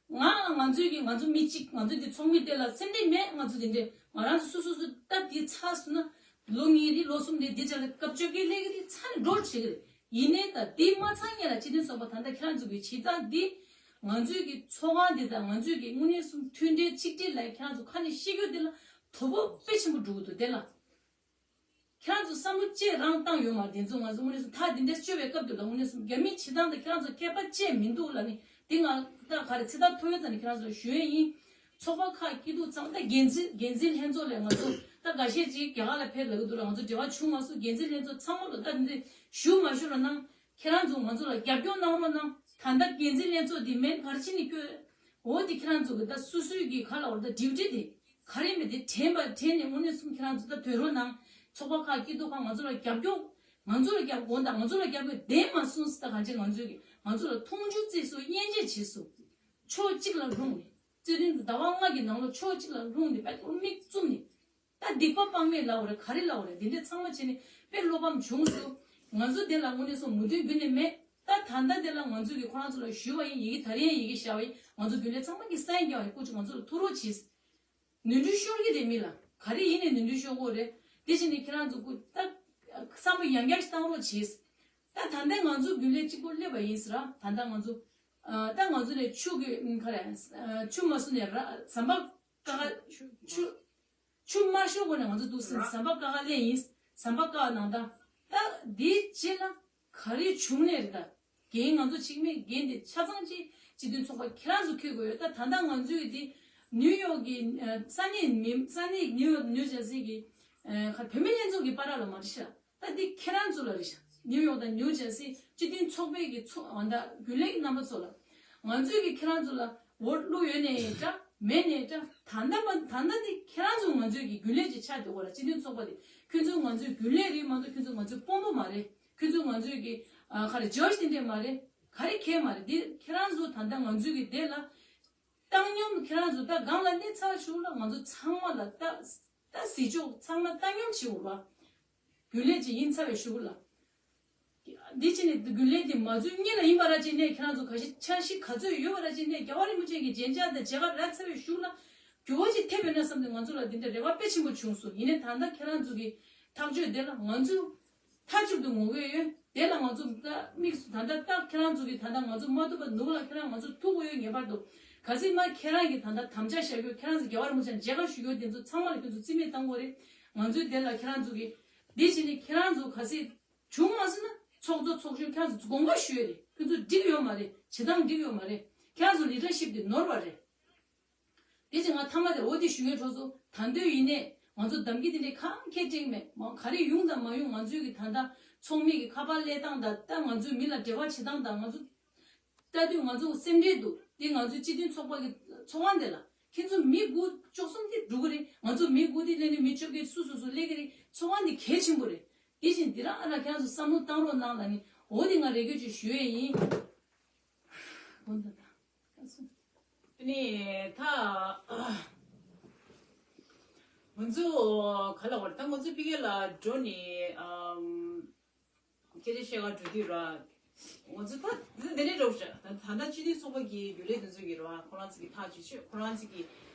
ང་ང་ཚོའི་གི་ང་ཚོ་མི་གཅིག་ང་ཚོ་དེ་ཚོགས་མི་དེ་ལ་སེམས་ཁྲལ་མེད། ང་ཚོ་དེ་འདྲས་ང་རང་ཚོ་སོ་སོ་སོ་སྟབས་དེ་ཚ་སོང་ན་ལོ་གཉིས་རེད་ལོ་གསུམ་རེད་དེ་ཅག་ལ་སྐབས་བཅོ་བརྒྱད་སླེབས་གི་དེ་ཚ་ནས་འགྲོ་བྱེད་གི་རེད། ཡིན་ནའི་ད་དེ་མ་ཚང་ཡ་ལ་སྤྱི་མཐུན་ཚོགས་པ་ད་ལྟ་ཁྱེད་རང་ཚོ་གི་བྱེད་སྟངས་འདི། ང་ཚོའི་གི་ཚོགས་ཁང་འདི་དང་ང་ཚོའི་གི་དངོས་གནས་སུ་མཐུན་སྒྲིལ་གཅིག་སྒྲིལ་ལ་ཁྱེད་རང་ཚོ་ཁ་ནས་བཤད་རྒྱུ་འདི་ལ་དོ་ཕོག་དཔེ་ཆེན་པོ་འགྲོ་གི་འདུག་དེ་ལ་ཁྱེད་རང་ཚོ་བསམ་བློ་ཅིག་རང་བཏང་ཡོད་མ་རེད། དེ་ཚོ་ང་ཚོ་དངོས་གནས་སུ་ད་འདི་འདྲ་སྤྱོད་པའི་སྐབས་དུ་ལ་དངོས་གནས་སུ་རྒྱ་མིའི་བྱེད་སྟངས་དང་ཁྱེད་རང་ཚོ་ཁྱད་པར་ཅིག་མི་འདུག་ལ་ནི་འདི་ང་ད་ག་རེ་ཚེ་ཐར་ཐོ་ཡོད་ཙམ་ནས་ཁྱེད་རང་ཚོ་ཞུ་ཡས་ཡིན། ཚོགས་པ་ཁག་སྐྱིད་སྡུག་ཚང་ད་འགན་འཛིན་འགན་འཛིན་ལྷན་ཚོགས་ལས་ང་ཚོ་ད་འགའ་ཤས་ཅིག་རྒྱ་གར་ལ་ཕེབས་ལ་གི་འདུག་ལ་ང་ཚོ་འབྲེལ་བ་བྱུང་མ་སོང་། འགན་འཛིན་ལྷན་ཚོགས་ཚང་མ་ལ་ད་འདི་ཞུ་མ་ཞུ་རོགས་གནང་། ཁྱེད་རང་ཚོ་ང་ཚོ་ལ་རྒྱབ་སྐྱོར་གནང་རོགས་གནང་། ད་ལྟ་འགན་འཛིན་ལྷན་ཚོགས་འདི་མེད་གར་ཕྱིན་ནས་བསྐྱོད། འོ་དེ་ཁྱེད་རང་ཚོ་གི་ད་སོ་སོའི་གི་ག་ལ་བར་ད་ཌིའུ་ཊི་དེ་ག་རེ་མེད་དེ་དྲན་པ་དྲན་ནས་དངོས་གནས་སུ་ཁྱེད་རང་ཚོ་ད་དོན་རོགས་གནང་། ཚོགས་པ་ཁག་སྐྱིད་སྡུག་ཁག་ང་ཚོ་ལ་རྒྱབ་སྐྱོར་ང་ཚོ་ལ་རྒྱབ་དགོངས་དག་ང་ཚོ་ལ་རྒྱབ་སྐྱོར་བདེན་མ་སོང་ཟེར་ད་གང་བྱས་ང་ཚོས་གི་ང་ཚོ་ལ་མཐོང་ཆུང་བརྩེ་སོ་དབྱེ་འབྱེད་བྱེད་སོ། ཕྱོགས་གཅིག་ལ་ལྷུང་ནས་རྩོད་དོན་དུ་ཟླ་བ་ལྔ་གི་ནང་ལོགས་ཕྱོགས་གཅིག་ལ་ལྷུང་ནས་དཔེ་མིག་བཙུམ་ནས། ད་སྡིག་པ་དཔག་མེད་ལབ་དགོས་རེད་ག་རེ་ལབ་དགོས་རེད་འདི་འདྲས་ཚང་མ་བྱས་ནས་དཔེ་བློ་ཕམ་བྱུང་སོང་། ང་ཚོ་དེ་ལ་དངོས་གནས་སོང་མོས་མཐུན་རྒྱུན་ནས་མེད། ད་ད་ལྟ་དེ་ལ་ང་ཚོ་གིས་ཁོ་རང་ཚོ་ལ་ཞུས་པ་ཡིན། ཡི་གེ་ད་རེས་ཡང་ཡི་གེ་བཞག་པ་ཡིན། ང་ཚོ་རྒྱུན་ལས་ཚང་མ་གིས་སེན་རྒྱག་པ་ཡིན། སྐུ་མཁྱེན་ང་ཚོ་ལ་ཐུགས་རོགས་གྱིས། ནོར་འཁྲུལ་ཤོར་གྱི་རེད་མི་ལ། ག་རེ་ཡིན་ནས་ནོར་འཁྲུལ་ཤོར་གྱི་རེད། དེ་བཞིན་ནས་ཁྱེད་རང་ཚོ་སྐུ་ད་བསམ་བློ་ཡང་བསྐྱར་ཞིག་བཏང་རོགས་གྱིས། ད་ད་ལྟ་ང་ཚོ་རྒྱུན་ལས་གཅིག་པོ་སླེབས་པ་ཡིན་ཟེར་ར། ད་ལྟ་ང་ཚོ་ད་ང་ཚོ་ནས་ཆུ་གི་ག་རེ་ཆུ་མ་བསུ་ནས་ར་ཟམ་པ་ཀ་ཁ་ཆུ། ཆུ་དམར་ཤོག་སྒོ་ནས་ང་ཚོ་འདུག་སེ་ཟམ་པ་ཀ་ཁ་ལེན་ཡིན། ཟམ་པ་ཀ་ནང་ད། ད་འདིའི་རྗེས་ལ་ག་རེ་བྱུང་ནས་རེད་ད། འགན་ང་ཚོ་གཅིག་མེད་འགན་དེ་ཆ་ཚང་གཅིག་སྤྱི་མཐུན་ཚོགས་པ་ཁྱེད་རང་ཚོ་འཁྱེར་དགོས་ཡོད། ད་ད་ལྟ་ང་ཚོའི་འདི་ནིའུ་ཡོག་གི་ས་གནས་མི་ས་གནས་ནིའུ་ཡོག་ནིའུ་ཇར་སི་གི་བོད་མི་ལྷན་ཚོགས་ཀྱི་བར་ལ་མ་རེད་ཤག་ད་འདི་ཁྱེད་རང་ཚོ་ལ་རེད་ཤག་ནིའུ་ཡོག་དང་ནིའུ་ཇར་སི་སྤྱི་མཐུན་ཚོགས་པའི་གི་ཚོ་ཨ་ད་རྒྱུན་ལས་ཀྱི་རྣམ་པ་ཚོ་ལ། ང་ཚོས་ཀྱི་ཁྱེད་རང་ཚོ་ལ་འོ་བླུགས་ཡོད་ནའི་འདྲ་མེད་ནའི་འདྲ་ད་ལྟ་མ་ད་ལྟ་འདི་ཁྱེད་རང་ཚོ་ང་ཚོའི་གི་རྒྱུན་ལས་ཅིག་ཆགས་བསྡད་ཡོད་ར། སྤྱི་མཐུན་ཚོགས་པ་འདི་ཁྱོད་ཚོ་ང་ཚོའི་རྒྱུན་ལས་རེད་མ་གཏོགས་ཁྱོད་ཚོ་ང་ཚོའི་དཔོན་པོ་མ་རེད། ཁྱོད་ཚོ་ང་ཚོའི་གི་ཨ་ག་རེ་ཇོརྗ་དེ་འདྲས་མ་རེད། ག་རེ་གལ་མ་རེད། འདི་ཁྱེད་རང་ཚོ་ད་ལྟ་ང་ཚོའི་གི་དེ་ལ་བཏང་སྙོམས་ཁྱེད་རང་ཚོ་ད་སྒང་ལ་གནས་ཚར་ཞུ་ལ་ང་ཚོ་ཚང་མ་ལ་ད་ད་གཟིགས་ཕྱོགས་ཚང་མ་བཏང་སྙོམས་བྱེད་དགོས་ར། རྒྱུན་ལས་ཅིག་ཡིན་ཚར་བའི་གཞུག་ལ། འདི་ཕྱི་ནས་རྒྱུན་ལས་འདི་མ་འཛུལ་སྔོན་ལ་ཡིན་པ་ར་ཅིག་ནས་ཁྱེད་རང་ཚོ་ག་ཤེད་འཆར་གཞི་ག་ཚོད་ཡོད་པ་ར་ཅིག་ནས་རྒྱལ་བ་རིན་པོ་ཆེ་གི་མཇལ་འཆར་དང་མཇལ་ཁ་རག་ཚར་བའི་གཞུག་ལ་འགྱུར་བ་ཅིག་ཐེབས་ཡོད་ན་བསམ་སྟེ་ང་ཚོ་ལ་འདི་འདྲ་རེ་བ་དཔེ་ཆེན་པོ་བྱུང་སོང་། ཡིན་ནའི་ད་ལྟ་ཁྱེད་རང་ཚོ་གི་ཐག་གཅོད་འདི་ལ་ང་ཚོ་མཐའ་གཅིག་ཏུ་ངོ་རྒོལ་ཡོད། དེ་ལ་ང་ཚོ་ད་དམིགས་སུ་ད་ལྟ་ད་ཁྱེད་རང་ཚོ་གི་ད་ལྟ་ང་ཚོ་མ་ཐུབ་པ་ནུབ་ལ་ཁྱེད་རང་ང་ཚོ་ཐུག་དགོས་ཡོད། ངེས་པར་དུ་ གལ་སྲིད་མ་ཁྱེད་རང་གིས་ད་ལྟ་དམ་བཅའ་བཞག་རྒྱུ། ཁྱེད་རང་ཚོ་རྒྱལ་བ་རིན་པོ་ཆེ་མཇལ་ཁ་ཞུ་རྒྱུ་དེ་ཚོ་ཚང་མ་ལ་ཁྱོད་ཚོ་རྩིས་མེད་བཏང་དགོས་རེད། ང་ཚོའི་དེ་ལ་ཁྱེད་རང་ཚོ་གིས་འདི་བྱས་ནས་ཁྱེད་རང་ཚོ་གལ་སྲིད་བྱུང་མ་སོང་ན་ཚོགས་གཙོ་ཚོགས་གཞོན་ཁྱེད་རང་ཚོ་དགོངས་པ་ཞུས་རེད། ཁྱོད་ཚོ་འགྲིག་ཡོད་མ་རེད། བྱེད་སྟངས་འགྲིག་ཡོད་མ་རེད། ཁྱེད་རང་ཚོ་ལི་ཌར་ཤིབ་དེ་ནོར་བ་རེད། དེ་བཞིན་ང་མཐའ་མ་དེ་འོ་དེ་ཞུ་མཁན་གྲོགས་ཚོ། ད་འདོད་ཡིན་ནས་ང་ཚོ་གདམ་གྱི་དེ་འདྲའི་གང་ཁྱེད་སྤྲད་མེད། མ་ག་རེ་ཡོང་དང་མ་ཡོང་། ང་ཚོའི་གི་ད་ལྟ་ཚོགས་མི་གི་ཁ་པར་སླེབས་སྟངས་དང་། ད་ང་ཚོའི་མི་ལ་འབྲེལ་བ་བྱེད་སྟངས་དང་། ང་ཚོ་ལྟ་དུས་ང་ཚོ་སེམས་ཁྲལ་འདུག་དེ་ང་ཚོའི་སྤྱི་མཐུན་ཚོགས་པ་གི་ཚོགས་ཁང་དེ་ལ་ཁྱེད་ཚོ་མི་དགུ་བཅུ་གསུམ་དེ་འགྲོ་གི་རེད། ང་ཚོ་མི་དགུ་དེ་སླེབས་ནས་མི་བཅོ་བརྒྱད་སུ་སུ་སུ་སླེབས་ཀྱི་རེད། ཚོགས་ཁང་དེ་གལ་ཆེན་པོ་རེད། དེ་བཞིན་འདི་རང་ཨ་ལ་ཁྱེད་ཚོ་བསམ་བློ་བཏང་རོགས་གནང་ལ་ནི། འོ་དེ་ང་རེ་སྐུལ་ཅིག་ཞུ་ཡས་ཡིན། ཨ་ནི་ད། ང་ཚོ་ག་ལ་བར་ད་ང་ཚོ་ཕ་གི་ལ་འགྲོ་ནས་ཨམ་སྐད་ཆ་བཤད་ག་འགྲོ་དུས་ར། ང་ཚོ་ད་འདི་འདི་ནས་འགྲོ་ཤག་ད་ད་ལྟ་སྤྱི་མཐུན་ཚོགས་པ་གི་རྒྱུན་ལས་དེ་ཚོ་གི་ར། ཁོ་རང་ཚོ་གི་ཐག་གཅོད་བྱེད། ཁོ་རང་ཚོ་གི་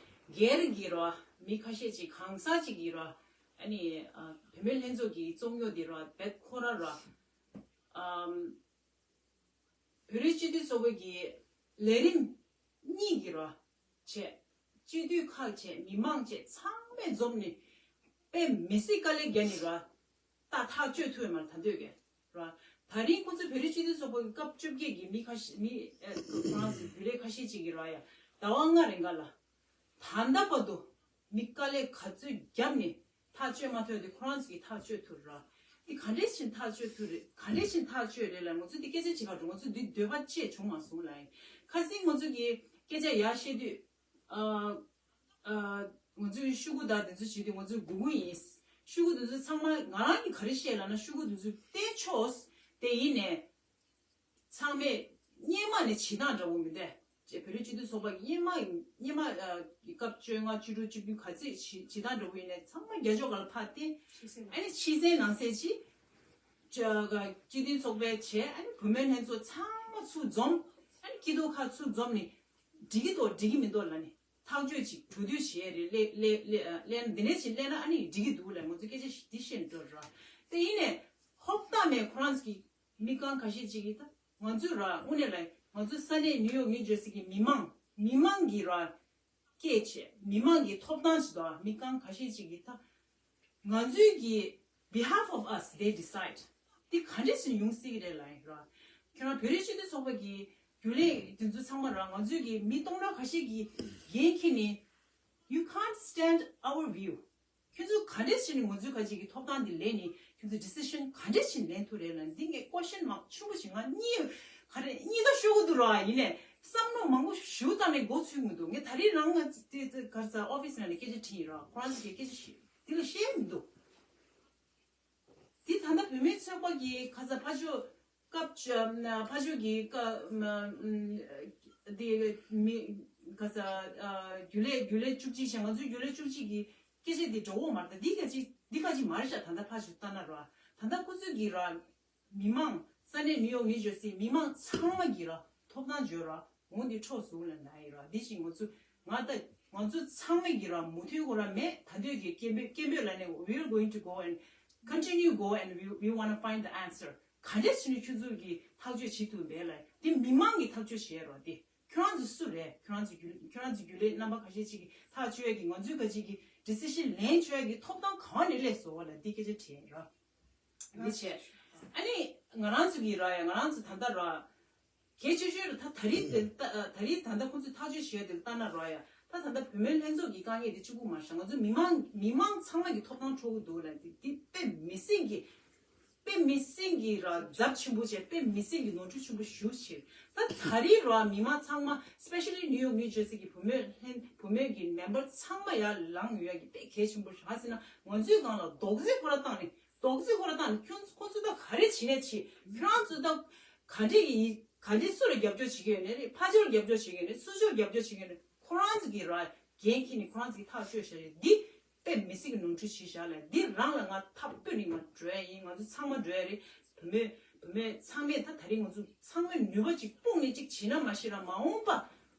སྒེར་གི་ར། མི་ཁ་ཤས་ཅིག་གང་ཟག་ཅིག་གི་ར། ཨ་ནི་ཨ་བུད་མེད་ལྷན་ཚོགས་ཀྱི་རྩོད་རྙོག་འདི་ར་བེད་ཁོ་ར་ར། ཨམ། བོད་རིགས་སྤྱི་མཐུན་ཚོགས་པ་གི་ལས་རིམ་གཉིས་ཀྱི་ར་བྱས། སྤྱི་འཐུས་ཁག་བྱས། མི་མང་བྱས། ཚང་མས་འཛོམས་ནས་དཔེ་མི་སྲིད་དཀའ་ལས་བརྒྱབ་ནས་ར། ད་ཐག་གཅོད་ཐུབ་ཡོད་མ་རེད་ད་འདོད་གས་ར། ད་རིང་ཁོ་ཚོ་བོད་རིགས་སྤྱི་མཐུན་ཚོགས་པ་གི་སྐབས་བཅོ་བརྒྱད་ཀྱི་མི་ཁ་ཤས། མི་ཨ་ཁོ་རང་ཚོའི་རྒྱུན་ལས་ཁ་ཤས་ཅིག་གིས་ར་ཡ། ཟླ་བ་ལྔ་རིང་ག་ལ། ད་ལྟ་བར་དུ་མི་དཀའ་ལས་ག་ཚོད་བརྒྱབ་ནས་ཐག་གཅོད་མ་ཐུབ་དེ་ཁོ་རང་ཚོ་གིས་ཐག་གཅོད་ཐུབ་ར། དེ་ག་འདྲས་ཕྱིན་ཐག་གཅོད་ཐུབ་རེད། ག་འདྲས་ཕྱིན་ཐག་གཅོད་རེད་ལ། ང་ཚོ་འདི་སྐད་ཆ་བྱེད་ག་འགྲོ། ང་ཚོ་འདི་འདོད་པ་ཅིག་བྱུང་མ་སོང་ལ་ཡིན། ཁ་སང་ང་ཚོ་གིས་སྐད་ཆ་ཡར་བཤད་དུས། ཨ་ཨ་ང་ཚོའི་ཤོག་གུ་དང་དེ་ཚོ་བྱེད་དུས་ང་ཚོའི་སྒུག་སྒུག་ཡིན། ཤོག་གུ་དེ་ཚོ་ཚང་མ་ང་རང་གིས་ག་རེ་བཤད་ལབ་ན། ཤོག་གུ་དེ་ཚོ་བལྟས་ཆོག་དེ་ཡིན་ནས། ཚང་མས་སྔོན་མ་ནས་བྱེད་སྟངས་འདྲ་བོ་མི་འདུག་ཅེས། བོད་རིགས་སྤྱི་མཐུན་ཚོགས་པ་སྔོན་མ་སྔོན་མ་ཨ་གི་སྐབས་བཅོ་ལྔ། བཅུ་དྲུག་བཅུ་བདུན་ག་ཚོད་བྱེད་བྱེད་སྟངས་འདྲ་བོ་ཡིན་ནའི་ཚང་མ་རྒྱ་ཕྱོགས་སྒང་ལ་ཕར་བལྟས། ཕྱི་གསལ་ནང་གསལ། ཨ་ནི་ཕྱི་གསལ་ནང་གསལ་གྱིས་ཅ་ག་སྤྱི་མཐུན་ཚོགས་པའི་བྱས། ཨ་ནི་བུད་མེད་ལྷན་ཚོགས་ཚང་མ་ཚུར་འཛོམས། ཨ་ནི་སྐྱིད་སྡུག་ཁག་ཚུར་འཛོམས་ནས་འགྲིག་གི་འདུག་འགྲིག་གི་མི་འདུག་ལབ་ནས་ཐག་གཅོད་ཅིག་གྲོས་བསྡུར་བྱས་རེད། ལས་ལས་ལས་ལས་འདི་འདྲ་ཞིག་ལས་ན་ཨ་ནི་འགྲིག་གི་འདུག་ལབ། ང་ཚོ་སྐད་ཆ་ཞིག་འདི་བཤད་འགྲོ་ར། དེ་ཡིན་ནས་ཧོབ་ཏ་མེད་ཁོ་རང་ཚོ་གི་མི་རྐང་ཁ་ཤས་ཅིག་གིས་ད་ང་ཚོས་ར་དངོས་གནས་ལ་ང་ཚོ་ས་གནས་ནིའུ་ཡོག་ནིའུ་ཇར་སི་གི་མི་མང་མི་མང་གི་ར་སྐད་བྱས། མི་མང་གི་ཐོབ་ཐང་ཅིག་དང་། མི་རྐང་ཁ་ཤས་ཅིག་གིས་ད་ང་ཚོའི་གི་behalf of us they decide། འདི་ག་འདྲས་ཞིག་ཡོང་སྲིད་ཀྱི་རེད་ལབ་ཡིན་ར། ཁྱོད་རང་བོད་རིགས་སྤྱི་མཐུན་ཚོགས་པ་གི་རྒྱུན་ལས་དེ་ཚོ་ཚང་མ་ར་ང་ཚོའི་གི་མི་སྟོང་ཕྲག་ཁ་ཤས་ཀྱི་འགན་འཁྱེར་ནས། you can't stand our view། ཁྱོད་ཚོ་ག་འདྲས་བྱས་ནས་ང་ཚོའི་ཁ་ཅིག་གི་ཐོབ་ཐང་འདི་ལེན་ནས། ཁྱོད་ཚོ་decision ག་འདྲས་བྱས་ནས་ལེན་ཐུབ་རེད་ལབ། འདི་ངས་question mark ཆེན་པོ་ཞིག་ང་གཉིད་ག་རེ་གཉིད་ད་ཤོར་གི་འདུག་ར། ཡིན་ནས་བསམ་བློ་མང་པོ་ཞིག་བཏང་ནས་མགོ་ཚོས་གི་འདུག་ངས་ད་རེས་རང་ང་དེ་དེ་ག་རེ་ཟ་ཨོ་ཕི་སི་ནང་ནས་སྐད་ཆ་དྲིས་ཡིན་ར། ཁོ་རང་ཚོ་གིས་སྐད་ཆ་ཞིག་འདི་ལ་བཤད་མི་འདུག་འདི་ད་ལྟ་བུད་མེད་ཚོགས་པ་གི་ག་རེ་ཟ་ཕར་ཕྱོགས་སྐབས་ཕར་ཕྱོགས་ཀྱི་སྐབས་འདི་མི་ག་རེ་ཟ་རྒྱུན་ལས་རྒྱུན་ལས་བཅུ་གཅིག་བྱས། ང་ཚོའི་རྒྱུན་ལས་བཅུ་གཅིག་གི་སྐད་ཆ་འདི་འགྲོ་འོང་མ་རེད། ད་འདི་ག་ཅིག་འདི་ག་ཅིག་མ་རེད་ཤག་ད་ལྟ་ཕར་ཞུ་ལྟ་ན་ར། ད་ལྟ་ཁོ་ཚོས་ཀྱི་ར་མི་མང་ས་གནས་ནིའུ་ཡོག་ནིའུ་ཇར་སི་མི་མང་ཚང་མ་གི་ར་ཐོབ་ཐང་བརྗོད་ར་འོང་འདི་འཕྲོག་ཟུག་ལ་ན་ཡི་ར། འདི་ཞིག་ང་ཚོ་ང་ད་ང་ཚོ་ཚང་མ་གི་ར་མུ་མཐུད་གོ་ར་མེད། ད་འདོད་ཀྱི་སྐད་འབོད་སྐད་འབོད་ལ་ནས། we are going to go and continue go and we we wanna find the answer། ག་འདྲས་ཞིག་ནས་ཁྱོད་ཚོ་གི་ཐག་གཅོད་བྱེད་ཐུབ་མེད་ལ། འདི་མི་མང་གི་ཐག་གཅོད་བྱེད་ར། འདི་ཁྱོད་རང་ཚོ་སུ་རེད། ཁྱོད་རང་ཚོ་རྒྱུན་ཁྱོད་རང་ཚོ་རྒྱུན་ལས་རྣམ་པ་ཁ་ཤས་ཅིག་གིས་ཐག་གཅོད་ཡ་གི་ང་ཚོའི་ཁ་ཅིག་གི་decision ལེན་ཆོག་ཡ་གི་ཐོབ་ཐང་གང་ནས་སླེབས་སོང་བ་ལ་འདི་སྐད་ཆ་དྲིས་ར། འདི་བྱས། ཨ་ནི་ང་རང་ཚོ་གི་ར་ཡ། ང་རང་ཚོ་ད་ལྟ་ར་གལ་ཆེ་ཤོས་ར་ད་ད་རེས་ད་ད་རེས་ད་ལྟ་ཁོང་ཚོས་ཐག་གཅོད་བྱས་དེ་ལྟ་ན་ར་ཡ། ད་ད་ལྟ་བུད་མེད་ལྷན་ཚོགས་ཀྱི་དཀའ་ངལ་དེ་གཅིག་པུ་མ་རེད་ཤག་ང་ཚོ་མི་མང་མི་མང་ཚང་མ་གི་ཐོབ་ཐང་འཕྲོག་གི་འདུག་ལ། འདི་འདི་དཔེ་མི་སྲིད་ཀྱི་དཔེ་མི་སྲིད་ཀྱི་ར་ཚབས་ཆེན་པོ་བྱས། དཔེ་མི་སྲིད་ཀྱི་ནོར་འཁྲུལ་ཆེན་པོ་ཞེ་པོ་བྱས། ད་ད་རེས་ར་མི་མང་ཚང་མ་especially New York New Jersey གི་བུད་མེད་ལྷན་བུད་མེད་ཀྱི་མེམ་བར་ཚང་མ་ཡར་ལངས་ཡོད་ཡ་གི་དཔེ་གལ་ཆེན་པོ་རེད། ག་ཟེར་ན་ང་ཚོའི་སྒང་ལ་རྡོག་རྫིས་ཁོ་ར་བཏང་ནས་རྡོག་རྫིས་ཁོ་ར་བཏང་ནས་ཁྱོད་ཁོ་ཚོ་ད་ག་རེ་བྱེད་ནས་བྱེད། ཁྱོད་རང་ཚོ་ད་ག་འདྲས་ཡིན། ག་འདྲས་སུ་ལ་རྒྱབ་སྐྱོར་བྱེད་ཀྱི་ཡོད་ནས་རེད། ཕར་ཕྱོགས་ལ་རྒྱབ་སྐྱོར་བྱེད་ཀྱི་ཡོད་ནས། ཚུར་ཕྱོགས་ལ་རྒྱབ་སྐྱོར་བྱེད་ཀྱི་ཡོད་ནས་ཁོ་རང་ཚོ་གི་ར་འགན་འཁྱེར་ནས་ཁོ་རང་ཚོ་གི་ཐག་གཅོད་བྱས་རེད། འདི་དཔེ་མི་སྲིད་ཀྱི་ནོར་འཁྲུལ་བྱས་བཞག་ལ། འདི་རང་ལ་ང་ཐག་པོ་ནས་ང་འགྲོ་ཡ་ཡིན། ང་ཚོ་ཚང་མ་འགྲོ་ཡ་རེད། བུད་མེད་བུད་མེད་ཚང་མས་ད་ད་རེས་ང་ཚོ་ཚང་མས་ནུས་པ་ཅིག་སྤུངས་ནས་ཅིག་བྱས་ན་མ་ཤེས་ར། མ་འོངས་པ་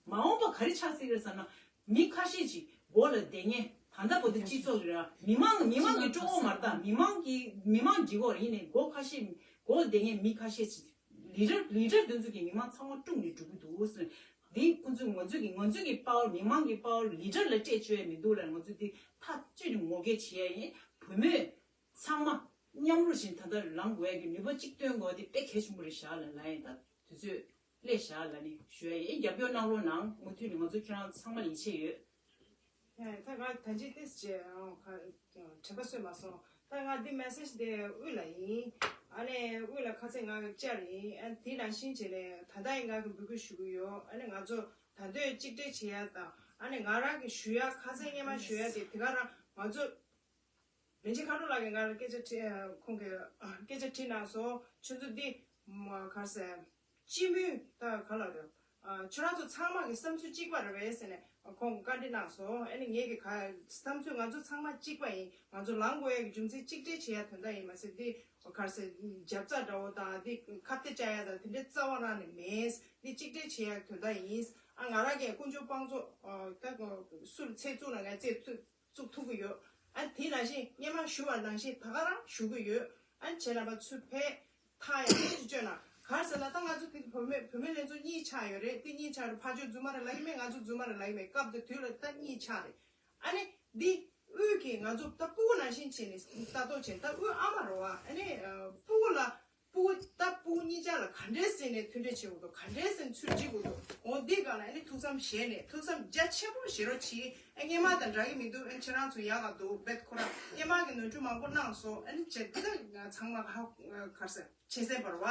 མ་འོངས་པ་ག་རེ་ཆགས་སྲིད་རེད་ཟེར་ན། མི་ཁ་ཤས་ཅིག་འགོ་ལ་བསྡད་མཁན་ད་ལྟ་བར་དུ་སྤྱི་ཚོགས་ཀྱི་ར་མི་མང་མི་མང་གི་དཀྲུག་འོག་མ་རེད། ད་མི་མང་གི་མི་མང་འགྲིག་འོག་རེད། ཡིན་ནའི་འགོ་ཁ་ཤས་འགོ་ལ་བསྡད་མཁན་མི་ཁ་ཤས་ཅིག་ལི་ཌར་ལི་ཌར་དེ་ཚོ་གིས་མི་མང་ཚང་མ་དཀྲུགས་ནས་འགྲོ་གི་འདུག་ཟེར། འདི་ཁོང་ཚོས་ང་ཚོས་ཀྱི་ང་ཚོས་ཀྱི་པ་ཝར་མི་མང་གི་པ་ཝར་ལི་ཌར་ལ་སྤྲད་བཅུག་ཡ་མི་འདུག་ལ། ང་ཚོས་འདི་ཐག་གཅོད་ནས་ངོ་རྒོལ་བྱེད་ཡ་ཡིན། བུད་མེད་ཚང་མ་མཉམ་རུབ་བཞིན་ད་ལྟ་ལངས་དགོས་ཡ་གི་ནུས་པ་གཅིག་བཏོན་དགོས་ཡ་དེ་དཔེ་གལ་ཆེན་པོ་རེད་བཞག་ལ་ལ་ཡིན། ད་དུས་ཚོད་སླེབས་བཞག་ལ་ནི་ཞུ་ཡ་ཡིན། རྒྱབ་སྐྱོར་གནང་རོགས་གནང་། མུ་མཐུད་ནས་ང་ཚོ་ཁྱེད་རང་ཚང་མ་ལ་ཡིད་ཆེས་ཡོད། ཡ་ད་ང་ད་ཅི་ཏིས་ཅེ་ཨང་ཁ་དྲན་པ་གསོས་མ་སོང་། ད་ང་འདི་མེ་སེ་ཇི་དེ་དབུས་ལ་ཡིན། ཨ་ནེ་དབུས་ལ་ཁ་ཚེ་ང་གི་བཅར་ཡིན། ཨ་དེ་ནང་བཞིན་བྱས་ནས་ད་ལྟ་ཡིན་ང་གི་འབོད་སྐུལ་ཞུ་གི་ཡོད། ཨ་ནེ་ང་ཚོ་ད་འདོད་གཅིག་སྒྲིལ་བྱེད་ཡ་དང་། ཨ་ནེ་ང་རང་གི་ཞུ་ཡ་ཁ་ཚེ་སྔོན་མ་ཞུ་ཡ་དེ་དེ་ག་རང་ང་ཚོ་རིན་ཆེན་མཁའ་འགྲོ་ལགས་ཀྱིས་ང་ལ་སྐད་ཆ་དྲིས། ཁོང་གིས་སྐད་ཆ་དྲིས་གནང་སོང་། ཁྱོད་ཚོ་འདི་ག་རེ་ཟེར། སྤྱི་མོས་ད་ག་ལ་རེད། ཁྱོད་རང་ཚོ་ཚང་མ་གི་བསམ་ཚུལ་གཅིག་པ་རེད་པས་ཟེར་ནས་ཁོང་བཀའ་འདྲི་གནང་སོང་། ཨ་ནི་ངས་ཀྱི་ག་བསམ་ཚུལ་ང་ཚོ་ཚང་མ་གཅིག་པ་ཡིན། ང་ཚོ་ལངས་དགོས་ཡ་གི་རྒྱུ་མཚན་གཅིག་སྒྲིལ་བྱེད་ཡ་དོན་དག་ཡིན། མ་ཟད་འདི་ག་རེ་ཟེར་རྒྱབ་རྩ་འདྲ་བོ་དང་འདི་ཁ་གཏད་བཅག་ཡ་དང་དེ་འདྲའི་རྩ་བ་རང་ནས་མེད། འདི་གཅིག་སྒྲིལ་བྱེད་ཡ་དོན་དག་ཡིན། ཨ་ང་རང་གིས་དཀོན་མཆོག་དཔང་ཚོགས་ད་སུ་ཚེ་གཙུག་ལ་ངས་ཚེ་གཙུག་ཐུབ་ཀྱི་ཡོད། ཨ་དེ་ནང་བཞིན་སྔོན་མ་ཞུ་བ་ནང་བཞིན་ད་ག་རང་ཞུ་གི་ཡོད། ཨ་བྱས་ན་པ་ཚུར་ཕེབས་ཐག་ཡང་ཅིག་གཅོད་ན། ག་རེ་ཟེར་ན་ད་ང་ཚོ་དེ་བུད་མེད་བུད་མེད་ལྷན་ཚོགས་གཉིས་ཆགས་ཡོད་རེད། དེ་གཉིས་ཆགས་རེད། ཕར་ཕྱོགས་རྫུན་མ་རེད་ལབ་ཀྱི་མེད། ང་ཚོ་རྫུན་མ་རེད་ལབ་ཀྱི་མེད། སྐབས་དེ་དུས་ལ་ད་གཉིས་ཆགས་རེད། ཨ་ནི་འདི་དབུས་ཀྱི་ང་ཚོ་ད་སྤུ་གུ་ནང་བཞིན་བྱས་ནས་ལྟ་རྟོག་བྱས། ད་དབུས་ཨ་མ་རེད་བ། ཨ་ནི་སྤུ་གུ་ལ་སྤུ་གུ་ད་སྤུ་གུ་གཉིས་ཆ་ལ་ག་འདྲས་ཟེར་ནས་མཐུན་འབྲེལ་བྱེད་དགོས་འདུག་ག་འདྲས་ཟེར་ནས་ཚུར་འཇིགས་དགོས་འདུག་འོ་འདི་སྒང་ལ་ཨ་ནི་ཐུགས་བསམ་བཞེས་ནས་ཐུགས་བསམ་རྒྱ་ཆེན་པོ་བཞེས་རོགས་གྱིས། ཨ་སྔོན་མ་དང་འདྲ་གི་མི་འདུག་ཨ་ཁྱེད་རང་ཚོ་ཡག་ག་འདུག་རྦད་ཁོ་རང་སྔོན་མ་གི་ནོར་འཁྲུལ་མང་པོ་གནང་སོང་། ཨ་ནི་བྱས་ད་ཚང་མ་ཧ་ག་རེ་ཟེར་ཆེ་སེ་བར་བ།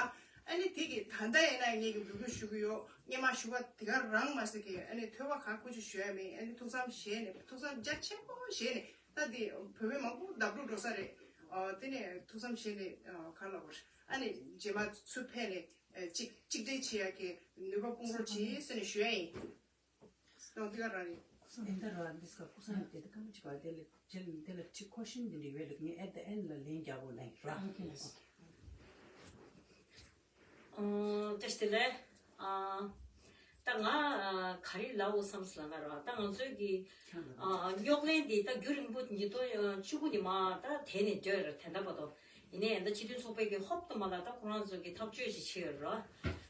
ཨ་ནི་དེ་གི་ད་ལྟ་ཡིན་ན་ངས་ཀྱི་འབོད་སྐུལ་ཞུ་གི་ཡོད། སྔོན་མ་ཞུ་བ་དེ་ག་རང་མ་ཟད་ཀྱི་ཨ་ནི་ཐོས་པ་ག་ཁུ་ཆུ་ཞུ་ཡ་མེད། ཨ་ནི་ཐུགས་བསམ་བཞེས་ནས་ཐུགས་བསམ་རྒྱ་ཆེན་པོ་བཞེས་ནས། ད་དེ་བོད་པའི་མང་པོ་བརྡབ་འགྲོ་འགྲོ་ས་རེད། ཨ་དེ་ནས་ཐུགས་བསམ་བཞེས་ནས་ཨ་ག་ལ་བར་ཨ་ནི་རྗེས་མ་ཚུར་ཕེབས་ནས་ཨ་གཅིག་གཅིག་སྒྲིལ་བྱེད་ཡ་གི་ནུས་པ་སྤུངས་རོགས་གྱིས་ཟེར་ནས་ཞུ་ཡ་ཡིན། ཨ་འདི་ག་རང་རེད། འདི་ལྟར་ར་འདི་སྐབས་སྐུ་སང་དེ་དག་གམ་ཅིག་པ་དེ་ལ་ཅེལ་དེ་ལ་ཁྲི་ཁོ་ཤིན་འདི་འདྲི་བས་ལ་ངས་at the end ལ་ལན་རྒྱག་དགོས་ལན་ར། ཨོ་ཏེ་སྟེ་ལེ། ཨ་ད་ང་ག་རེ་ལབ་འོ་བསམ་སོང་ལབ་ན་ར། ད་ང་ཚོའི་གི་ཨ་རྙོག་གླེང་འདི་ད་རྒྱུན་རིང་པོ་ཉིས་སྟོང་བཅུ་དགུ་ནས་མ་ད་དེ་ནས་སྡོད་ར་དེ་འདྲ་བ་དོ། ཡིན་ནའི་ད་སྤྱི་མཐུན་ཚོགས་པའི་གི་ཧོབ་ཏུ་མ་ལ་ད་ཁོ་རང་ཚོ་གི་ཐག་གཅོད་ཅིག་བྱས་ཡོད་ར།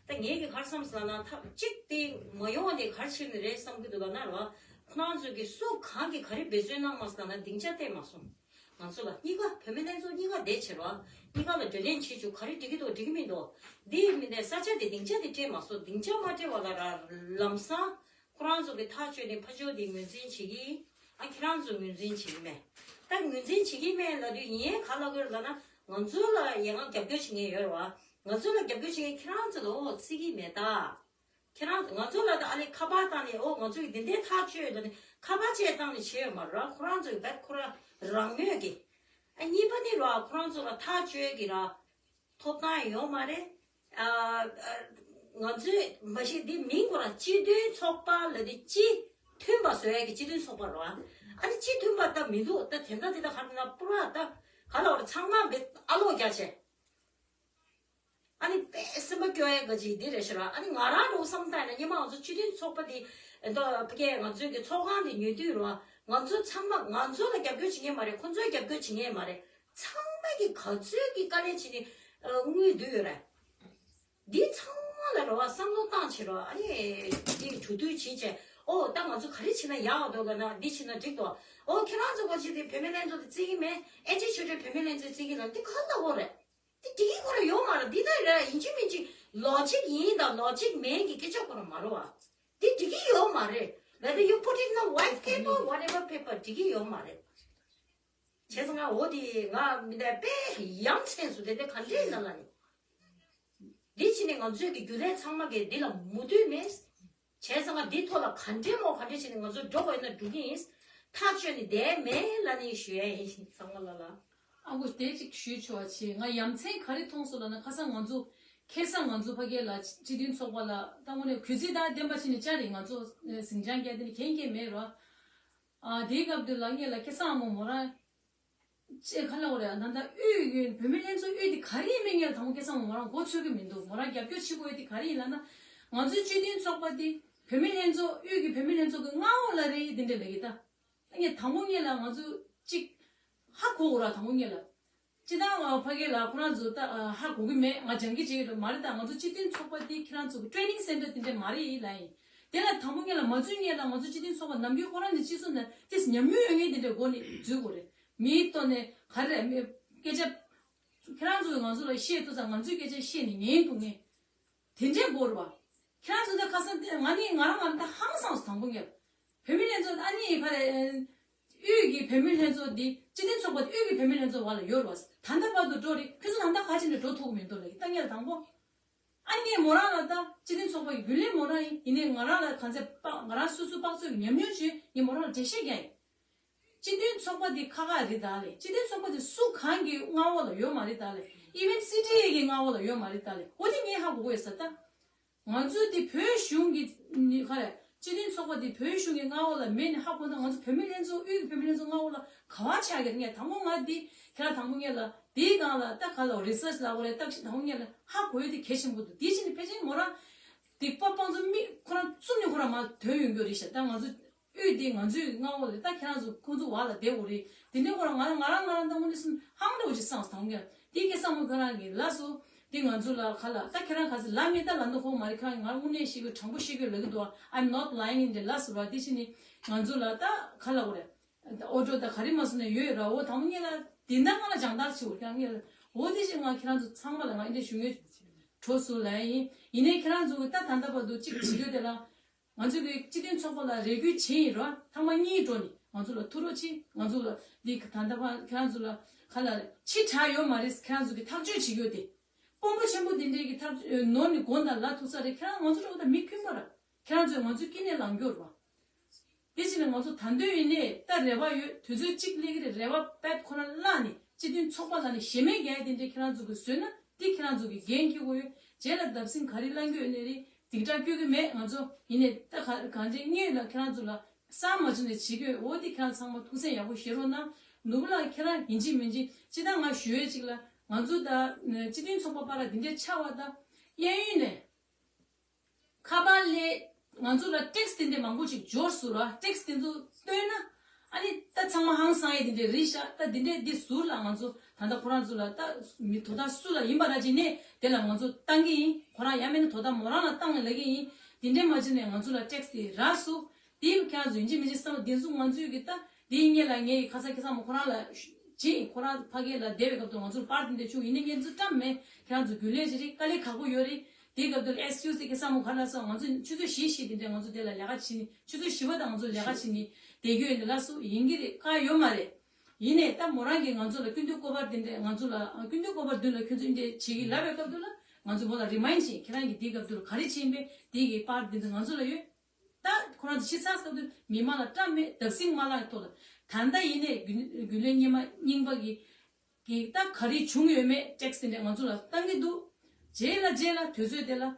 ད་ངས་གི་ག་རེ་བསམ་སོང་ལབ་ན་ཐབས་གཅིག་དེ་མ་ཡོང་བ་དེ་ག་རེ་བྱས་ནས་རེད་བསམ་གི་འདུག་ལབ་ན་ར། ཁོ་རང་ཚོ་གི་སུ་གང་གི་ག་རེ་འབད་བརྩོན་གནང་མ་སོང་ལབ་ན་སྡིངས་ཆ་སྟེར་མ་སོང་། ང་ཚོ་ལ་གཉིས་ཀ་བུད་མེད་ལྷན་ཚོགས་གཉིས་ཀ་བསྡད་བྱས་རོགས། གཉིས་ཀ་ལ་བགྲོ་གླེང་བྱེད་བཅུག་ག་རེ་འགྲིག་གི་འདུག་འགྲིག་གི་མི་འདུག་འདི་མི་འདྲ་ས་ཆ་དེ་སྡིངས་ཆ་དེ་སྤྲད་མ་སོང་། སྡིངས་ཆ་མ་སྤྲད་པ་ལ་ར་ལམ་སང་ཁོ་རང་ཚོ་གི་ཐག་གཅོད་ནས་ཕ་ཇོ་དེ་ངོས་འཛིན་བྱེད་ཀྱི་ཡིན། ཨ་ཁྱེད་རང་ཚོ་ངོས་འཛིན་བྱེད་ཀྱི་མེད། ད་ངོས་འཛིན་བྱེད་ཀྱི་མེད་ལབ་དུས་ཡིན་ག་ལ་དགོས་ལབ་ན་ང་ཚོ་ལ་ཡང་རྒྱབ་སྐྱོར་བྱེད་མཁན་ཡོད་རེད་བ། ང་ཚོ་ལ་རྒྱབ་སྐྱོར་བྱེད་མཁན་ཁྱེད་རང་ཚོ་ལ་འོ་བརྩི་གི་མེད་ད། ཁྱེད་རང་ང་ཚོ་ལ་ད་ཨ་ལེ་ཁ་པར་བཏང་ནས་འོ་ང་ཚོ་ཡི་འདི་འདྲའི་ཐག་གཅོད་ཡོད་ནི་ཁ་པར་བཅས་བཏང་ནས་བྱས་ཡོད་མ་རེད། ཁོ་རང་ཚོ་ཡི་བད་ཁོ་རང་རང་མོས་ཀྱི། ཨ་གཉིས་པ་ནི་ར་ཁོ་རང་ཚོ་ལ་ཐག་གཅོད་ཀྱི་ར་ཐོབ་ཐང་ཡོད་མ་རེད། ཨ་ང་ཚོས་མ་གཞི་འདི་མིང་ཁོ་རང་སྤྱི་མཐུན་ཚོགས་པ་ལ་འདི་སྤྱི་མཐུན་པ་བཟོ་ཡ་གི་སྤྱི་མཐུན་ཚོགས་པ་རེད་བ། ཨ་ནི་སྤྱི་མཐུན་པ་ད་མི་འདུག་ད་དེ་འདྲ་དེ་ད་ག་རེ་ན་པུ་ར་ད་ག་ལ་བར་ཚང་མ་འབེ་ཨ་ལོག་རྒྱག་བྱས། ཨ་ནི་དཔེ་སེམས་པ་སྐྱོ་ཡ་ག་ཅིག་འདི་རེད་ཤག་ར། ཨ་ནི་ང་རང་འགྲོ་བསམ་བཏང་ན་སྔོན་མ་ང་ཚོ་སྤྱི་མཐུན་ཚོགས་པ་འདི་ཨ་ད་ཕ་གིའི་ང་ཚོའི་གི་ཚོགས་ཁང་འདི་ཉོ་དུས་ར་ང་ཚོ་ཚང་མ་ང་ཚོ་ལ་རྒྱབ་སྐྱོར་བྱེད་མཁན་མ་རེད། ཁོ་ཚོས་རྒྱབ་སྐྱོར་བྱེད་མཁན་མ་རེད། ཚང་མ་གི་ག་ཚོད་ཀྱི་དཀའ་ལས་བྱས་ནས་ཨ་དངུལ་བསྡུས་ཡོད་རེད། འདི་ཚང་མ་ལ་ར་བ་བསམ་བློ་བཏང་བྱེད་ར། ཨ་ནི་འདི་གྲོས་བསྡུར་བྱེད་བྱས་ཨོ་ད་ང་ཚོ་ག་རེ་བྱེད་ན་ཡག་འདུག་ལབ་ན་འདི་བྱེད་ན་འགྲིག་འདུག་ཨོ་ཁྱེད་རང་ཚོ་ག་ཅིག་དེ་བུད་མེད་ལྷན་ཚོགས་དེ་བརྩི་གི་མེད། ཨེ་ཅེ་ཆོས་སྒྲོན་བུད་མེད་ལྷན་ཚོགས་བརྩི་གི་ལབ་འདི་ག་ལ་འོ་རེད། དེ་འགྲིག་གི་ཁོ་རང་ཡོད་མ་རེད། འདི་ལྟར་རེད། ཡིན་གཅིག་མིན་གཅིག་ལོ་ཇིག་ཡིན་དང་ལོ་ཇིག་མིན་གྱི་སྐད་ཆ་ཁོ་རང་མ་རེད་བ། འདི་འགྲིག་གི་ཡོད་མ་རེད། Whether you put it in a white paper, whatever paper འགྲིག་གི་ཡོད་མ་རེད། བྱས་ཙང་ང་འོ་དེ་ང་མི་འདྲ་དཔེ་ཡ་མཚན་སུ་དེ་འདྲ་ག་འདྲས་ན་ལ་ནི། འདི་ཕྱི་ནས་ང་ཚོའི་གི་རྒྱུན་ལས་ཚང་མ་གི་འདི་ལ་མོས་མཐུན་མེད། བྱས་ཙང་ང་འདི་ཐོག་ལ་ག་འདྲས་མོ་ག་འདྲས་བྱས་ནས་ང་ཚོ་འགྲོ་དགོས་ན་འགྲོ་གི་ཡིན། ཐག་ཆོད་ནས་བསྡད་མེད་ལབ་ནས་ཞུ་ཡ་ཡིན། བསམ་བློ་ལ་ལ། ཨ་ཁུ་དེ་གཅིག་ཞུས་ཆོག་པ་བྱས། ང་ཡ་མཚན་ག་རེ་མཐོང་སོང་ལབ་ན། ཁ་སང་ང་ཚོ་ཁ་སང་ང་ཚོ་ཕ་གི་ལ་སྤྱི་མཐུན་ཚོགས་པ་ལ་ད་དངོས་གནས་གུས་བརྩི་དང་ལྡན་པ་བྱས་ནས་བཅར་རེད། ང་ཚོ་ཟིང་ཆ་རྒྱག་དེ་ནི་གན་གན་མེད་རོ། ཨ་དེའི་སྐབས་དེ་ལ་ངས་ལ་ཁ་སང་མོ་མོ་རང་ཅེས་ཁ་ལ་འོ་རེད། ད་ལྟ་དབུས་ཡོད་བུད་མེད་ལྷན་ཚོགས་དབུས་དེ་ག་རེ་ཡིན་མིན་ངས་ལ་དང་པོ་ཁ་སང་མོ་རང་མགོ་ཚོད་གི་མི་འདུག་མོ་རང་རྒྱབ་སྐྱོར་བྱེད་དགོས་ཡོད་དེ་ག་རེ་ཡིན་ལབ་ན། ང་ཚོའི་སྤྱི་མཐུན་ཚོགས་པ་དེ་བུད་མེད་ལྷན་ཚོགས་དབུས་ཀྱི་བུད་མེད་ལྷན་ཚོགས་ཀྱི་མངའ་འོག་ལ་རེད་དེ་འདྲ་ལབ་ཀྱི་ད། ངས་དང་པོ་ངས་ལ་ང་ཚོ་གཅིག་ཧ་གོ་གོ་ར། དང་པོ་ངས་ལ་སྤྱི་བཏང་ང་ཕ་གི་ལ་ཁོ་རང་ཚོ་ད་ཧ་གོ་གི་མེད། ང་སྦྱང་གི་བྱེད་ཀྱི་རེད་མ་རེད། ད་ང་ཚོ་སྤྱི་མཐུན་ཚོགས་པ་དེ་ཁྱེད་རང་ཚོ་གི་ཊེ་ནིང་སེན་ཊར་དེ་འདྲ་མ་རེད་ལབ་ཡིན། དེ་ལ་དང་པོ་ཉིད་ལ་མ་འཛུལ་སྔོན་ལ་ང་ཚོ་སྤྱི་མཐུན་ཚོགས་པ་ནམ་རྒྱུན་ཁོ་རང་ནས་སྤྱི་ཚོགས་ནང་དེ་ཉམས་མྱོང་ཡོད་མཁན་དེ་འདྲའི་སྒོ་ནས་འཛུལ་དགོས་རེད། མིའི་ཐོག་ནས་ག་རེ་རེད། མི་སྐད་ཆ་ཁྱེད་རང་ཚོས་ང་ཚོ་ལ་བཤད་ཐུབ་ཙང་ང་ཚོའི་སྐད་ཆ་བཤད་ནས་ཉན་ཐུབ་མཁན་དེ་འདྲའི་སྒོ་རེད་བ། ཁྱེད་རང་ཚོ་ད་ཁ་སང་དེ་ང་ནི་ང་རང་ང་རང་ད་ཧང་སངས་སོང་། དང་པོ་ཉིད་ལ་བུད་མེད་ལྷན་ཚོགས་ཨ་ནི་ག་རེ་དབུས་ཀྱི་བུད་མེད་ལྷན་ཚོགས་འདི་སྤྱི་མཐུན་ཚོགས་པ་དེ་དབུས་ཀྱི་བུད་མེད་ལྷན་ཚོགས་བར་ལ་ཡོད་རེད་བ། ད་ལྟ་བར་དུ་འགྲོ་རེད། ཁྱོད་ཚོ་ད་ལྟ་ག་ཅི་ནས་འགྲོ་ཐུབ་ཀྱི་མི་འདུག་ལབ་ཀྱི། ད་ངས་ལ་དང་པོ། ཨ་ནི་ངས་མོ་རང་ལ་ད་སྤྱི་མཐུན་ཚོགས་པ་ཡི་རྒྱུན་ལས་མོ་རང་ཡིན། ཡིན་ནའི་ང་རང་ལ་གང་ཚེ་དཔག་ང་རང་སོ་སོ་དཔག་ཚོད་ཀྱི་ཉམས་མྱོང་བྱས་ངས་མོ་རང་ལ་འགྲེལ་བཤད་རྒྱག་ཡིན། སྤྱི་མཐུན་ཚོགས་པ་འདི་ཁག་ཁག་རེད་ད་ལས། སྤྱི་མཐུན་ཚོགས་པ་འདི་སུ་གང་གི་མངའ་འོག་ལ་ཡོད་མ་རེད་ད་ལས། ཨི་ཝན་སི་ཊི་ཨེ་གི་མངའ་འོག་ལ་ཡོད་མ་རེད་ད་ལས། འོ་དེ་ངས་ཧ་གོ་གི་ཡོད་ས་ད། ང་ཚོ་འདི་བོད་གཞུང་གི་ནི་ག་རེ། སྤྱི་མཐུན་ཚོགས་པ་འདི་བོད་གཞུང་གི་མངའ་འོག་ལ་མེད་ནས་ཧ་གོ་ན། ང་ཚོ་བུད་མེད་ལྷན་ཚོགས་དབུས་ཀྱི་བུད་མེད་ལྷན་ཚོགས་མངའ་འོག་ལ་ག་བ་ཆགས་ཀྱི་རེད། ངས་དང་པོ་ང་འདི་ཁྱེད་རང་དང་པོ་ངས་ལ་དེའི་སྒང་ལ་ད་ག་ལ་རི་སར་ཆི་ལབ་དགོས་རེད། ད་དང་པོ་ངས་ལ་ཧ་གོ་ཡོད་དེ་གལ་ཆེན་པོ་འདུག་དེ་བཞིན་ཕལ་ཆེར་མོ་རང་སྡིག་པ་དཔང་ཚོ་མི་ཁོ་རང་བཙུམ་ནས་ཁོ་རང་མར་ཐོན་ཡོང་གི་རེད་ཤག་ད་ང་ཚོ་དབུས་དེ་ང་ཚོའི་མངའ་འོག་ལ་ད་ཁྱེད་རང་ཚོ་ཁོང་ཚོ་བར་ལ་བསྡད་དགོས་རེད། དེ་འདྲའི་ཁོ་རང་ང་རང་ང་རང་ང་རང་ད་དངོས་གནས་སེམས་ཧང་འདྲ་བོ་ཅིག་སངས་སོང་། དེ་སྐད་བསམ་བློ་ཁོ་རང་གིས་ལབ་སོང་། དེ་ང་ཚོ་ལ་ག་ལ་ད་ཁྱེད་རང་ག་ཚོད་ལབ་མེད་ད་ལབ་འདུག་ཁོ་མ་རེད། ཁོ་རང་ང་དངོས་གནས་ཤེས་གི་དྲང་པོ་བཤད་གི་ལབ་གི་འདུག I'm not lying in the last ར། དེ་བཞིན་ནི་ང་ཚོ་ལ་ད་ག་ལ་འོ་རེད། ཨོ་ཌོ་ད་ག་རེ་མ་སོང་ནས་ཡོད་ར། འོ་དང་པོ་ངས་ལ་དེ་འདྲ་ང་ལ་སྦྱང་བརྡར་ཞིག་འོ་ཀྱང་ངས་ལ་འོ་དེ་བཞིན་ང་ཁྱེད་རང་ཚོ་ཚང་མ་ལ་ང་འདི་ཞུ་ངེས་གྲོགས་སུ་ལ་ཡིན། ཡིན་ནའི་ཁྱེད་རང་ཚོ་གི་ད་ད་ལྟ་བར་དུ་གཅིག་བྱེད་རྒྱུ་དེ་ལ། ང་ཚོ་གི་སྤྱི་མཐུན་ཚོགས་པ་ལ་རེ་སྐུལ་བྱེད་ཡིན་རོགས། ཐེངས་མ་གཉིས་འགྲོ་ནི་ང་ཚོ་ལ་ཐུག་རོགས་གྱིས། ང་ཚོ་ལ་འདི་ད་ལྟ་བར་ཁྱེད་རང་ཚོ་ལ་ག་ལ་ཕྱི་དྲགས་ཡོད་མ་རེད། ཁྱེད་རང་ཚོ་གི་ཐག་གཅོད་བྱེད་རྒྱུ་དེ་དཔོན་པོ་ཆེན་པོ་དེ་འདྲས་ཀྱི་ཐག་ནོར་ནི་དགོངས་དག་ལ་ཐུག་ས་རེད། ཁྱེད་རང་ང་ཚོ་འགྲོ་ད་མི་ཁྱོན་པ་ར། ཁྱེད་རང་ཚོས་ང་ཚོ་དཀྱིལ་ནས་ལངས་རྒྱུ་ར། དེ་བཞིན་ང་ཚོ་ད་འདོད་ཡིན་ནས་ད་རེ་བ་ཡོད། དུས་ཚོད་གཅིག་སླེབས་ཀྱི་རེད། རེ་བ་པད་ཁོ་ན་བརླག་ནས་སྤྱི་མཐུན་ཚོགས་པ་ལ་ནི་ཞེ་མེད་རྒྱ་དེ་འདྲས་ཁྱེད་རང་ཚོ་གིས་བཟོས་ན་དེ་ཁྱེད་རང་ཚོ་གིས་འགན་འཁྱེར་དགོས་ཡོད། རྗེས་ལ་བརྡབ་གསིག་ག་རེ་བསླང་རྒྱུ་ཡོད་ནི་རེད། སྡིག་སྒྲ་སྐྱོ་གི་མེད། ང་ཚོ་ཡིན་ནས་ད་ག་གང་ཅི་དངོས་ལ་ཁྱེད་རང་ཚོ་ལ་གསར་མ་བྱུང་ནས་བྱེད་དགོས། འོ་དེ་ཁྱེད་རང་ཚང་མ་ཐུགས་སེམས་ཡག་པོ་བཞེས་རོགས་གནང་། ནོར་བུ་ལགས་ཁྱེད་རང་ཡིན་གཅིག་མིན་གཅིག་ཅི་ད་ང་ཞུ་ཡས་གཅིག་ལ་ང་ཚོ་ད་སྤྱི་མཐུན་ཚོགས་པ་བར་ལ་དེ་འདྲས་ཆགས་པ་ད་གཡས་གཡོན་ནས། ཁ་པར་ལས་ང་ཚོ་ལ་ཊེག་སི་དེ་འདྲས་མང་པོ་ཅིག་འབྱོར་སོང་ར། ཊེག་སི་དེ་ཚོ་བཏོན་ན་ཨ་ནི་ད་ཚང་མ་ཧང་སང་ཡས་དེ་འདྲས་རེད་ཤག་ད་དེ་འདྲས་འདི་ཟུར་ལ་ང་ཚོ་ད་ལྟ་ཁོ་རང་ཚོ་ལ་ད་མི་དོ་བདག་སུ་ལ་ཡིན་པ་ར་ཅིག་ནས་དེ་ལ་ང་ཚོ་བཏང་གི་ཡིན། ཁོ་རང་ཡང་མིན་ན་དོ་བདག་མོ་རང་ལ་བཏང་ལབ་ཀྱི་ཡིན། དེ་འདྲས་མ་བྱས་ནས་ང་ཚོ་ལ་ཊེག་སི་དེ་རག་སོང་། དེ་ཡིན་ཁྱེད་རང་ཚོ་ཡིན་གཅིག་མིན་གཅིག་བསམ་བློ་དེ་ཚོ་ང་ཚོས་གི་ད་དེ་ཡིན་ངེད་ལ་ངའི་ཁ་ས་ཁ་སང་མོ་ཁོ་རང་ལ་ཅིག་ཁོ་རང་ཕ་གི་ལ་བསྡད་པའི་སྐབས་དུ་ང་ཚོ་པར་དེ་འདྲས་བྱུང་། ཡིན་ནའི་ངས་ཚོ་བཀྲམ་མེད། ཁྱེད་རང་ཚོ་རྒྱུན་ལས་ཅིག་རེད། དཀའ་ལས་ཁག་པོ་ཡོད་རེད། དེའི་སྐབས་དུ་ལ་ཨེག་སི་ཀིའུ་སི་དེ་ཁ་སང་མོ་ཁ་ལ་སོང་། ང་ཚོ་ཆུ་ཚོད་བཞི་བཞི་དེ་འདྲས་ང་ཚོ་དེ་ལ་ལས་ཀ་བྱེད་ནི། ཆུ་ཚོད་བཞི་པ་དང་ང་ཚོ་ལས་ཀ་བྱེད་ནི་བསྡད་རྒྱུ་ཡོད་འདི་ལ་སུ་ཡིན་གྱི་རེད། བཀག་ཡོད་མ་རེད། ཡིན་ནའི་ད་མོ་རང་གིས་ང་ཚོ་ལ་སྐུ་མདུན་སྐུ་པར་དེ་འདྲས་ང་ཚོ་ལ་སྐུ་མདུན་སྐུ་པར་མདུན་ལ་ཁྱོད་ཚོ་འདི་འདྲས་བྱེད་ཀྱི་ལབ་པའི་སྐབས་དུ་ལ་ང་ཚོ་མོ་ལ་རི་མ་ཡིན་ཌི་བྱེད། ཁྱེད་རང་གིས་དེའི་སྐབས་དུ་ལ་ག་རེ་བྱེད་ཡིན་པས། དེ་གི་པར་དེ་འདྲས་ང་ཚོ་ལ་ཡོད། ད་ཁོ་རང་ཚོ་ཕྱི་ཚགས་སྐབས་དུ་མི་མང་ལ་བཀྲམ་མེད། བརྡབ་གསིག་མ་ལངས་ཐོག་ལ་ད་ལྟ་ཡིན་ནའི་རྒྱུན་རྒྱུན་ལས་རྙིང་མ་རྙིང་པ་གི་གི་ད་ག་རེ་བྱུང་ཡོད་མེད་ཊེག་སི་དེ་འདྲས་ང་ཚོ་ལ་བཏང་གི་འདུག་རྗེས་ལ་རྗེས་ལ་དུས་ཚོད་དེ་ལ་དོ་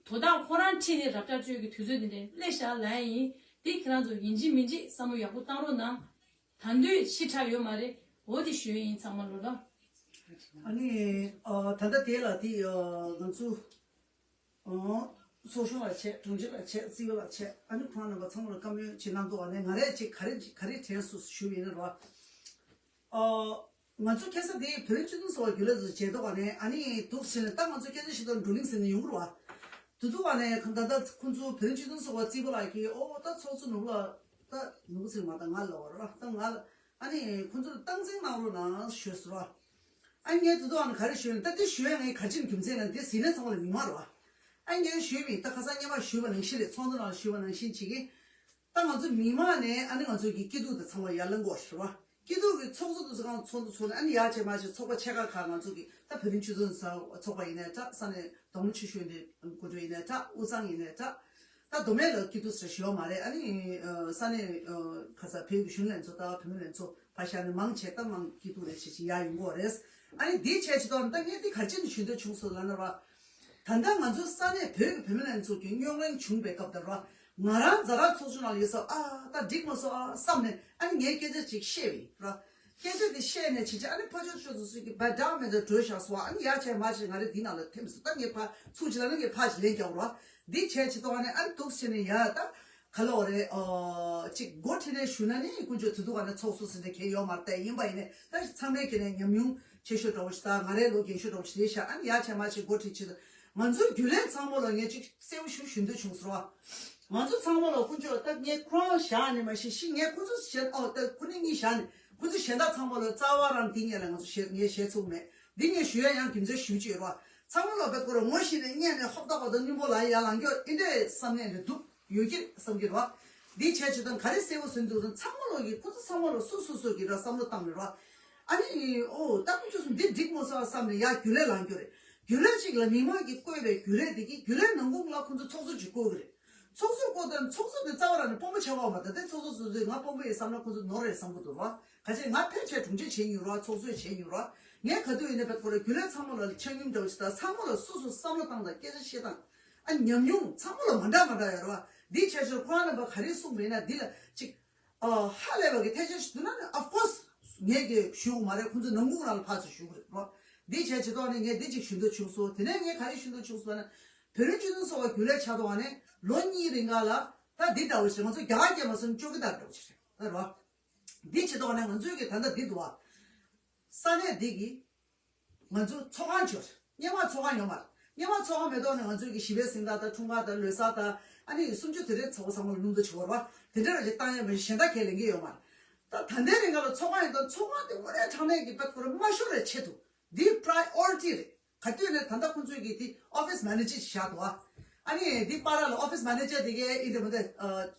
བདག་ཁོ་རང་ཁྲིད་ནས་རབ་བསྐྱར་བཅོས་ཀྱི་དུས་ཚོད་དེ་འདྲས་སླེབས་ཤག་ལབ་ཡ་ཡིན། དེ་ཁྱེད་རང་ཚོ་ཡིན་གཅིག་མིན་གཅིག་བསམ་བློ་ཡག་པོ་བཏང་རོགས་གནང་། ད་འདོད་ཕྱི་དྲགས་ཡོད་མ་རེད། འོ་དེ་ཞུ་ཡ་ཡིན་ཚང་མ་ལོ་ལ། ཨ་ནི་ཨ་ད་ལྟ་དེ་ལ་དེ་ཨ་ང་ཚོ། ཨོ། ཚོགས་གཞོན་ལ་བྱས། དྲུང་ཆེ་ལ་བྱས། རྩིས་པ་ལ་བྱས། ཨ་ནི་ཁོང་རྣམ་པ་ཚང་མ་ལ་བཀའ་མོལ་བྱེད་གནང་འདུག་བ་ནས་ང་རས་ཅིག་ག་རེ་ག་རེ་དྲན་སོང་ཞུ་བ་ཡིན་ན་རོ། ཨོ། ང་ཚོ་ཁ་སང་དེ་བོད་རིགས་སྤྱི་མཐུན་ཚོགས་པ་རྒྱུན་ལས་ཚོ་བྱས་འདུག་བ་ནས་ཨ་ནི་འདུག་ཟེར་ནས་ད་ང་ཚོ་སྐད་ཆ་བཤད་དུས་བགྲོ་གླེང་ཟེར་ནས་ཡོང་གི་རེད་བ། དེ་འདུག་བ་ནས་ད་ལྟ་ཁོང་ཚོ་བོད་རིགས་སྤྱི་མཐུན་ཚོགས་པ་རྩིས་པ་ལགས་ཀྱིས་ཨོ་ད་ཚོགས་གཙོ་ནོར་བུ་ལགས་ད་ནོར་བུ་ཟེར་མ་ད་ང་ལབ་པ་རེད་བ། ད་ང་ལ་ཨ་ནི་ཁོང་ཚོ་ལ་སྟངས་འཛིན་གནང་རོགས་གནང་ཞུས་ཟེར་བ། ཨ་ངས་དེ་དུས་ཨ་ནི་ག་རེ་ཞུས་ནས་ད་དེ་ཞུ་ཡ་ངའི་གལ་ཆེན་རྒྱུ་མཚན་ནི་དེ་ཟིན་ནས་ཚང་མ་ལ་མི་མང་རེད་བ། ཨ་ངས་ཞུས་པའི་ད་ཁ་སང་སྔོན་མ་ཞུས་པ་ནང་བཞིན་རེད། ཚོགས་འདུ་ནང་ཞུས་པ་ནང་བཞིན་བྱེད་ཀྱི། ད་ང་ཚོ་མི་མང་ནས་ཨ་ནི་ང་ཚོ་གི་སྐྱིད་སྡུག་དེ་ཚང་མ་ཡར་ལེན་དགོས་ཞུ་བ། སྐྱིད་སྡུག་གི་ཚོགས་གཙོ་དེ་ཚོ་གང་ཚོགས་འདུ་ཚོགས་ནས་ཨ་ནི་ཡར་བྱས་མར་བྱས་ཚོགས་པ་ཆེ་ཁག་ཁག་ང་ཚོ་གི་ད་བོད་རིགས་སྤྱི་མཐུན་ཚོགས་པ་ཡིན་ནའི་འདྲ། ས་གནས་བསྡོམས་ཆེ་ཤོས་འདི་འགོ་ཁྲིད་ཡིན་ནའི་འདྲ། དབུས་གཙང་ཡིན་ནའི་འདྲ། ད་མདོ་སྨད་ལ་སྐྱིད་སྡུག་ཟེར་ཞུ་ཡ་མ་རེད། ཨ་ནི་ས་གནས་ཁ་ས་བོད་ཀྱི་གཞོན་ནུ་ལྷན་ཚོགས་དང་བུད་མེད་ལྷན་ཚོགས་ཕར་བཞག་ནས་མང་ཆེ་ད་མང་སྐྱིད་སྡུག་རེད་བྱེད་ཀྱི་ཡ་ཡོང་གི་རེད། ཨ་ནི་འདི་བྱས་ཆེད་དུ་ད་ངས་འདི་ག་རེ་བྱས་ནས་ཞུ་འདོད་བྱུང་སོང་ལབ་ན་ར། ད་ལྟ་ང་ཚོ་ས་གནས་བོད་ཀྱི་བུད་མེད་ལྷན་ཚོགས་ཀྱི་རྙོག་གླེང་བྱུང་བའི་སྐབས་དེར་ར། ང་རང་ཛ་དྲག་ཚོགས་ཆུང་ནང་ལ་ཡོད་ས་ཨ་ད་འགྲིག་མ་སོང་ཨ་བསམ་ནས་ཨ་ནི་ངས་སྐད་ཆ་ཅིག་བཤད་པ་ཡིན་ར། སྐད་ཆ་འདི་བཤད་ནས་བྱས་རྗེས་ཨ་ནི་ཕར་ཕྱོགས་ཕྱོགས་སུ་སུས་ཀྱི་བ་འདྲ་མེད་འདྲ་བྲོས་བཞག་སོང་། ཨ་ནི་ཡར་བྱས་མར་བྱས་ང་རེ་འདི་ནང་ལ་ཐིམ་སོང་། ད་ངས་ཕར་ཚུར་ཅིག་ལབ་ན་ངས་ཕར་ཅིག་ལན་རྒྱག་ར། འདི་བྱས་ཅིག་གཏོང་བ་ནས་ཨ་ནི་འདུག་བྱས་ནས་ཡ་ད་ག་ལ་འོ་རེད། ཨོ་ཅིག་འགོ་ཁྲིད་ནས་ཞུ་ན་ནི་དཀོན་མཆོག་དེ་འདུག་ག་ནས་ཚོགས་སུ་ཟིན་ཏེ་གལ་ཡོད་མ་རེད་ཡིན་པ་ཡིན་ནས་ད་ཚང་མས་ཀྱི་ནས་ཉམས་མྱོང་ཆེ་ཤོས་འདྲ་བོ་ཞིག་ད་ང་རའི་ལོ་རྒན་ཤོས་འདྲ་བོ་ཞིག་རེད་ཤག་ཨ་ནི་ཡར་བྱས་མར་བྱས་འགོ་ཁྲིད་ཅིག་ང་ཚོའི་རྒྱུན་ལས་ཚང་མ་ལ་ངས་ཅིག་གསལ་པོ་ཞིག་ཞུ་འདོད་བྱུང་སོང་བ། ང་ཚོ་ཚང་མ་ལ་དཀོན་མཆོག་ད་ངས་ཁོ་རང་བཞག་ནས་མ་གཞི་ཤི་ངས་ཁོ་ཚོ་གཞན་ཨོ་ད་ཁོ་ནི་གཉིས་བཞག་ནས་ཁོ་ཚོ་གཞན་དག་ཚང་མ་ལ་རྩ་བ་རང་འདི་ངས་ལ་ང་ཚོ་ཞེ་ངས་ཞེ་ཚུགས་མེད། འདི་ངས་ཞུ་ཡ་ཡང་རྒྱུ་མཚན་ཞུ་ཅེས་རོགས། ཚང་མ་ལ་བེད་ཁོ་ར་ངོ་ཤེས་ནས་སྙན་ནས་ཧོབ་ཏག་པ་དང་སྙིང་པོ་ལ་ཡ་ལང་སྐྱོ་ཨི་འདྲས་བསམ་ནས་ནས་འདུག་ཡོད་ཀྱི་བསམ་གྱི་རོགས། འདི་བྱས་བྱེད་དང་ག་རེ་གསལ་པོ་ཟིན་འདུག་ཚང་མ་ལ་གི་ཁོ་ཚོ་ཚང་མ་ལ་སོ་སོ་སོ་གི་ར་བསམ་བློ་བཏང་ནས་རོགས། ཨ་ནི་ཨོ་ད་ཁོ་ཚོ་འདི་འགྲིག་མོ་ས་བསམ་ནས་ཡ་རྒྱུན་ལས་ལང་སྐྱོ་རེད། རྒྱུན་ལས་ཅིག་ལ་མི་མང་གིས་བསྐོས་པའི་རྒྱུན་ལས་དེ་གི་རྒྱུན་ལས་ནང་ཁུལ་ལ་ཁོ་ཚོ་ཚོགས་གཙོ་ཅིག་བསྐོས་གི་རེད། ཚོགས་གཙོ་བསྐོ་དང་ཚོགས་གཙོ་དེ་རྩ་བ་རང་ནས་དཔོན་པོ་ཆགས་པ་མ་ད་དེ་ཚོགས་གཙོ་ཚོགས་གཙོས་ང་དཔོན་པོ་ཡིན་བསམ་ན་ཁོ་ཚོ་ནོར་རེད་བསམ་གི་འདུག་ར། ག་ཅེ་ང་ཕལ་ཆེར་དྲུང་ཆེ་བྱེད་མྱོང་ར་ཚོགས་གཙོས་བྱེད་མྱོང་ར། ངས་ག་དུས་ཡིན་ན་བེད་ཁོ་ར་རྒྱུན་ལས་ཚང་མ་ལ་ཆ་སྙོམས་འདྲ་བོ་ཅིག་དང་ཚང་མ་ལ་སོ་སོ་བསམ་བློ་བཏང་དང་སྐད་ཆ་བཤད་སྟངས་ཨ་ཉམས་མྱོང་ཚང་མ་ལ་མ་འདྲ་མ་འདྲ་ཡོད་ར་བ། འདི་ཆ་ཤོར་ཁོ་རང་རྣམ་པ་ག་རེ་གསུངས་མེད་ན་འདི་ལ་ཅིག་ཨ་ཧ་ལས་པ་གི་ཐལ་ཆ་ཞིག་འདུག་ན་ནི་of course ངས་ཀྱི་ཞུ་གི་མ་རེད། ཁོ་ཚོ་ནང་ཁུལ་རང་ལ་ཕར་ཚུར་ཞུ་གི་རེད་ར། འདི་བྱས་བྱེད་ཐོག་ནས་ངས་འདི་ཅིག་ཞུ་འདོད་བྱུང་སོང་། དེ་ནས་ངས་ག་རེ་ཞུ་འདོད་བྱུང་སོང་ན། བོད་རིགས་སྤྱི་མཐུན་ཚོགས་པ་རྒྱུན་ལས་ཆགས་ཐོག་ནས་ལོ་གཉིས་རིང་ག་ལ་ད་འདི་འདྲ་བོ་ཞིག་ང་ཚོ་རྒྱ་གར་སྐད་མ་སོང་ཅོ་གི་ད་འདྲ་བོ་ཞིག་རེད་ར། འདི་བྱེད་ཐོག་ནས་ང་ཚོའི་གི་ད་ལྟ་འདི་འདུག་ཨ། ས་གནས་འདི་གི་ང་ཚོ་ཚོགས་ཁང་བྱོས། སྔོན་མ་ཚོགས་ཁང་ཡོད་མ་རེད། སྔོན་མ་ཚོགས་ཁང་མེད་ཐོག་ནས་ང་ཚོའི་གི་ཞི་བའི་གཟེངས་རྟགས་དང་འཁྲུངས་སྐར་དང་ལོ་གསར་དང་ཨ་ནི་གསུམ་བཅུ་དེ་རེད་ཚོགས་པ་ཚང་མ་ལ་སྣུམ་དུ་བྱེད་བར་བ་དེ་འདྲ་རེ་ཞིག་བཏང་ཡ་མ་གཞི་གཞན་དག་གས་ལེན་གི་ཡོད་མ་རེད། ད་ད་ལྟའི་རིང་ག་ལ་ཚོགས་ཁང་ཡིན་ད་ཚོགས་ཁང་དེ་དངོས་གནས་དྲང་གནས་ཀྱི་དཔེ་ཁོ་རང་མ་ཤོར་བའི་ཆེད་དུ་འདི་priority རེད། ག་དུས་ནས་ད་ལྟ་ཁོང་ཚོས་ཀྱི་དེ་office manager ཅིག་བཞག་འདུག་ཨ། ཨ་ནི་འདི་པ་ར་ལ་office manager དེ་གའི་ཨིན་དེ་མ་དེ་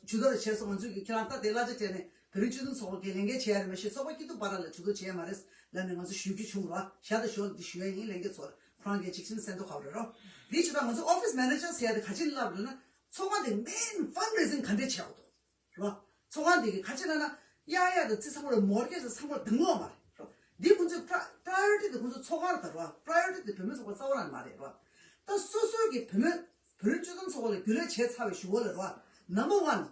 ཇུས་གཏོགས་བྱས་སོང་། ང་ཚོས་ཀྱི་ཁྱེད་རང་ལྟ་དེ་གླ་ཆ་སྤྲད་ནས་བོད་རིགས་སྤྱི་མཐུན་ཚོགས་པ་གི་ལས་འགན་བྱས་ཡ་རེད་མ་གཞི་ཚོགས་པ་སྐྱིད་སྡུག་པ་ར་ལ་ཇུས་གཏོགས་བྱས་ཡ་མ་རེད་ལབ་ནས་ང་ཚོ་ཞུ་རྒྱུ་བྱུང་ར། ཞག་དང་ཞོགས་འདི་ཞུ་ཡ་ཡིན་ལས་འགན་ཚོར་ཁོ་རང་གིས་གཅིག་ཕྱིན་སེམས་ཐོག་ཁ་བ་རེད་རོ། འདི་ཇི་ལྟར་ང་ཚོ་office manager ཟེར་ཡ་དེ་ག་ཅི་ལབ་རེད་ན་ཚོགས་པ་དེ་main fundraising ག་འདྲས་བྱས་འདུག་རོ། ཚོགས་ཁང་དེ་གི་ཁ་ཆེ་ན་ན་གཡག་གཡག་དང་རྩི་ཚང་མ་ལ་མོར་གེ་ཇི་ཚང་མ་འདང་ལོག་མ་རེད་རོ། འདི་ཁོང་ཚོའི་priority དེ་ཁོང་ཚོ་ཚོགས་ཁང་རེད་རོ། priority དེ་བུད་མེད་ཚོགས་པ་རྩ་བ་རང་མ་རེད་རོ། ད་སོ་སོའི་གི་བུད་མེད་བོད་རིགས་སྤྱི་མཐུན་ཚོགས་པ་ལ་རྒྱུན་ལས་བྱས་ཚར་བའི་གཞུག་གུ་ལ་རོ། number one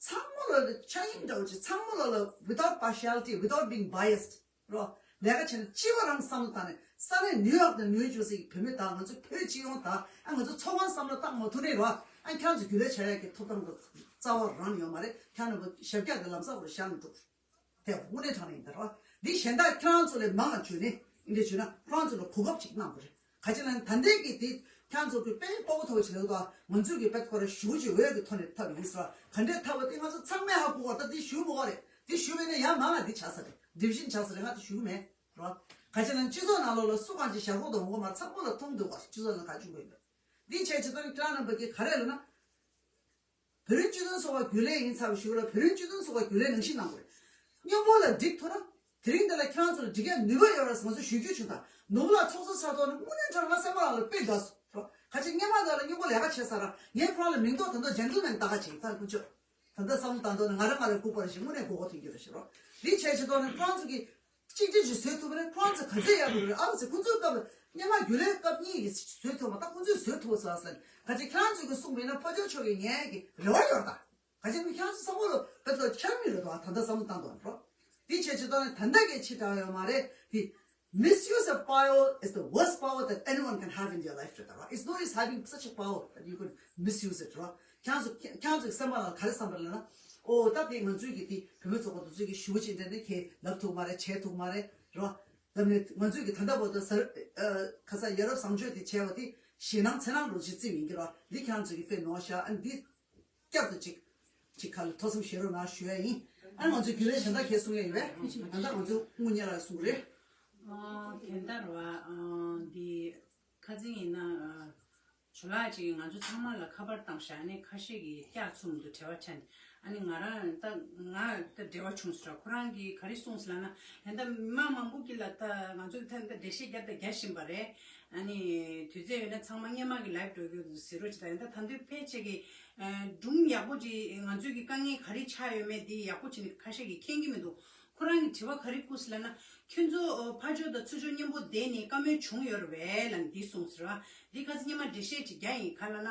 ཚང་མ་ལ་ཆ་སྙོམས་འདྲ་བོ་ཅིག་ཚང་མ་ལ་ལ་without partiality, without being biased རོ། ལས་ཀ་བྱས་ན་སྤྱི་བ་རང་བསམ་བློ་བཏང་ནས་ས་གནས་ནིའུ་ཡོག་དང་ནིའུ་ཇར་སི་གི་བུད་མེད་དང་ང་ཚོ་བོད་སྤྱི་ཡོངས་དང་ཨ་ང་ཚོ་ཚོགས་ཁང་བསམ་བློ་བཏང་མ་ཐུབ་ནས་རོ། ཨ་ཁྱེད་ཚོ་རྒྱུན་ལས་བྱ་ཡག་གི་ཐོབ་ཐང་དང་རྩ་བ་རང་ཡོད་མ་རེད། ཁྱེད་རྣམ་པ་ཞབས་བཀྱག་གི་ལམ་སང་རུ་བཞག་ནས་འགྲོ། དེ་དངོས་གནས་དྲང་གནས་ཡིན་ད་རོ། འདི་གཞན་དག་ཁྱེད་རང་ཚོ་ལས་མང་ང་བརྗོད་ནས་འདི་བརྗོད་ན་ཁོ་རང་ཚོ་ལ་གོ་སྐབས་ཅིག་གནང་དགོས་རེད། ག་ཅི་ལ་ད་ལྟའི་གི་དེ་ཁྱེད་ཚོ་གི་དཔེ་སྤོ་བོ་ཐོག་ཅིག་ལ་དོ་ང་ཚོས་གི་དཔེ་ཁོ་ར་ཞུ་ཅིག་འོས་གི་ཐོག་ནས་ཐབས་ཡིན་ཟེར་བ་ག་འདྲས་ཐབས་བ་དེ་ང་ཚོ་ཚང་མས་ཧ་གོ་བ་ད་དེ་ཞུ་མི་དགོས་རེད། དེ་ཞུ་བས་ན་ཡང་མང་ང་དེ་ཆགས་ས་རེད། division ཆགས་ས་རེད། ང་དེ་ཞུ་གི་མེད་རོ། ག་ཅི་ལ་སྤྱི་ཚོགས་ནང་ལོགས་ལ་སུ་གང་ཅིག་ཞར་ཁོག་ཏུ་འོང་གི་མ་ཚང་མ་ལ་མཐོང་འདུག་བ་སྤྱི་ཚོགས་ནང་ག་བྱུང་གི་ཡོད་འདུག་འདི་བྱས་ཅི་ཏོ་ཁྱེད་རང་རྣམ་པ་གི་ག་རེ་ལ་ན། བོད་རིགས་སྤྱི་མཐུན་ཚོགས་པ་རྒྱུན་ལས་ཡིན་ཚར་བ་ཞུ་ལ་བོད་རིགས་སྤྱི་མཐུན་ཚོགས་པ་རྒྱུན་ལས་ནང་བཞིན་གནང་དགོས་རེད། སྔོན་པོ་ལ་འགྲིག་ཐུབ་ན་དེ་རིང་འདི་ལ་ཁྱེད་རང་ཚོ་ལ་འགྲིག་ཡ་ནུས་པ་ཡོད་རེད་ཟེར་ང་ཚོ་ཞུ་རྒྱུ་བྱུང་ད། ནོར་བུ་ལགས་ཚོགས་གཙོ་ཆགས་ཐོག་ནས་དངོས་གནས་དྲང་ང་སེམས་པ་ལ་དཔེ་དགའ་སོང་རོ། ག་ཅི་སྔོན་མ་ད་ལ་སྔོན་པོ་ལས་ཀ་བྱས་ས་ར་ངས་ཁོ་རང་ལ་མིང་འདོགས་ད་འདོགས་gentleman ལྟ་ག་ཅིག་ད་ཁུ་ཆོ། ད་ལྟ་བསམ་བློ་བཏང་དོན་ནི་ང་རང་ང་རང་ལྐུགས་པ་རེད་ཞེས་དངོས་གནས་མགོ་སྐོར་ཐོན་གྱི་རེད་ཞེས་རོ། འདི་བྱས་བྱེད་ཐོག་ནས་ཁོ་རང་ཚོ་གིས་གཅིག་གཅིག་ཅིག་བཟོས་ཐུབ་པ་རེད། ཁོ་རང་ཚོ་ག་ཚོད་ཡག་པོ་རེད། ཨ་བ་ཚེ་ཁོ་ཚོའི་སྐབས་ལ་སྔོན་མ་རྒྱུན་ལས་སྐབས་གཉིས་ཀྱི་བཟོས་ཐུབ་མ་ད་ཁོ་ཚོས་བཟོས་ཐུབ་ཟེར་ཟེར་ག་ཅིག་ཁྱེད་རང་ཚོ་གིས་གསུངས་པ་ཡིན་ན་ཕ་ཇོ་ཆོག་གི་ངས་ཀྱི་རེ་བ་ཡོད་ད། ག་ཅིག་ནི་ཁྱེད་རང་ཚོ་བསམ་བློ་ལ་བེད་ལ་འཆར་མི་རེད་དོ། ད་ལྟ་བསམ་བློ་བཏང་དོན་རོ། འདི་བྱས་བྱེད་ཐོག་ནས་ད་ལྟ་གས་ཕྱི་དྲགས་ཡོད་མ་རེད་དེ། Misuse of power is the worst power that anyone can have in your life རེད་ད་རོ། It's not is having such a power that you can misuse it རོ། ཁྱེད་ཚོ་ཁྱེད་ཚོའི་སེམས་པ་ལ་ག་རེ་བསམ་པ་ལ་ན། ཨོ་ད་དེ་ང་ཚོའི་གི་དེ་བུད་མེད་ཚོགས་པ་དེ་ཚོའི་གི་ཞུ་ཅིག་འདྲ་ནི་ཁྱེད་ལབ་ཐུབ་མ་རེད། བྱེད་ཐུབ་མ་རེད་རོ། ལབ་ནས་ང་ཚོའི་གི་ད་ལྟ་བར་དུ་ཟར་ཁ་ས་ཡ་རབས་བཟང་སྤྱོད་དེ་བྱས་པ་དེ་ཞེད་སྣང་ཚེ་རིང་རུ་ཅིག་བརྩིས་ཡིན་གི་རོ། འདི་ཁྱེད་ཚོའི་གི་དཔེ་ནོར་ཤག་ཨ་འདི། བསྐྱར་དུ་ཅིག་ཅིག་ཁ་ལ་ཐོ་འཚམ་བཞེས་རོགས་གནང་ཞུ་ཡ་ཡིན། ཨ་ང་ཚོའི་རྒྱུན་ལས་གཞན་དག་ཁྱེད་གསུང་ཡ་ཡོད་པས། ད་ལྟ་ང་ཚོ་དངུལ་གཉེར་ལ་གསུང་རེད། ཨ་དེ་ལྟར་བ་ཨ་འདི་ཁ་ཚིག་ཡིན་ན་ཨ་ཇོ་ལགས་ཅིག་ང་ཚོ་ཚང་མ་ལ་ཁ་པར་བཏང་བཞག་ནས་ཁ་ཤས་ཀྱིས་བསྐྱར་ཚུམ་དུ་བྲེལ་བ་ཆེ་ནས་ཨ་ནི་ང་རང་ད་ང་ད་བྲེལ་བ་བྱུང་ཟེར་ཁོ་རང་གིས་ག་རེ་གསུངས་ཟེར་ལབ་ན་ད་ལྟ་མི་མང་མང་པོ་གིས་ལ་ད་ང་ཚོ་ད་ད་འགྲེལ་བཤད་རྒྱབ་ད་རྒྱག་བཞིན་པ་རེད། ཨ་ནི་དུས་ཚོད་ཡོད་ན་ཚང་མ་སྔོན་མ་གི་live འགྲོ་རྒྱུ་ཟེར་རོ་ཅི་ད་ཡིན་ད་ད་འདོད་ཕལ་ཆེ་གི་སྒྲུང་ཡག་པོ་ཅིག་ང་ཚོའི་གི་དཀའ་ངལ་ག་རེ་ཆགས་ཡོད་མེད་འདི་ཡག་པོ་བྱས་ནས་ཁ་ཤས་ཀྱིས་མཁྱེན་གྱི་མི་འདུག་ཁོ་རང་གིས་དྲི་བ་ག་རེ་བསྐུར་ཟེར་ལབ་ན་ཁྱོད་ཚོ་ཕར་ཕྱོགས་དང་ཚུར་ཕྱོགས་མཉམ་པོ་བསྡད་ནས་བཀའ་མོལ་བྱུང་ཡོད་རེད་པས་ལབ་ནས་འདི་གསུངས་ཟེར་བ་འདི་ཁ་སང་སྔོན་མ་འགྲེལ་བཤད་ཅིག་རྒྱག་ཡིན་ག་ལབ་ན།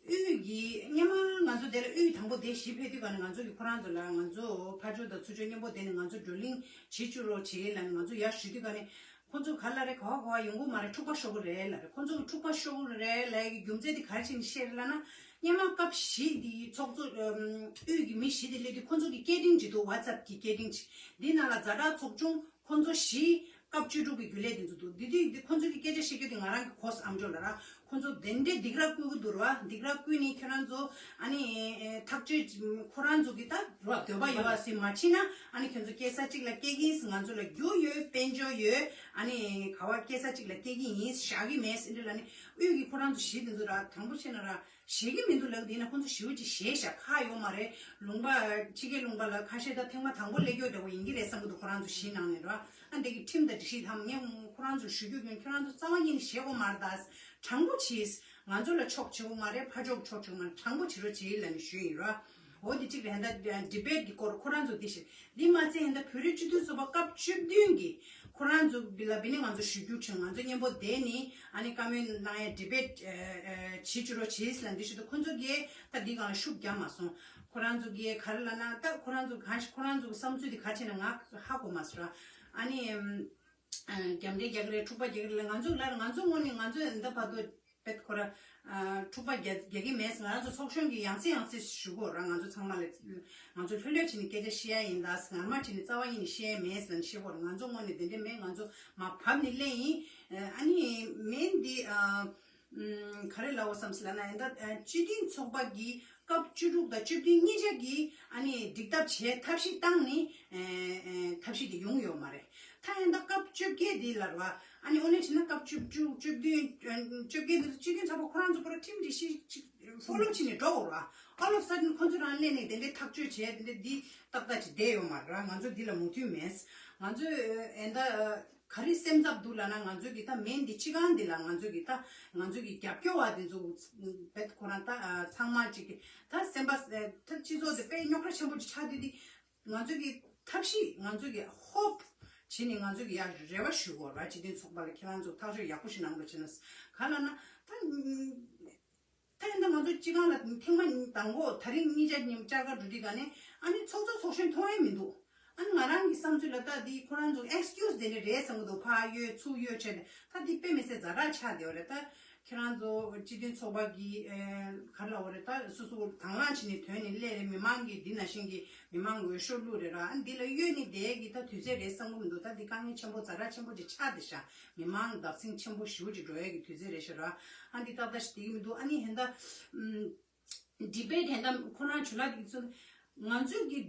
དབུས་ཀྱི་སྔོན་མ་ང་ཚོ་དེ་ལ་དབུས་དང་པོ་དེ་གཞིས་ཕེབས་དུས་ག་ནས་ང་ཚོ་གི་ཁོ་རང་ཚོ་ལ་ང་ཚོ་ཕར་ཕྱོགས་དང་ཚུར་ཕྱོགས་མཉམ་པོ་བསྡད་ནས་ང་ཚོ་བགྲོ་གླེང་བྱེད་བཅུག་རོགས་བྱེད་ལབ་ནས་ང་ཚོ་ཡར་ཞུ་དུས་ག་ནས་ཁོ་ཚོ་ག་ལ་རེ་ག་བ་ག་བ་ཡོང་གི་མ་རེད། འཁྲུག་པ་ཤོར་གི་རེད་ལབ་རེད། ཁོ་ཚོ་གི་འཁྲུག་པ་ཤོར་གི་རེད་ལབ་ཡ་གི་རྒྱུ་མཚན་དེ་ག་རེ་བྱས་ནས་བཤད་རེད་ལབ་ན། སྔོན་མ་སྐབས་བཞི་དེ་ཚོགས་གཙོ་ཨམ་དབུས་ཀྱི་མི་བཞི་དེ་སླེབས་དུས་ཁོ་ཚོ་གི་སྐད་འཕྲིན་ཅིག་འདུག WhatsApp གི་སྐད་འཕྲིན་ཅིག་འདི་ནང་ལ་ཛ་དྲག་ཚོགས་ཆུང་ཁོ་ཚོ་བཞི། སྐབས་བཅུ་དྲུག་གི་རྒྱུན་ལས་དེ་ཚོ་འདུག་འདི་དུས་འདི་ཁོང་ཚོ་གི་སྐད་ཆ་བཤད་རྒྱུ་དེ་ང་རང་གི་གོ་ཨམ་ཅོག་ལ་ར། ཁོང་ཚོ་དེ་འདྲའི་སྡིགས་ར་བསྐུལ་གི་འདུག་ར། སྡིགས་ར་བསྐུལ་ནས་ཁྱོད་རང་ཚོ་ཨ་ནི་ཐག་གཅོད་ཁོ་རང་ཚོ་གི་ད་ར་འདོད་པ་ཡོད་པ་ཟིན་མ་ཕྱིན་ན་ཨ་ནི་ཁྱོད་ཚོ་སྐྱེལ་ས་གཅིག་ལ་སྐྱེལ་གི་ཡིན། ང་ཚོ་ལ་རྒྱུ་ཡོད། དཔལ་འབྱོར་ཡོད། ཨ་ནི་ག་བ་སྐྱེལ་ས་གཅིག་ལ་སྐྱེལ་གི་ཡིན། བཞག་གི་མེད་ཟེར་འདྲ་ལ་ནི་དབུས་ཀྱི་ཁོ་རང་ཚོ་གཞིས་དེ་ཚོ་ར་དྲང་པོ་བཤད་ན་ར། ཞེད་ཀྱི་མི་འདུག་ལབ་འདི་ན་ཁོང་ཚོ་ཞེ་པོ་ཅིག་ཞེད་ཤག་ཁག་ཡོད་མ་རེད། ལུང་པ་ཕྱི་རྒྱལ་ལུང་པ་ལ་ཁ་ཤས་ད་ཐེངས་མ་དང་པོ་སླེབས་ཡོད་འདྲ་བོ་ཡིན་གྱི་རེད་བསམ་གྱི་འདུག་ཁོ་རང་ཚོ་གཞིས་ནང་ནས་ར། ཨ་འདི་གི་ཁྲིམས་དང་སྒྲིག་གཞི་དམ་ངས་ཁོ་རང་ཚོར་ཞུ་རྒྱུ་ཡིན། ཁྱོད་རང་ཚོ་རྩ་བ་ཉིད་ནས་ཞེད་དགོས་མ་རེད། ད་དྲང་པོ་བྱེད། ང་ཚོ་ལ་ཕྱོགས་བྱེད་དགོས་མ་རེད། ཕར་ཕྱོགས་ཕྱོགས་བྱེད་དགོས་མ་རེད། དྲང་པོ་བྱེད་རོགས་བྱེད་ལབ་ནས་ཞུས་ཡིན་ར། འོ་འདི་གཅིག་རེད། ཧན་ད་ཌི་བེཊ་གི་སྐོར་ཁོ་རང་ཚོ་འདི་ཞིག་འདི་མ་ཚད་ཧན་ད་བོད་རིགས་སྤྱི་མཐུན་ཚོགས་པ་སྐབས་བཅུ་བདུན་གི་ཁོ་རང་ཚོ་བི་ལ་བི་ནི་ང་ཚོ་ཞུ་རྒྱུ་བྱུང་། ང་ཚོ་མཉམ་པོ་བསྡད་ནི་ཨ་ནི་བཀའ་མོལ་གནང་ཡ་ཌི་བེཊ་བྱེད་བཅུག་རོགས་བྱེད་ལབ་འདི་ཞིག་ཏུ་ཁོ་ཚོ་གིས་ད་འདི་གང་ལ་ཤུགས་རྒྱབ་མ་སོང་། ཁོ་རང་ཚོ་གིས་ག་རེ་ལབ་ན་ད་ཁོ་རང་ཚོ་གང་ཞིག་ཁོ་རང་ཚོ་གི་བསམ་ཚུལ་འདི་ག་བྱས་ན་ང་ཧ་གོ་མ་སོང་ར། ཨ་ནི་རྒྱབ་འདྲེ་རྒྱག་གི་རེད། འཁྲུག་པ་རྒྱག་གི་རེད། ང་ཚོ་ལར་ང་ཚོ་དངོས་ནས་ང་ཚོ་ད་བར་དུ་བེད་ཁོ་ར་འཁྲུག་པ་རྒྱག་རྒྱག་གི་མེད། ང་རང་ཚོ་ཚོགས་གཞོན་གྱི་ཡང་སེ་ཡང་སེ་ཞུ་གོ་ར། ང་ཚོ་ཚང་མ་ལ་ང་ཚོ་ལྷོད་ལྷོད་བྱས་ནས་སྐད་ཆ་བཤད་ཡ་ཡིན། ད་ངར་མ་བྱས་ནས་རྩ་བ་ཉིད་ནས་བཤད་ཡ་མེད་ཟེར་ནས་བཤད་གོ་ར། ང་ཚོ་དངོས་ནས་དེ་འདྲ་མེད། ང་ཚོ་མ་བབས་ནས་སླེབས་ཡིན། ཨ་ནི་མེད་འདི་ག་རེ་ལབ་དགོས་བསམ་སི་ལབ་ན་ཡིན། ད་སྤྱི་མཐུན་ཚོགས་པ་གི་སྐབས་བཅུ་དྲུག་དང་བཅུ་བདུན་གཉིས་ཆ་གི་ཨ་ནི་འགྲིག་ཐབས་བྱས་ཐབས་ཤེས་བཏང་ནི་ཐབས་ཤེས་དེ་ཡོང་ཡོད་མ་རེད། ད་ཡིན་ད་སྐབས་བཅོ་བརྒྱད་འདི་ལ་ར་བ། ཨ་ནི་དངོས་གནས་བྱས་ན་སྐབས་བཅུ་བཅུ་བཅུ་བདུན་བཅོ་བརྒྱད་འདི་ཚོ་སྤྱི་མཐུན་ཚོགས་པ་ཁོ་རང་ཚོ་ཁོ་རང་ཁྲིམས་སྒྲིག་གཞི་ཅིག་ཕོ་ལོ་བྱས་ནས་འགྲོ་དགོས་ར། ཨོལ་ཨོཕ་སཱ་ཌན་ཁོ་ཚོ་རང་སླེབས་ནས་དེ་འདྲའི་ཐག་གཅོད་བྱས་དེ་འདྲ་འདི་ཏག་ཏག་ཅིག་བསྡད་ཡོད་མ་རེད་ར། ང་ཚོ་འདི་ལ་མོས་མཐུན་མེད། ང་ཚོས་ཨེ་ད་ག་རེ་སེམས་འཚབ་འདུག་ལབ་ན་ང་ཚོ་གི་ད་མེན་འདི་སྤྱི་ཁང་འདི་ལ་ང་ཚོ་གི་ད་ང་ཚོ་གི་རྒྱབ་སྐྱོར་བ་འདི་ཚོ་བེད་ཁོ་རང་ད་ཚང་མ་ཅིག་གི་ད་སེམས་པ་ད་སྤྱི་ཚོགས་དེ་དཔེ་རྙོག་དྲ་ཆེན་པོ་ཅིག་ཆགས་དུས་འདི། ང་ཚོ་གི་ཐབས་ཤེས་ང་ཚོ་གི་ཧོབ་བྱས་ནས་ང་ཚོ་གི་ཡར་རེ་བ་ཞུ་དགོས་ར། སྤྱི་མཐུན་ཚོགས་པ་ལ་ཁྱེད་རང་ཚོ་ཐག་གཅོད་ཡག་པོ་ཞིག་གནང་རོགས་བྱས་ན། ག་ལབ་ན་ད་ད་ཡིན་ད་ང་ཚོ་སྤྱི་ཁང་ལ་ཐེངས་མ་དང་པོ་ད་རིང་གཉིས་ཆ་ཉིན་བཅར་ག་འགྲོ་དུས་ག་ནས་ཨ་ནི་ཚོགས་གཙོ་ཚོགས་གཞོན་མཐོང་ཡ་མི་འདུག་ཨ་ནི་ང་རང་གི་བསམ་ཚུལ་ལ་ད་འདི་ཁོ་རང་ཚོ་ཨེག་སི་ཀིའུ་སི་དེ་འདྲ་རེད་བསམ་གི་འདུག་ཕར་གཡོལ་ཚུར་གཡོལ་བྱས་ནས་ད་འདི་དཔེ་མི་སྲིད་ཛ་དྲག་ཆགས་བསྡད་པ་རེད། ད་ཁྱེད་རང་ཚོ་སྤྱི་མཐུན་ཚོགས་པ་གི་ཨེ་ག་རེ་ལབ་དགོས་རེད། ད་སོ་སོ་དང་བླངས་བྱས་ནས་ཐོན་ནས་སླེབས་རེད། མི་མང་གི་འདི་ནང་བཞིན་གྱི་མི་མང་གི་འོས་ཤོག་བླུགས་རེད་ར། ཨ་ནི་འདི་ལ་གཡོལ་ནས་བསྡད་ཀྱི་ད་དུས་ཚོད་རེད་བསམ་གི་མི་འདུག་ད་འདི་དཀའ་ངལ་ཆེན་པོ་ཛ་དྲག་ཆེན་པོ་ཅིག་ཆགས་བསྡད་ཤག་མི་མང་བརྡབ་གསིག་ཆེན་པོ་ཞེ་པོ་ཅིག་འགྲོ་ཡ་གི་དུས་ཚོད་རེད་ཤག་ར། ཨ་འདི་ཏག་ཏག་ཞིག་བསྡད་ཀྱི་མི་འདུག་ཨ་ནི་ཧན་ད་ཨམ། ཌི་བེཊ་ཧན་ད་ཁོ་རང་ཇུ་ལ་དེ་ཚོ་ང་ཚོས་ཀྱི་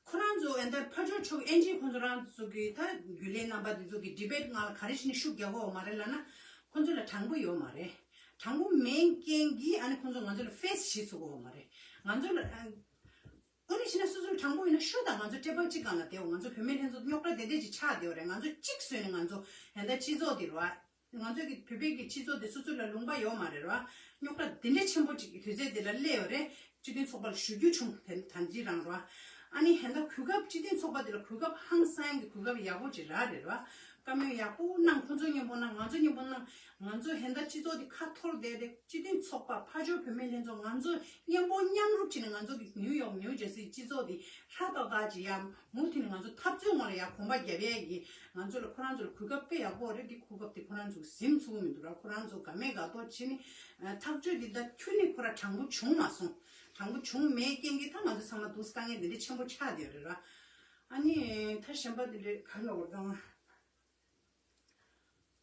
ཁོ་རང་ཚོ་ཨེ་འདྲ་ཕར་ཕྱོགས་ཕྱོགས་ཨེན་ཇི་ཁོ་ཚོ་རང་ཚོ་གི་ད་རྒྱུན་ལས་རྣམ་པ་དེ་ཚོ་གི་ཌི་བེཊ་ནང་ལ་ག་རེ་བྱས་ནས་ཤུགས་རྒྱག་གི་ཡོད་མ་རེད་ལབ་ན། ཁོ་ཚོ་ལ་དྲང་པོ་ཡོད་མ་རེད། དྲང་པོ་མེད་རྐྱེན་གྱིས་ཨ་ནི་ཁོ་ཚོ་ང་ཚོ་ལ་ཕེ་སི་བྱེད་ཚུགས་ཀྱི་ཡོད་མ་རེད། ང་ཚོ་ལ་ཨ་ཨ་ནི་བྱས་ན་སོ་སོ་ལ་དྲང་པོ་ཡིན་ན་ཤོག་དང་ང་ཚོ་ཊེ་བལ་གཅིག་སྒང་ལ་བསྡད་འོ། ང་ཚོ་བུད་མེད་ལྷན་ཚོགས་རྙོག་དྲ་དེ་འདྲས་ཅིག་ཆགས་བསྡད་ཡོད་རེད། ང་ཚོ་གཅིག་བཟོས་ནས་ང་ཚོ་ཧན་ད་སྤྱི་ཚོགས་དེ་རེད་བ། ང་ཚོ་གི་བོད་པའི་གི་སྤྱི་ཚོགས་དེ་སོ་སོ་ལ་ལུང་པ་ཡོད་མ་རེད་ར། རྙོག་དྲ་དེ་འདྲ་ཆེན་པོ་ཅིག་གི་དུས་ཚོད་དེ་ལ་སླེབས་ཡོད་རེད། སྤྱི་མཐུན་ཚོགས་པ་ལ་ཞུ་རྒྱུ་བྱུང་། དེ་ད་ཅི་རང་ར། ཨ་ནི་ཧན་ད་གོ་སྐབས་སྤྱི་མཐུན་ཚོགས་པ་དེ་ལ་གོ་སྐབས་ཧང་སང་གི་གོ་སྐབས་ཡག་པོ་ཅིག་རག་རེད་ར། བཀའ་མོལ་ཡག་པོ་གནང་། ཁོ་ཚོ་མཉམ་པོ་གནང་། ང་ཚོ་མཉམ་པོ་གནང་། ང་ཚོ་ཧན་ད་སྤྱི་ཚོགས་དེ་ཁ་འཐོར་བསྡད་དེ་སྤྱི་མཐུན་ཚོགས་པ་ཕར་ཕྱོགས་བུད་མེད་ལྷན་ཚོགས་ང་ཚོ་མཉམ་པོ་མཉམ་རུབ་བྱས་ནས་ང་ཚོ་གི་ནིའུ་ཡོག་ནིའུ་ཇར་སི་སྤྱི་ཚོགས་དེ་ཧྲ་ཏག་ཏག་ཅིག་ཡ། མུ་མཐུད་ནས་ང་ཚོ་འཐབ་རྩོད་ངོ་ལ་ཡ་གོམ་པ་རྒྱབ་ཡས་ཀྱི་ང་ཚོ་ལ་ཁོ་རང་ཚོ་ལ་གོ་སྐབས་དཔེ་ཡག་པོ་རེད། འདི་གོ་སྐབས་དེ་ཁོ་རང་ཚོ་ཟིན་ཚུགས་མི་འདུག་ར། ཁོ་རང་ཚོ་དགའ་མེད་དགའ་མདོག་བྱས་ནས་ཨ་ཐག་གཅོད་འདི་ད་ཁྱོན་ནས་ཁོ་ར་དྲང་པོ་བྱུང་མ་སོང་། དྲང་པོ་བྱུང་མེད་རྐྱེན་གྱིས་ད་ང་ཚོ་ཚང་མ་འདུག་དཀའ་ངལ་འདི་འདྲ་ཆེན་པོ་ཆགས་བསྡད་ཡོད་རེད་ར། ཨ་ནི་ད་གཞན་པ་འདི་འདྲ་ག་ལ་འོར་དང་།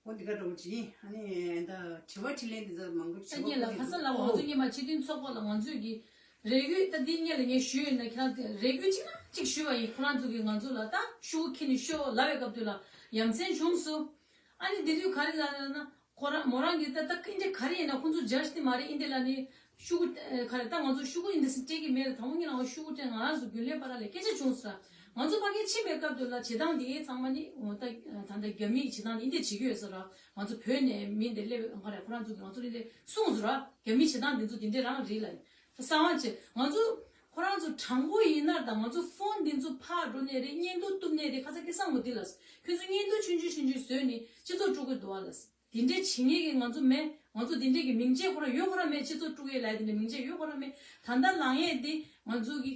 འོ་འདི་ག་འདྲ་བོ་ཅིག་ཨ་ནི་ད་དྲི་བ་དྲིས་ལན་འདི་ཚོ་མང་པོ་ད་དྲི་བ་སྔོན་ལ་ཁ་སང་ལ་ང་ཚོ་སྔོན་མ་སྤྱི་མཐུན་ཚོགས་པ་ལ་ང་ཚོས་ཀྱི་རེ་སྐུལ་ད་འདི་སྔོན་ལ་ངས་ཞུས་ཡོད་ན་ཁྱེད་རང་དེ་རེ་སྐུལ་གཅིག་ན་གཅིག་ཞུས་པ་ཡིན། ཁོ་རང་ཚོ་གིས་ང་ཚོ་ལ་ད་ཤུ་གུ་ཁྱེར་ནས་ཤོག་ལབ་པའི་སྐབས་དུས་ལ་ཡ་མཚན་བྱུང་སོང་། ཨ་ནི་དེ་དུས་ག་རེ་ལབ་ན་ཁོ་རང་མོ་རང་གིས་ད་ད་ཨིན་དེ་ག་རེ་ཡིན་ན་ཁོ་ཚོ་ཇ་ཇི་དེ་མ་རེད། ཨིན་དེ་ལ་ནི་ཤུ་གུ་ག་རེ་ད་ང་ཚོ་ཤུ་གུ་ཨིན་དེ་སི་སྤྲད་ཀྱི་མེད་རེད། དང་པོ་ཉིད་ལ་ང་ཤུ་གུ་སྤྲད་ང་རང་ཚོ་རྒྱུན་ལས་པ་ར་ལས་སྐད་ཆ་བྱུང་ཟེར། ང་ཚོ་ཕ་གིར་ཕྱིན་པའི་སྐབས་དུ་ལ་བྱེད་སྟངས་དེ་ཚང་མ་ནི་འོ་ད་ད་ལྟ་རྒྱ་མིའི་བྱེད་སྟངས་དེ་ཨིན་དེ་བྱེད་ཀྱི་ཡོད་ཟེར་ར། ང་ཚོ་བོད་ནས་མི་དེ་སླེབས་ག་རེ་ཁོ་རང་ཚོ་གིས་ང་ཚོ་ལ་དེ་གསུངས་ཟེར་ར། རྒྱ་མིའི་བྱེད་སྟངས་དེ་ཚོ་དེ་འདྲས་རང་རེད་ལ། གསང་བ་བྱེད་ང་ཚོ་ཁོ་རང་ཚོ་དྲང་པོ་ཡིན་ན་ད་ང་ཚོ་ཕོན་དེ་ཚོ་ཕར་འགྲོ་ནས་རེད། བརྙན་ཐུང་གཏུབ་ནས་རེད། ཁ་ཚ་སྐད་གསང་མོ་དེ་ལ་ཁྱོད་ཚོ་བརྙན་ཐུང་ཆུང་ཆུང་ཆུང་ཆུང་བཟོས་ནས་སྤྱི་ཚོགས་དཀྲུག་གི་འདུག་བ་ལ། དེ་འདྲས་བྱེད་མཁན་གྱི་ང་ཚོ་མེད། ང་ཚོ་དེ་འདྲས་ཀྱི་མིང་ཆད་ཁོ་རང་ཡོད་ཁོ་རང་མེད། སྤྱི་ཚོགས་དཀྲུག་ཡས་ལ་དེ་འདྲས་མིང་ཆད་ཡོད་ཁོ་རང་མེད། ད་ལྟ་ལངས་ཡས་དེ་ང་ཚོ་གི་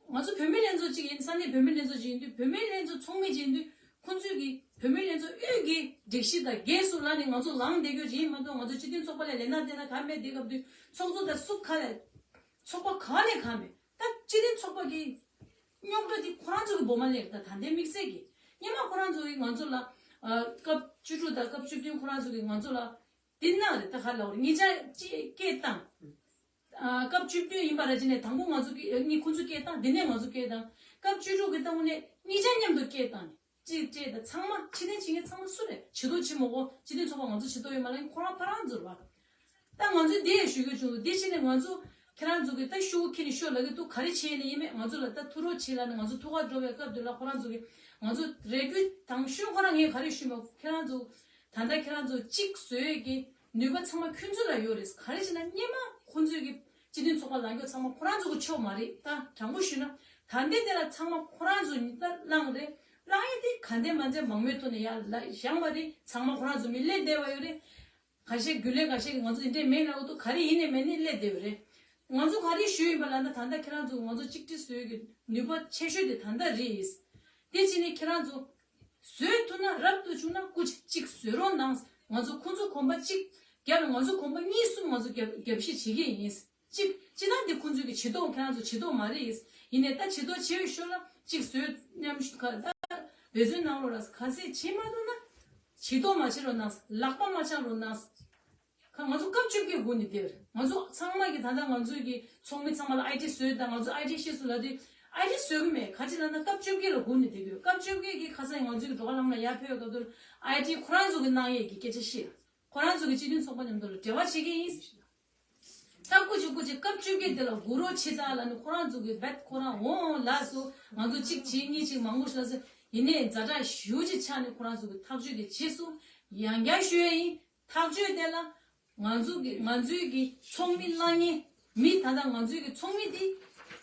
ང་ཚོ་བུད་མེད་ལྷན་ཚོགས་གཅིག་ཡིན། ས་གནས་བུད་མེད་ལྷན་ཚོགས་གཅིག་ཡིན་དུས་བུད་མེད་ལྷན་ཚོགས་ཚོགས་མི་གཅིག་ཡིན་དུས་ཁོང་ཚོས་ཀྱི་བུད་མེད་ལྷན་ཚོགས་དབུས་ཀྱི་སྒྲིག་གཞི་དང་སྒེར་སུ་ལ་ནི་ང་ཚོ་ལངས་བསྡད་རྒྱུ་རེད་མ་གཏོགས་ང་ཚོ་སྤྱི་མཐུན་ཚོགས་པ་ལ་ལས་ན་བསྡད་ན་ག་མེད། དེ་སྐབས་དུས་ཚོགས་གཙོ་དང་སུ་ག་ལས་ཚོགས་པ་ག་ལས་ག་མེད། ད་སྤྱི་མཐུན་ཚོགས་པ་གི་རྙོག་དྲ་དེ་ཁོ་རང་ཚོ་གི་འབོ་མ་ལེགས། ད་ད་ལྟའི་དམིགས་བསལ་གྱི་ སྔོན་མ་ཁོ་རང་ཚོ་གིས་ང་ཚོ་ལ་ཨ་སྐབས་བཅུ་དྲུག་དང་སྐབས་བཅུ་བདུན་ཁོ་རང་ཚོ་གིས་ང་ཚོ་ལ་འདི་གནང་རེད། ད་ག་ལབ་རེད། ཉེས་ཆད་ཅིག་སྐད་བཏང་། ཨ་སྐབས་བཅུ་བདུན་ཡིན་པ་ར་ཅི་ནས་དང་པོ་ང་ཚོ་སྐད་ཨ་ནི་ཁོ་ཚོ་སྐད་བཏང་། འདི་ནས་ང་ཚོ་སྐད་བཏང་། སྐབས་བཅུ་དྲུག་གི་ལྟ་བུ་ནས་ཉེས་ཆད་མཉམ་དུ་སྐད་བཏང་ནས་ཅིག་སྤྲད། ད་ཚང་མ་ཕྱི་ཐེན་བྱེད་མཁན་ཚང་མ་སུ་རེད། བྱེད་དོ་བྱེད་མ་དགོ་སྤྱི་མཐུན་ཚོགས་པ་ང་ཚོ་བྱེད་དོ་ཡོད་མ་རེད། ཁོ་རང་ཕ་རང་ཚོ་རེད་བ། ད་ང་ཚོས་འདི་ཡང་ཞུ་རྒྱུ་བྱུང་འདུག་འདི་བྱས་ནས་ང་ཚོ་ཁྱེད་རང་ཚོ་གིས་ད་ཤོག་གུ་ཁྱེར་ནས་ཤོག་ལབ་ཀྱི་འདུག་ག་རེ་བྱས་ནས་ཡིན་མེད་ང་ཚོ་ལ་ད་ཐུགས་རོགས་བྱེད་ལབ་ནས་ང་ཚོ་ཐུགས་ཁ་འགྲོ་བའི་སྐབས་དེ་ལ་ཁོ་རང་ཚོ་གིས་ང་ཚོ་རེ་སྐུལ་དང་ཤོག་ཁོ་རང་ངས་ག་རེ་ཞུས་མ་ཁྱེད་རང་ཚོ་ད་ལྟ་ཁྱེད་རང་ཚོ་གཅིག་བཟོ་ཡས་ཀྱི་ནུས་པ་ཚང་མ་ཁྱོད་ཚོ་ལ་ཡོད་རེད། ག་རེ་བྱས་ན་སྔོན་མ་ཁོ་ཚོས་ཀྱི་སྤྱི་མཐུན་ཚོགས་པ་ལངས་རྒྱུ་ཚང་མ་ཁོ་རང་ཚོ་གི་ཕྱོགས་མ་རེད། ད་དྲང་པོ་ཞུས་ན་ད་ལྟའི་དེ་ལ་ཚང་མ་ཁོ་རང་ཚོ་ཉིད་ལ་བླངས་རེད། བླངས་ཡས་དེ་ག་འདྲ་མ་འདྲ་མང་མོས་ཐོག་ནས་ཡར་ལ་བཞེངས་པ་རེད། ཚང་མ་ཁོ་རང་ཚོ་མི་སླེབས་བསྡད་པ་ཡོད་རེད། ཁ་ཤས་རྒྱུན་ལས་ཁ་ཤས་ཀྱིས་ང་ཚོ་འདི་འདྲས་མེད་ལབ་འདུག་ག་རེ་ཡིན་ནའི་མེད་ནའི་སླེབས་བསྡད་པ་རེད། ང་ཚོ་ག་རེ་ཞུས་ཡིན་པ་ལབ་ན་ད་ལྟ་ཁྱེད་རང་ཚོ་ང་ཚོ་གཅིག་སྒྲིལ་བཟོ་ཡས་ཀྱི་ནུས་པ་ཆེ་ཤོས་དེ་ད་ལྟ་རེད། དེ་བྱས་ནས་ཁྱེད་རང་ཚོ་བཟོས་ཐུབ་ན་རབ་ཏུ་བྱུང་ན་སྐུ་མཁྱེན་གཅིག་བཟོས་རོགས་གནང་། ང་ཚོ་ཁོང་ཚོ་གོམ་པ་གཅིག་རྒྱབ་ལ་ང་ཚོ་གོམ་པ་གཉིས་གསུམ་ང་ཚོ་རྒྱབ་རྒྱབ་བཤིག་བྱེད་ཀྱི་ཡིན། གཅིག་སྤྱིར་བཏང་འདི་ཁོང་ཚོས་ཀྱི་བྱེད་ཐུབ་ཁྱེད་རང་ཚོ་བྱེད་ཐུབ་མ་རེད། ཡིན་ནའི་ད་བྱེད་ཐུབ་བྱེད་པའི་ཤུལ་ལ་གཅིག་བཟོས་མཉམ་ཞུགས་ག་ད་འབད་བརྩོན་གནང་རོགས་ལ་ག་ཚད་བྱེད་མ་ཐུབ་ན་བྱེད་ཐུབ་མ་བྱེད་རོགས་གནང་། ལག་པ་མ་འཆང་རོགས་གནང་། ཁ་ང་ཚོ་སྐབས་བཅོ་བརྒྱད་སྒུག་ནས་བསྡད་པ་རེད། ང་ཚོ་ཚང་མ་གི་ད་ལྟ་ང་ཚོའི་གི་ཚོགས་མི་ཚང་མ་ལ་ཨའི་ཌི་བཟོས་དང་ང་ཚོ་ཨའི་ཌི་ཤེས་སུ་ལབ་དུས་ཨའི་ཌི་བཟོ་གི་མེད། ག་ཅི་ལབ་ན་སྐབས་བཅོ་བརྒྱད་ལ་སྒུག་ནས་བསྡད་དགོས། སྐབས་བཅོ་བརྒྱད་གི་ཁ་སང་ང་ཚོའི་གི་འགྲོ་ཁ་ལམ་ལ་ཡར་ཕེབས་སྐབས་དུ་ཨའི་ཌི་ཁོ་རང་ཚོ་གི་གནང་ཡས་ཀྱི་སྐད་ཆ་བཤད། ཁོ་རང་ཚོ་གི་སྤྱི་མཐུན་ཚོགས་པ་མཉམ་དུ་ལ་འབྲེལ་བ་བྱེད་ཀྱི་ཡིན། ད་སྐུ་མཁྱེན་སྐུ་མཁྱེན་སྐབས་བཅོ་བརྒྱད་དེ་ལ་སྒུག་རོགས་བྱེད་དང་ལབ་ནས་ཁོ་རང་ཚོ་གི་རྦད་ཁོ་རང་འོང་ལགས་སོ། ང་ཚོ་གཅིག་བྱེད་གཉིས་བྱེད་མང་པོ་ཞིག་ལབ་སོ། ཡིན་ནའི་ཛ་དྲག་ཞེ་པོ་ཅིག་ཆགས་ནས་ཁོ་རང་ཚོ་གི་ཐག་གཅོད་དེ་བྱས་སོང་། ཡང་བསྐྱར་ཞུ་ཡས་ཡིན། ཐག་གཅོད་དེ་ལ་ང་ཚོ་གི་ང་ཚོའི་གི་ཚོགས་མི་གནང་མཁན་མི་ད་ལྟ་ང་ཚོའི་གི་ཚོགས་མི་དེ་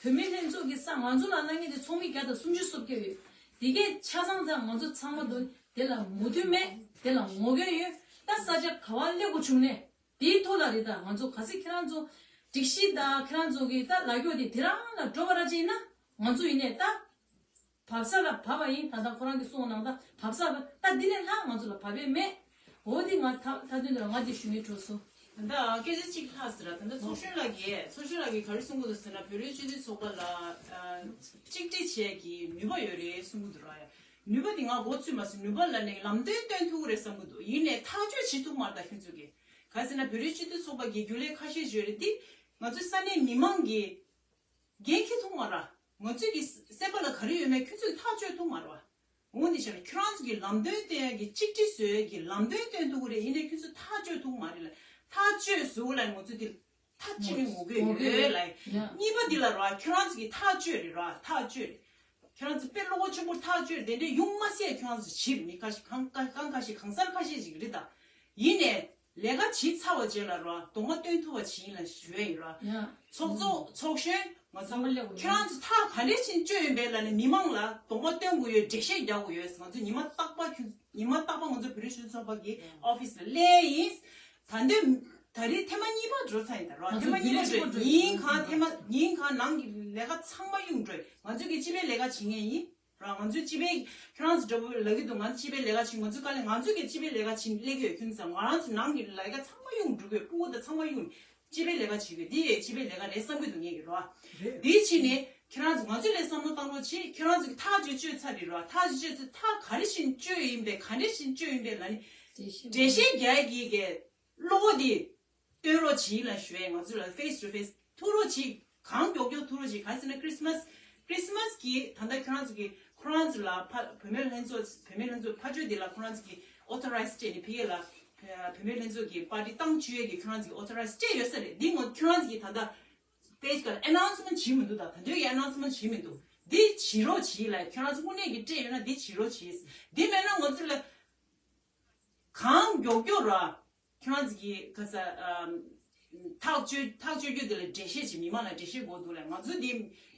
བུད་མེད་ལྷན་ཚོགས་ཀྱི་ས་ང་ཚོ་ལ་གནང་མཁན་དེ་ཚོགས་མི་བརྒྱ་དང་སུམ་ཅུ་སོ་བརྒྱད་ཡོད། དེ་གས་ཆ་ཚང་ཚང་ང་ཚོ་ཚང་མ་དུ་དེ་ལ་མོས་མཐུན་མེད། དེ་ལ་ངོ་རྒོལ་ཡོད། ད་ས་ཆ་ག་བ་སླེབས་དགོས་བྱུང་ནས་དེའི་ཐོག་ལ་རེད། ད་ང་ཚོ་ག་ཚོད་ཁྱེད་རང་ཚོ་སྒྲིག་གཞི་དང་ཁྱེད་རང་ཚོ་གི་ད་ལ་རྒྱོ་དེ་དེ་རང་ལ་འགྲོ་བ་ར་ཅིག་ཡིན་ན་ང་ཚོ་ཡིན་ནས་ད། བབས་ས་ལ་བབས་པ་ཡིན། ད་ལྟ་ཁོ་རང་གིས་གསུངས་གནང་ད་བབས་ས་ལ་ད་འདི་ནས་ལྷག་ང་ཚོ་ལ་བབས་པས་མེད། འོ་འདི་ང་ད་ད་དུང་འདི་ལ་ང་འདི་ཞུ་སྙིང་བྲོ་སོང་། ད་ལྟ་སྐད་ཆ་གཅིག་ལྷག་ཟེར་ར། ད་ལྟ་ཚོགས་གཞོན་ལགས་ཀྱིས་ཚོགས་གཞོན་ལགས་ཀྱིས་ག་རེ་གསུང་གི་འདུག་ཟེར་ན་བོད་རིགས་སྤྱི་མཐུན་ཚོགས་པ་ལ་ཨ་གཅིག་སྒྲིལ་བྱེད་ཀྱི་ནུས་པ་ཡོད་རེད་གསུང་གི་འདུག་ར། ཡ་ནུས་པ་འདི་ང་མགོ་ཚོས་མ་སོང་། ནུས་པ་ལ་ནས་ལམ་སྟོན་སྟོན་ཐུབ་ཀྱི་རེད་བསམ་གི་འདུག་ཡིན་ནས་ཐག་གཅོད་བྱེད་ཐུབ་མ་རེད། ད་ཁྱོད་ཚོ་གིས་ག་རེ་ཟེར་ན་བོད་རིགས་སྤྱི་མཐུན་ཚོགས་པ་གི་རྒྱུན་ལས་ཁ་ཤས་ཡོད་རེད། འདི་ང་ཚོའི་ས་གནས་མི་མང་གི་འགན་འཁྱེར་ཐུབ་མ་རེད། ང་ཚོས་ཀྱི་སེམས་པ་ལ་ག་རེ་ཡོད་མེད་ཁྱོད་ཚོས་ཐག་གཅོད་ཐུབ་མ་རེད་བ། འོ་འདི་བྱས་ན་ཁྱོད་རང་ཚོ་གི་ལམ་སྟོན་སྟོན་ཡ་གི་གཅིག་སྒྲིལ་བཟོ་ཡ་གི་ལམ་སྟོན་སྟོན་ཐུབ་ཀྱི་རེད། ཡིན་ནའི་ཁྱོད་ཚོས་ཐག་གཅོད་ཐུབ་མ་རེད་ལ། ཐག་གཅོད་བཟོ་ལ་ང་ཚོ་འདི་མཐའ་གཅིག་ནས་ངོ་རྒོལ་ཡོད་ལ། གཉིས་པ་འདི་ལ་ར་ཁྱོད་རང་ཚོ་གི་ཐག་གཅོད་རེད་ར། ཐག་གཅོད་རེད། ཁྱོད་རང་ཚོ་དཔེ་བློ་ཁོག་ཆེན་པོ་ཐག་གཅོད་རེད། དེ་འདྲའི་ཡོང་མ་སྲིད་ཡ་ཁྱོད་རང་ཚོ་བྱེད་རེད། མི་ཁ་ཤས་གང་གང་ཁ་ཤས་གང་སར་ཁ་ཤས་ཅིག་རེད་ད། ཡིན་ནའི། ལས་ཀ་བྱེད་ཚར་བ་རྗེས་ལ་རོ་གདོང་པ་སྟོན་ཐུབ་པ་བྱེད་ཡིན་ལ་ཞུ་ཡ་ཡིན་རོ། ཡ། ཚོགས་གཙོ་ཚོགས་གཞོན་ང་ཚོ་ཚང་མ་སླེབས་དགོས་ཁྱེད་རང་ཚོ་ཐག་ག་འདྲས་ཕྱིན་གཅོད་ཡིན་པས་ལ་ནི་མི་མང་ལ་གདོང་པ་སྟོན་དགོས་ཡོད། འགྲེལ་བཤད་རྒྱག་དགོས་ཡོད། ང་ཚོ་ཉི་མ་རྟག་པར་ཁྱོད་ཉི་མ་རྟག་པར་ང་ཚོ་བོད་རིགས་སྤྱི་མཐུན་ཚོགས་པ་གི་ཨོ་ཕི་སི་ལ་སླེབས་ཡིན། ད་འདོད་ད་རེས་ཐེངས་མ་གཉིས་པ་འགྲོ་ཚར་ཡིན་ད་རོ། ང་ཐེངས་ཚོ་མ་གཉིས་པ་འགྲོ་ཡིན། ཉིན་གང་ཐེངས་མ་ཉིན་གང་ནང་གི་ལས་ཀ་ཚང་མ་གཡུག་འགྲོ་ཡིན། ང་ཚོ་གི་སྤྱི་པའི་ལས་ཀ་བྱེད་མཁན་ཡིན། རང་ང་ཚོའི་སྤྱི་པའི་ཁྱེད་རང་ཚོ་འདྲ་པོ་ལབ་ཀྱི་འདུག་ང་ཚོ་སྤྱི་པའི་ལས་ཀ་བྱེད། ང་ཚོའི་དཀའ་ལས་ང་ཚོའི་གི་སྤྱི་པའི་ལས་ཀ་བྱེད་སླེབས་ཀྱི་ཡོད། ཁྱོད་ཚོ་ང་རང་ཚོ་ནང་གི་ལས་ཀ་ཚང་མ་གཡུག་འགྲོ་གི་ཡོད། སྤུ་གུ་དང་ཚང་མ་གཡུག་སྤྱི་པའི་ལས་ཀ་བྱེད་དགོས། འདི་ཡའི་སྤྱི་པའི་ལས་ཀ་རེད་བསམ་གྱི་འདུག་ངས་ཀྱི་རོ། རེད། འདི་ཕྱིན་ནས་ཁྱེད་རང་ཚོ་ང་ཚོའི་ལས་བསམ་བློ་བཏང་རོགས་བྱེད། ཁྱེད་རང་ཚོ་གི་ཐག་གཅོད་གཅོད་ཚར་རེད་རོ། ཐག་གཅོད་གཅོད་ཚར། ཐག་ག་རེ་བཞིན་གཅོད་ཡིན་པས་ག་འདྲ་བཞིན་གཅོད་ཡིན་པས་ལ་ནི་འགྲེལ་བཤད་རྒྱག་ཡ་གི་གི་བློ་ཁོག་འདི་སྟོན་རོགས་བྱེད་ལ་ཞུ་ཡས། ང་ཚོ་ལ་face to face་ཐུག་རོགས་བྱེད། གང་མགྱོགས་མགྱོགས་ཐུག་རོགས་བྱེད། གང་ཟེར་ན་Christmas Christmas་གི་ད་ལྟ་ཁྱོད་རང་ཚོ་གི་ཁོ་རང་ཚོ་ལ་ཕ་བུད་མེད་ལྷན་ཚོགས་བུད་མེད་ལྷན་ཚོགས་ཕ་ཆོས་འདི་ལ་ཁོ་རང་ཚོ་གི་authorize་སྤྲད་ནས་ཕ་གི་ལ་བུད་མེད་ལྷན་ཚོགས་ཀྱི་པར་ཊི་བཏང་བཅུག་ཡས་ཀྱི་ཁྱོད་རང་ཚོ་གི་authorize་སྤྲད་ཡོད་ས་རེད། འདི་ངོ་ཁྱོད་རང་ཚོ་གི་ད་ལྟ་page་ག་ལ་announcement་བྱེད་མི་འདུག་ད་ད་དུང་གི་announcement་བྱེད་མི་འདུག་འདི་བྱེད་རོགས་བྱེད་ལ་ཁྱོད་རང་ཚོ་དངོས་གནས་ཀྱི་སྤྲད་ཡོད་ན་འདི་བྱེད་རོགས་བྱེད། འདི་མེད་ན་ང་ཚོ་ལ་གང་མགྱོགས་མགྱོགས་ར། ཁྱོད་རང་ཚོ་གི་ག་ས་ཨམ། ཐག་གཅོད་ཐག་གཅོད་རྒྱུ་དེ་ལ་འགྲེལ་བཤད་ཅིག་མི་མང་ལ་འགྲེལ་བཤད་དགོས་འདུག་ལ། ང་ཚོ་འདི་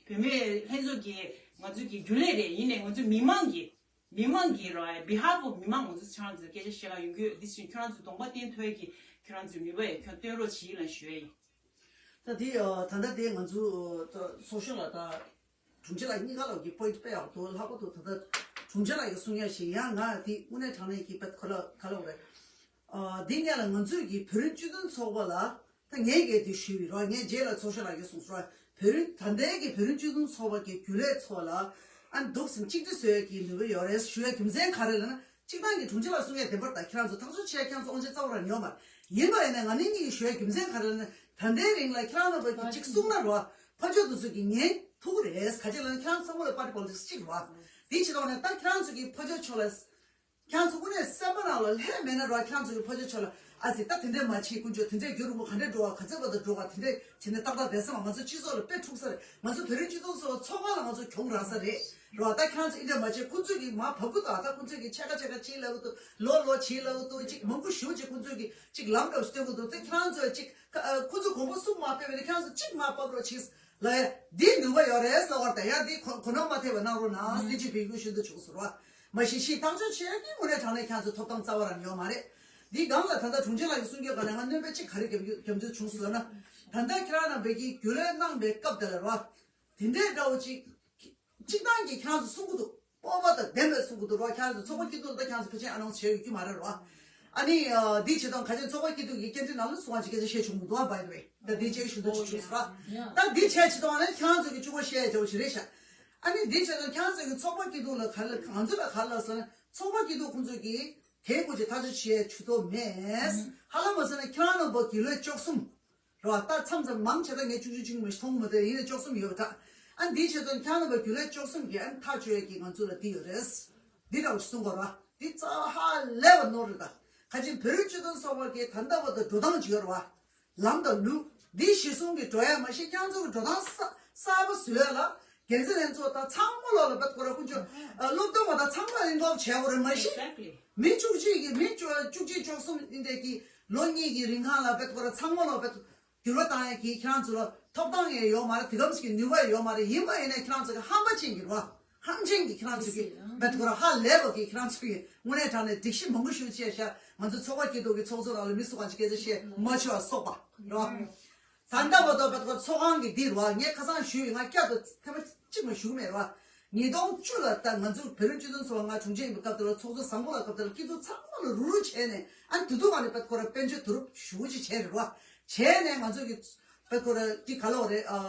བུད་མེད་ལྷན་ཚོགས་ཀྱི་ང་ཚོ་གི་རྒྱུན་ལས་རེད། ཡིན་ནའི་ང་ཚོ་མི་མང་གི་མི་མང་གི་ར་behalf of་མི་མང་ང་ཚོ་ཁྱོད་རང་ཚོ་སྐད་ཆ་བཤད་ག་ཡོང་གི་ཡོད། འདི་ཕྱིན་ཁྱོད་རང་ཚོ་གདོང་པ་བསྟན་ཐུབ་ཡ་གི་ཁྱོད་རང་ཚོའི་ནུས་པ་ཡ་ཁྱོད་སྟོན་རོགས་བྱེད་ལ་ཞུ་ཡ་ཡིན། ད་འདི་ཨ་ད་ལྟ་དེ་ང་ཚོ་ཚོགས་གཞོན་ལ་ད། དྲུང་ཆེ་ལགས་གཉིས་ཀ་ལོག་གི་པོ་ཡིན་ཊི་དཔེ་ཡག་པོ་འདུག་ལྷག་པར་དུ་ད་ལྟ་དྲུང་ཆེ་ལགས་ཀྱིས་གསུང་ཡ་ཞིག་ཡང་ང་དེ་དངོས་གནས་དྲང་གནས་ཀྱི་དཔེ་ག་ལ་ག་ལ་རེད། ཨ་འདི་སྔོན་ལ་ང་ཚོས་ཀྱི་བོད་རིགས་སྤྱི་མཐུན་ཚོགས་པ་ལ་ད་ངས་གལ་ཏེ་ཞུས་པའི་རོགས་ངས་རྗེས་ལ་ཚོགས་གཞོན་ལགས་ཀྱིས་གསུངས་སོང་། བོད་རིགས་ད་ལྟའི་གི་བོད་རིགས་སྤྱི་མཐུན་ཚོགས་པ་གི་རྒྱུན་ལས་ཚོ་ལ་ ཨ་འདུག་སེ་གཅིག་སྒྲིལ་བཟོ་ཡ་གི་ནུས་པ་ཡོད་རེད། ཞུ་ཡ་རྒྱུ་མཚན་ག་རེ་ལབ་ན། གཅིག་ཐང་གི་དྲུང་ཆེ་ལགས་གསུང་ཡ་བདེན་པར་ད་ཁྱེད་རང་ཚོ་ཐག་གཅོད་བྱེད་ཡ་ཁྱེད་རང་ཚོ་དབང་ཆ་རྩ་བ་རང་ཡོད་མ་རེད། ཡིན་པ་ཡིན་ན་ང་ནི་གཉིས་ཀྱིས་ཞུ་ཡ་རྒྱུ་མཚན་ག་རེ་ལབ་ན། ད་ལྟའི་རིང་ལ་ཁྱེད་རང་ཚོ་གཅིག་གསུང་ན་རོ། ཕར་ཕྱོགས་དེ་ཚོ་གི་ཉན་ཐུབ་ཀྱི་རེད། ག་ཅི་ལབ་ན་ཁྱེད་རང་ཚོ་ཚང་མ་ལ་party politics་གཅིག་རེད་བ། དེ་བྱེད་སྟངས་ནས་ད་ཁྱེད་རང་ཚོ་གི་ཕར་ཕྱོགས་ཕྱོགས་ལ། ཁྱེད་ཚོ་དངོས་གནས་སེམས་པ་ནང་ལ་ལྷད་མེད་ན་རོ། ཁྱེད་ཚོ་གི་ཕར་ཕྱོགས་ཕྱོགས་ལ་ཨ་ཙི་ད་དེ་འདྲས་མ་བྱེད། དཀོན་མཆོག་དེ་འདྲས་རྒྱུན་རིང་པོ་ག་འདྲས་འགྲོ་བ། ག་ཚོད་བར་དུ་འགྲོ་བ། དེ་འདྲས་བྱས་ནས་ཏག་ཏག་བསྡད་ས་མ། ང་ཚོ་སྤྱི་ཚོགས་ལ་དཔེ་འཁྲུག་ས་རེད། ང་ཚོ་བོད་རིགས་སྤྱི་ཚོགས་ཚོ་ཚོགས་ཁང་ལ་ང་ཚོ་གྱོང་རག་ས་རེད་རོ། ད་ཁྱེད་ཚོ་འདི་འདྲས་མ་བྱེད། ཁོ་ཚོས་ཀྱི་མ་བབ་ཀྱི་འདུག་ད་ཁོ་ཚོས་ཀྱི་ཕྱེད་ཀ་ཕྱེད་ཀ་བྱེད་ལབ་ཀྱི་འདུག་ལོ་ལོ་བྱེད་ལབ་ཀྱི་འདུག་ཅིག་མང་པོ་ཞེ་པོ་ཅིག་ཁོ་ཚོས་ཀྱི་ཅིག་ལམ་འདྲ་བོ་ཞིག་སྟོན་གྱི་འདུག་དེ་ཁྱེད་ཚོས་ཅིག་ཁོ་ཚོ་དགོངས་པ་སུ་མ་སྤེལ་བས་ན་ཁྱེད་ཚོ་ཅིག་མ་བབ་རོགས་བྱེད། ལ་ཡ། འདིའི་ནུས་པ་ཡོད་རེད་ཟེར་བ་དང་ཡང་འདི་གོ་གོ་གནོང་མ་ཐེབས་པ་གནང་རོགས་གནང་ཟེར་ཅིག་འབོད་སྐུལ་ཞུ་འདོད་བྱུང་ཟེར་བ། མ་གཞི་ཕྱིའི་ཐག་གཅོད་བྱེད་ཡ་གི་དངོས་གནས་དྲང་གནས་ཁྱེད་ཚོ་ཐོབ་ཐང་རྩ་བ་རང་ཡོད་མ་རེད། འདིའི་སྒང་ལ་ད་ལྟ་དྲུང་ཆེ་ལགས་ཀྱིས་གསུང་རྒྱུ་སྒང་ནས་ང་གནོད་པ་གཅིག་ག་རེ་བརྒྱབ་རྒྱུ་བརྒྱབ་འདོད་བྱུང་ཟེར་ན། ད་ལྟ་ཁྱེད་རང་རྣམ་པས་ཀྱི་རྒྱུན་ལས་གནང་བའི་སྐབས་དེ་ལ་རོ། དེ་འདྲའི་འདྲ་བོ་ཅིག་གཅིག་ཐང་གིས་ཁྱེད་རང་ཚོ་གསུང་གི་འདུག་སྤོབས་པ་དང་ལྡན་པའི་གསུང་གི་འདུག་རོ། ཁྱེད་རང་ཚོ་ཚོགས་པ་སྐྱིད་སྡུག་ལ་ད་ཁྱེད་རང་ཚོ་ཕལ་ཆེར་announce་བྱས་ཡོད་རྒྱུ་མ་རེད་རོ། ཨ་ནི་ཨ་འདི་བྱེད་སྟངས་ག་ཅན་ཚོགས་པ་སྐྱིད་སྡུག་གི་སྐད་འཕྲིན་ནང་ལ་གསུང་བ་ཅིག་སྐད་ཆ་བཤད་བྱུང་མི་འདུག་ཨ། by the way། ད་འདི་བྱས་ཞུ་འདོད་ཅིག་བྱུང་སོང་། ད་འདི་བྱས་བྱེད་སྟངས་ནི་ཁྱེད་རང་ཚོ་གི་གཅིག་པོ་བཤད་ཡ་འདྲ་བོ་ཞིག་རེད་ཤག་ཨ་ནི་འདི་བྱས་སྟངས་ཁྱེད་རང་ཚོ་གི་ཚོགས་པ་སྐྱིད་སྡུག་ལ་ག་ལ་ང་ཚོ་ལ་ག་ལ་ཟེར་ན་ཚོགས་པ་སྐྱིད་སྡུག་ཁོང་ཚོ་གི་དེའི་སྐོར་གྱི་ཐག་གཅོད་བྱེད་ཡ་ཇུས་གཏོགས་མེད། ཧ་ལམ་མ་ཟེར་ན་ཁྱེད་རང་རྣམ་པ་རྒྱུན་ལས་བཅུ་གསུམ། རོ། ད་མཚམས་མཚམས་མང་ཆེ་ད་ངས་བཅུ་གཅིག་བཅུ་གཉིས་མ་ཞིག་མཐོང་གི་མ་རེད། ཡིན་ནའི་བཅུ་གསུམ་ཡོད་པ་འདྲ། ཨ་འདིའི་ཆེད་དུ་ཁྱེད་རྣམ་པ་རྒྱུན་ལས་བཅུ་གསུམ་གྱིས་ཨ་ཐག་གཅོད་ཡས་ཀྱི་ང་ཚོ་ལ་འདི་ཡོད་རེད། འདི་འདྲ་བ་ཞིག་གསུང་དགོས་ར། འདི་རྩ་བ་ཧ་ལས་པ་ནོར་རེད་ད། ཁ་ཆེན་བོད་རིགས་སྤྱི་མཐུན་ཚོགས་པ་གིས་ད་ལྟ་བར་དུ་འགྲོ་སྟངས་ཅིག་ཡོད་རེད་བ། ལམ་དང་ལུགས། འདི་གཞི་བཟུང་གིས་འགྲོ་ཡ་མ་གཞི་ཁྱེད་ཚོ་གི་འགྲོ་སྟངས་གསར་པ་བཟོ་ཡ་ལ། འགན་འཛིན་ལྷན་ཚོགས་དང་ཚང་མ་ལོག་ལ་བེད་ཁོ་ར་ཀུན་སྤྱོད་སློབ་སྟོན་པ་དང་ཚང་མ་involve་བྱས་དགོས་རེད་མ་གཞི། Exactly. མི་བཅུ་གཅིག་གིས་མི་བཅུ་བཅུ་གཅིག་བཅུ་གསུམ་ཡིན་དེ་གི་ལོ་གཉིས་ཀྱི་རིང་ཁ་ལ་བེད་ཁོ་ར་ཚང་མ་ལོག་བེད་འགྱུར་བ་བཏང་ཡ་གི་ཁྱེད་རང་ཚོ་ལ་ཐོབ་ཐང་ཡང་ཡོད་མ་རེད། དེ་གམ་ཞིག་གི་ནུས་པ་ཡོད་མ་རེད། ཡིན་པ་ཡིན་ན་ཁྱེད་རང་ཚོ་གི་ཧམ་པ་ཅན་གྱི་རེད་བ། ཧམ་ཅན་གྱི་ཁྱེད་རང་ཚོ་གི་བེད་ཁོ་ར་ཧ་ལས་པ་གི་ཁྱེད་རང་ཚོ་གི་དངོས་གནས་དྲང་གནས་སྒྲིག་གཞི་མང་པོ་ཞིག་བཅས་ཤག་ང་ཚོ་ཚོགས་པ་སྐྱིད་སྡུག་གི་ཚོགས་གཙོ་ལགས་ལ་མི་སུ་གང་ཅིག་སྐད་ཆ་བཤད་མ་ཆོག་པ་སོགས་པ་རེད་བ། ད་ལྟ་བར་དུ་བེད་ཁོ་ར་ཚོགས་ཁང་གི་འདི་རེད་བ། ངས་ཁ་སང་ཞུས་ཡོད། ང་བསྐྱར་དུ་ཐེངས་མ་གཅིག་མ་ཞུ་གི་མེད་རེད་བ། ཉིས་སྟོང་བཅུ་ལ་ད་ང་ཚོ་བོད་རིགས་སྤྱི་མཐུན་ཚོགས་པ་ང་དྲུང་ཆེ་ཡིན་པའི་སྐབས་དེ་ལ་ཚོགས་གཙོ་བཟང་པོ་ལགས་སྐབས་དེ་ལ་སྐྱིད་སྡུག་ཚང་མ་ལ་རུབ་རུབ་བྱས་ནས་ཨ་ནི་དེ་དུས་ག་ནས་བེད་ཁོ་ར་དཔལ་འབྱོར་བསྡུ་རུབ་ཞུ་གི་ཅིག་བྱས་རེད་བ། བྱས་ནས་ང་ཚོ་གི་བེད་ཁོ་ར་ཅིག་ག་ལ་བ་རེད། ཨ་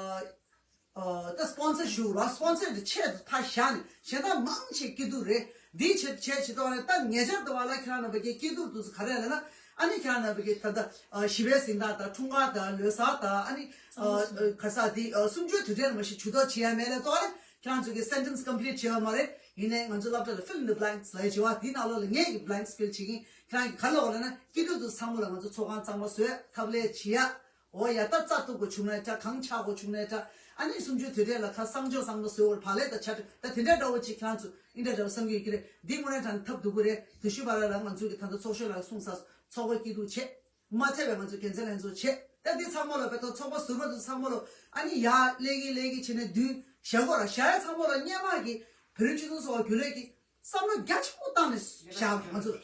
ཨ་ད་སི་པོན་སར་ཞུ་ར། སི་པོན་སར་དེ་ཆེད་དུ་ཕར་བཞག་ནས་གཞན་དག་མང་ཆེ་སྐྱིད་སྡུག་རེད། འདིའི་ཆེད་དུ་བྱས་བྱེད་དོ་ནས་ད་ཉེ་ཆར་དུ་བ་ལ་ཁྱེད་རང་རྣམ་པ་གི་སྐྱིད་སྡུག་དུས་སུ་ག་རེ་ལབ་ན། ཨ་ནི་ཁྱེད་རང་རྣམ་པ་གི་ད་ལྟ་ཨ་ཞི་བའི་གཟེངས་རྟགས་དང་འཁྲུངས་སྐར་དང་ལོ་གསར་དང་ཨ་ནི་ཨ་ག་ས་དེ་ཨ་གསུམ་བཅུའི་དུས་དྲན་ལ་མ་གཞི་ཇུས་གཏོགས་བྱེད་ཡ་མེད་ལ་ཏོ་ཨ་ནི་ཁྱེད་རང་ཚོ་གི་སེན་ཊེན་སི་ཀམ་པི་ལིཊ་བྱེད་ཡ་མ་རེད། ཡིན་ནའི་ང་ཚོ་སློབ་གྲྭ་ལ་fill in the blanks་ལབ་ཡ་བྱེད་བ་དེའི་ནང་ལོགས་ལ་ངས་ཀྱི་blanks་fill་བྱེད་ཀྱིན་ཁྱེད་རང་གི་ག་ལོག་ལབ་ན་སྐྱིད་སྡུག་དུས་ཚང་མ་ལ་ང་ཚོ་ཚོགས་ཁང་གཙང་མ་བཟོས་ཐབས་ལས་བྱེད་ཡ། འོ་ཡ་ད་རྩ་གཏུག་དགོས་བྱུང་ནའི་འདྲ། གངས་འཁྱག་དགོས་བྱུང་ནའི་འདྲ། ཨ་ནི་གསུམ་བཅུའི་དུས་དྲན་ལ་ཁ་གསང་སྦྱོང་བསམ་བློ་བཟོས་བར་བག་ལེབ་དང་ཆ་ད་དེ་འདྲ་འདྲ་བོ་ཅིག་ཁྱེད་རང་ཚོ་ཨིན་འདྲ་འདྲ་བོ་བསམ་གྱི་ཡོད་ཀྱི་རེད། འདི་དངོས་གནས་དྲང་ཐབས་སྡུག་པོ་རེད། དེ་ཤུ་བ་ར་ལ་ང་ཚོ་གི་ད་ལྟ་ཚོགས་གཞོན་ལ་གསུངས་ས་ཚོགས་པ་སྐྱིད་སྡུག་བྱེད། མ་ཚད་པའི་ང་ཚོ་འགན་འཛིན་ལྷན་ཚོགས་བྱེད། ད་འདི་ཚང་མ་ལ་བེད་ཐོག་ཚོགས་པ་ཟུར་པ་དུ་ཚང་མ་ལ་ཨ་ནི་ཡ་ལས་ཀྱི་ལས་ཀྱི་བྱེད་ནས་བདུན་བཞག་གོ་ར། བཞག་ཡ་ཚང་མ་ལ་སྔོན་མ་གི་བོད་རིགས་སྤྱི་མཐུན་ཚོགས་པ་རྒྱུན་ལས་ཀྱི་བསམ་བློ་རྒྱ་ཆེན་པོ་བཏང་ནས་བཞག་ང་ཚོ།